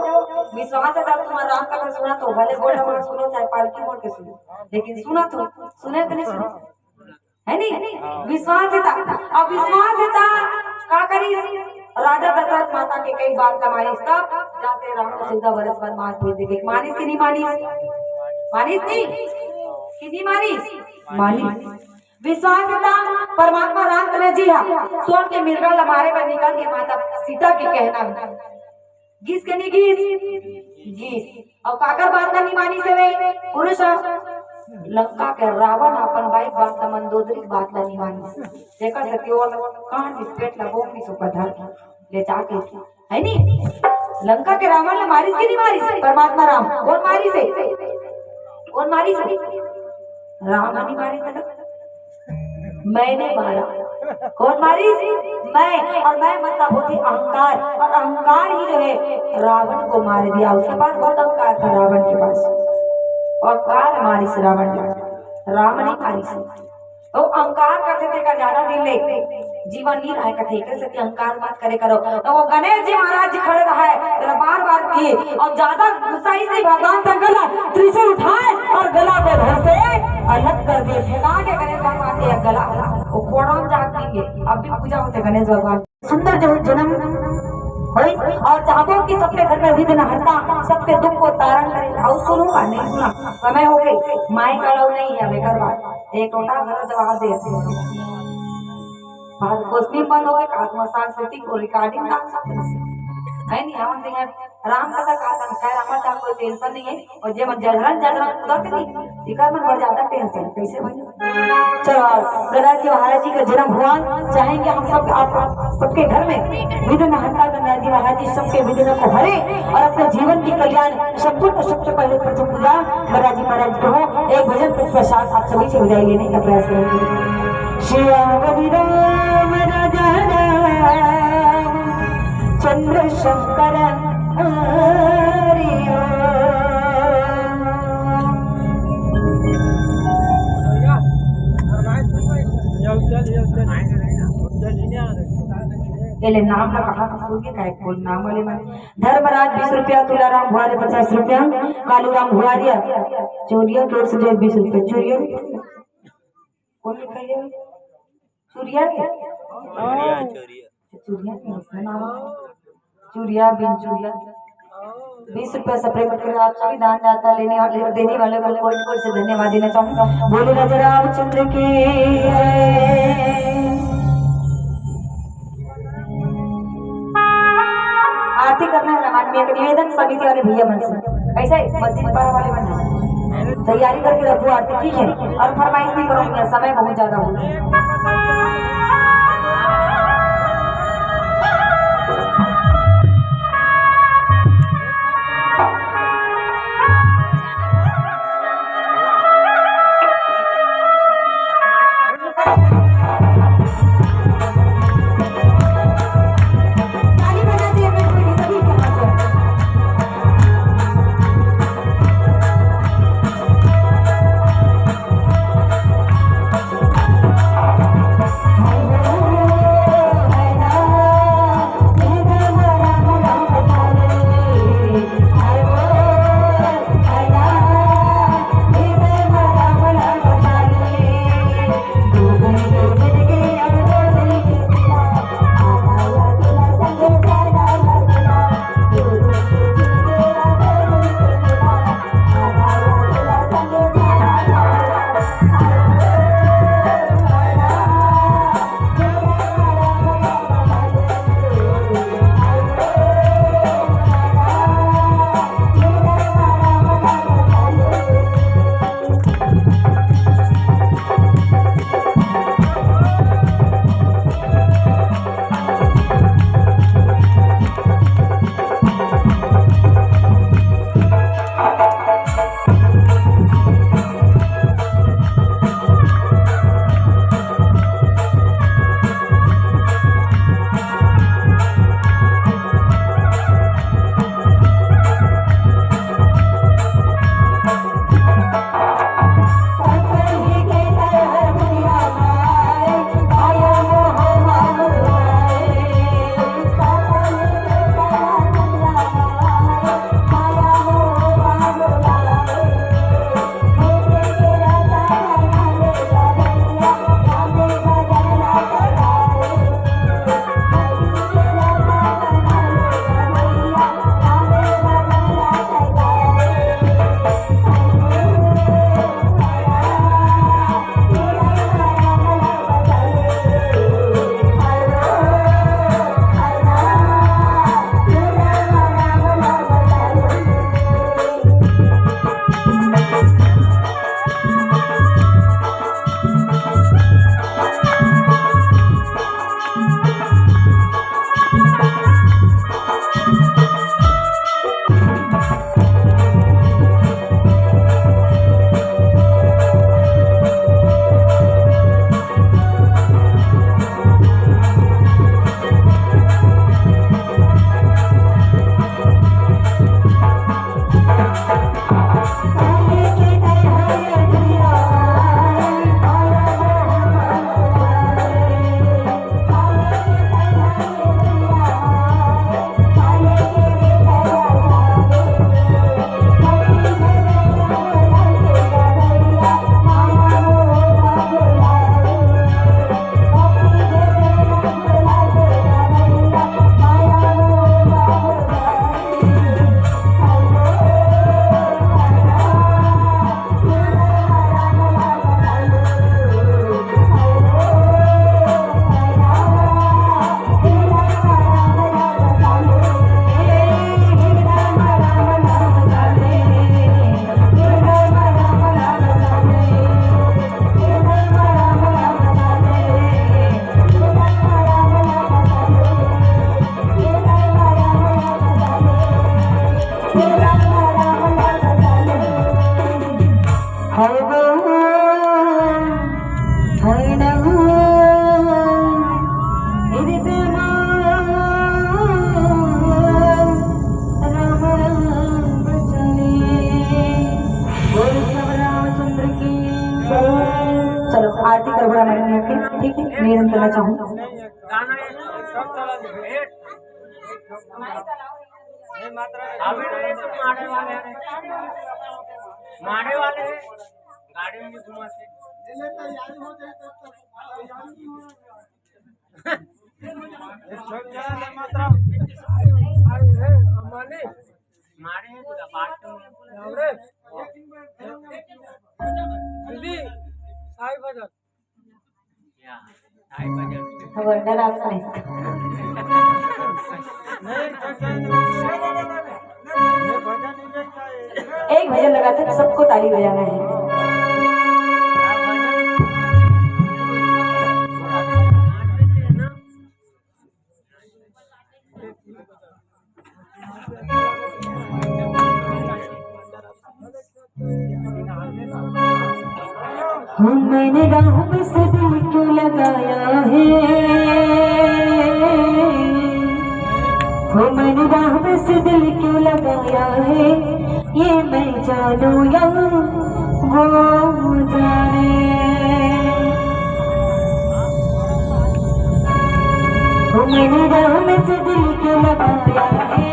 विश्वास हे तब तुम्हारा राम कथा सुनत हो, भले गोठ में सुनो चाहे पालकी मोड़ के सुनो, लेकिन सुनत हो, सुने के नहीं सुनो, है नी? विश्वास हे ता, अब विश्वास हे ता का करिस? राजा दशरथ माता के कई बात ला मानिस, तब जाके राम को चौदह बरस वनवास भेज दे। मानिस कि नहीं मानिस? मानिस नहीं कि नहीं मानिस? मानिस। विश्वास हे ता परमात्मा रामचंद्र जी हा सोन के मिर्गा ला मारे बर निकल गे, माता सीता के कहना में। गिस के नहीं गिस? गिस। अउ काकर बात ला नहीं मानिस हवे? पुरुष हा। लंका के रावण अपन बाई बात ला, मंदोदरी के बात ला नहीं मानिस। देखा सती वो कान में पेट ला बोम नहीं सुपा धर ले जाके, है नी? लंका के रावण ला मारिस कि नहीं मारिस? परमात्मा राम। कोन मारिस हे? कोन मारिस हे? राम नहीं मारिस हे ना? मैंने मारा। कोन मारिस? मैं। और मैं मतलब होती अहंकार, और अहंकार ही जो है रावण को मार दिया। उसके पास बहुत अहंकार था रावण के पास, अहंकार मारिस रावण ला, राम नहीं मारिस। तो अहंकार करथे तेकर ज्यादा दिन ले जीवन नहीं रहे कथे, एकर सेती अहंकार मत करे करो। तो वो गणेश जी महाराज जी खड़े रहे, तेला बार बार किए और ज्यादा गुस्सा ही से भगवान शंकर ला त्रिशूल उठाए और गला को धड़ से अलग कर दिए, फेंका के गणेश भगवान के गला वो कोड़ाम जाग देंगे। अब भी पूजा होते गणेश भगवान। सुंदर जो जन्म होइस और चाहबो कि सबके घर में विघ्न हरता, सबके दुख को तारण करे। अउ सुनो का नहीं सुना, समय हो गई, माई कड़ाऊ नहीं है, बेकार बात। एक टोटा घर जवाब दे। बात कोसनी बंद हो गए, का तुम सांस्कृतिक और रिकॉर्डिंग डाल सकते हैं? है नहीं, हम तो यहाँ राम कथा का था, खैर, हमारे साथ कोई टेंशन नहीं है। और जे मन जजरन, जजरन कूदत नहीं, इकर मन बड़ ज्यादा टेंशन, कैसे भाई? चलो, आओ, गणराज जी महाराज जी का जन्म हुआ, चाहेंगे हम सब, आप, आप सबके घर में विघ्न हरता गणराज जी महाराज जी सबके विघ्न को हरे और अपने जीवन की कल्याण संपूर्ण। सबसे पहले प्रथम पूजा गणराज जी महाराज को हो। एक भजन के पश्चात आप सभी से विदाई लेने का प्रयास करेंगे। श्री राम हरि राम राजा राम चंद्र शंकर हरि ओम। ये ले नाम ला कहा तो सुन के काय बोल नाम वाले मन। धर्मराज बीस रुपया, तुलाराम भुआरे पचास रुपया, कालूराम भुआरिया चोरिया तोर से दे बीस रुपया चोरिया। कौन लिखा है? चुरिया है? चुरिया, चुरिया। चुरिया नहीं, इसमें नाम है। चुरिया, बिन चुरिया। बीस रुपया से प्रेम करके आप सभी दान दाता लेने वाले और देने वाले को कोटि कोटि से धन्यवाद देना चाहूंगा। बोले राजा रामचंद्र की जय। मन में एक निवेदन समिति वाले भैया मन से, कैसे मस्जिद पर वाले मन से तैयारी करके रखो आरती, ठीक है? और फरमाइश नहीं करो भैया, समय बहुत ज्यादा हो गया। चलो, आरती करबो रामायण के, ठीक है, निवेदन करना चाहूँ। मारे वाले हैं, गाड़ी में घुमा से। मारे हैं पूरा बात तो। दीदी, साई बजा। या, साई बजा। वंडर आप साई। एक भजन लगाते हैं, सबको ताली बजाना है। हाँ, मैंने राह में से दिल क्यों लगाया है? हो, मैंने राह में से दिल क्यों लगाया है? ये मैं जानू या वो जाने। हो, मैंने राह में से दिल क्यों लगाया है?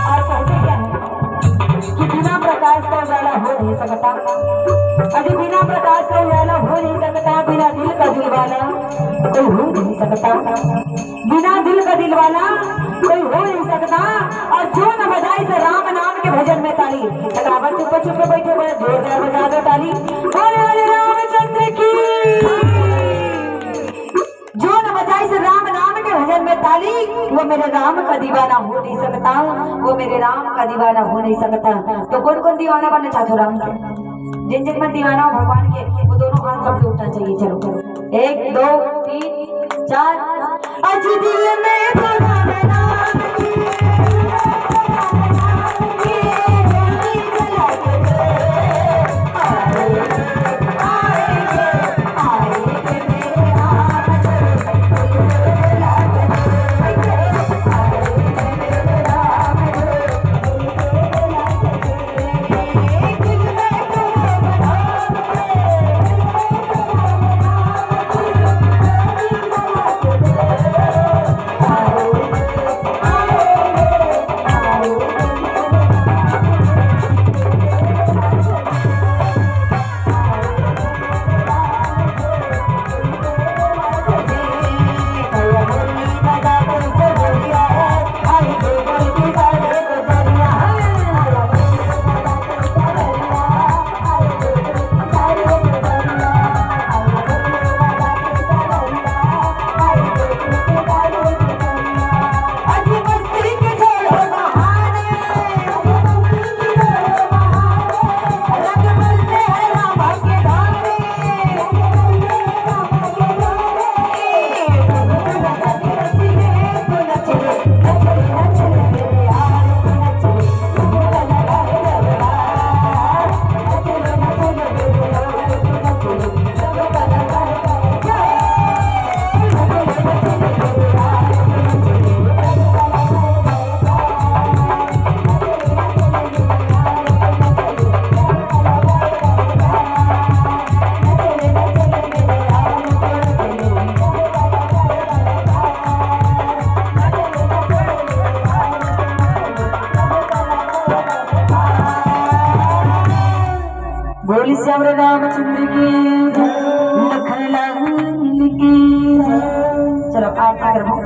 और कहते क्या है कि बिना प्रकाश का उजाला हो नहीं सकता। अरे बिना प्रकाश का उजाला हो नहीं सकता, बिना दिल का दिलवाला कोई हो नहीं सकता, बिना दिल का दिलवाला कोई हो नहीं सकता। और जो न बजाए से राम नाम के भजन में ताली, तो काबर चुप चुप बैठे, बड़ा जोरदार बजा दो ताली। बोले बोले रामचंद्र की। जो न बजाए से राम नाम के भजन में ताली, वो मेरे राम का दीवाना हो नहीं सकता, वो मेरे राम का दीवाना हो नहीं सकता। तो कौन कौन दीवाना बनना चाहते हो राम के? जिन जिन में दीवाना हो भगवान के, वो दोनों हाथ सबके उठना चाहिए। चलो, एक, दो, तीन, चार। अज दिल में भगवान राम की बोल श्याम रामचंद्र की, लखन लाल की। चलो, आरती करबो।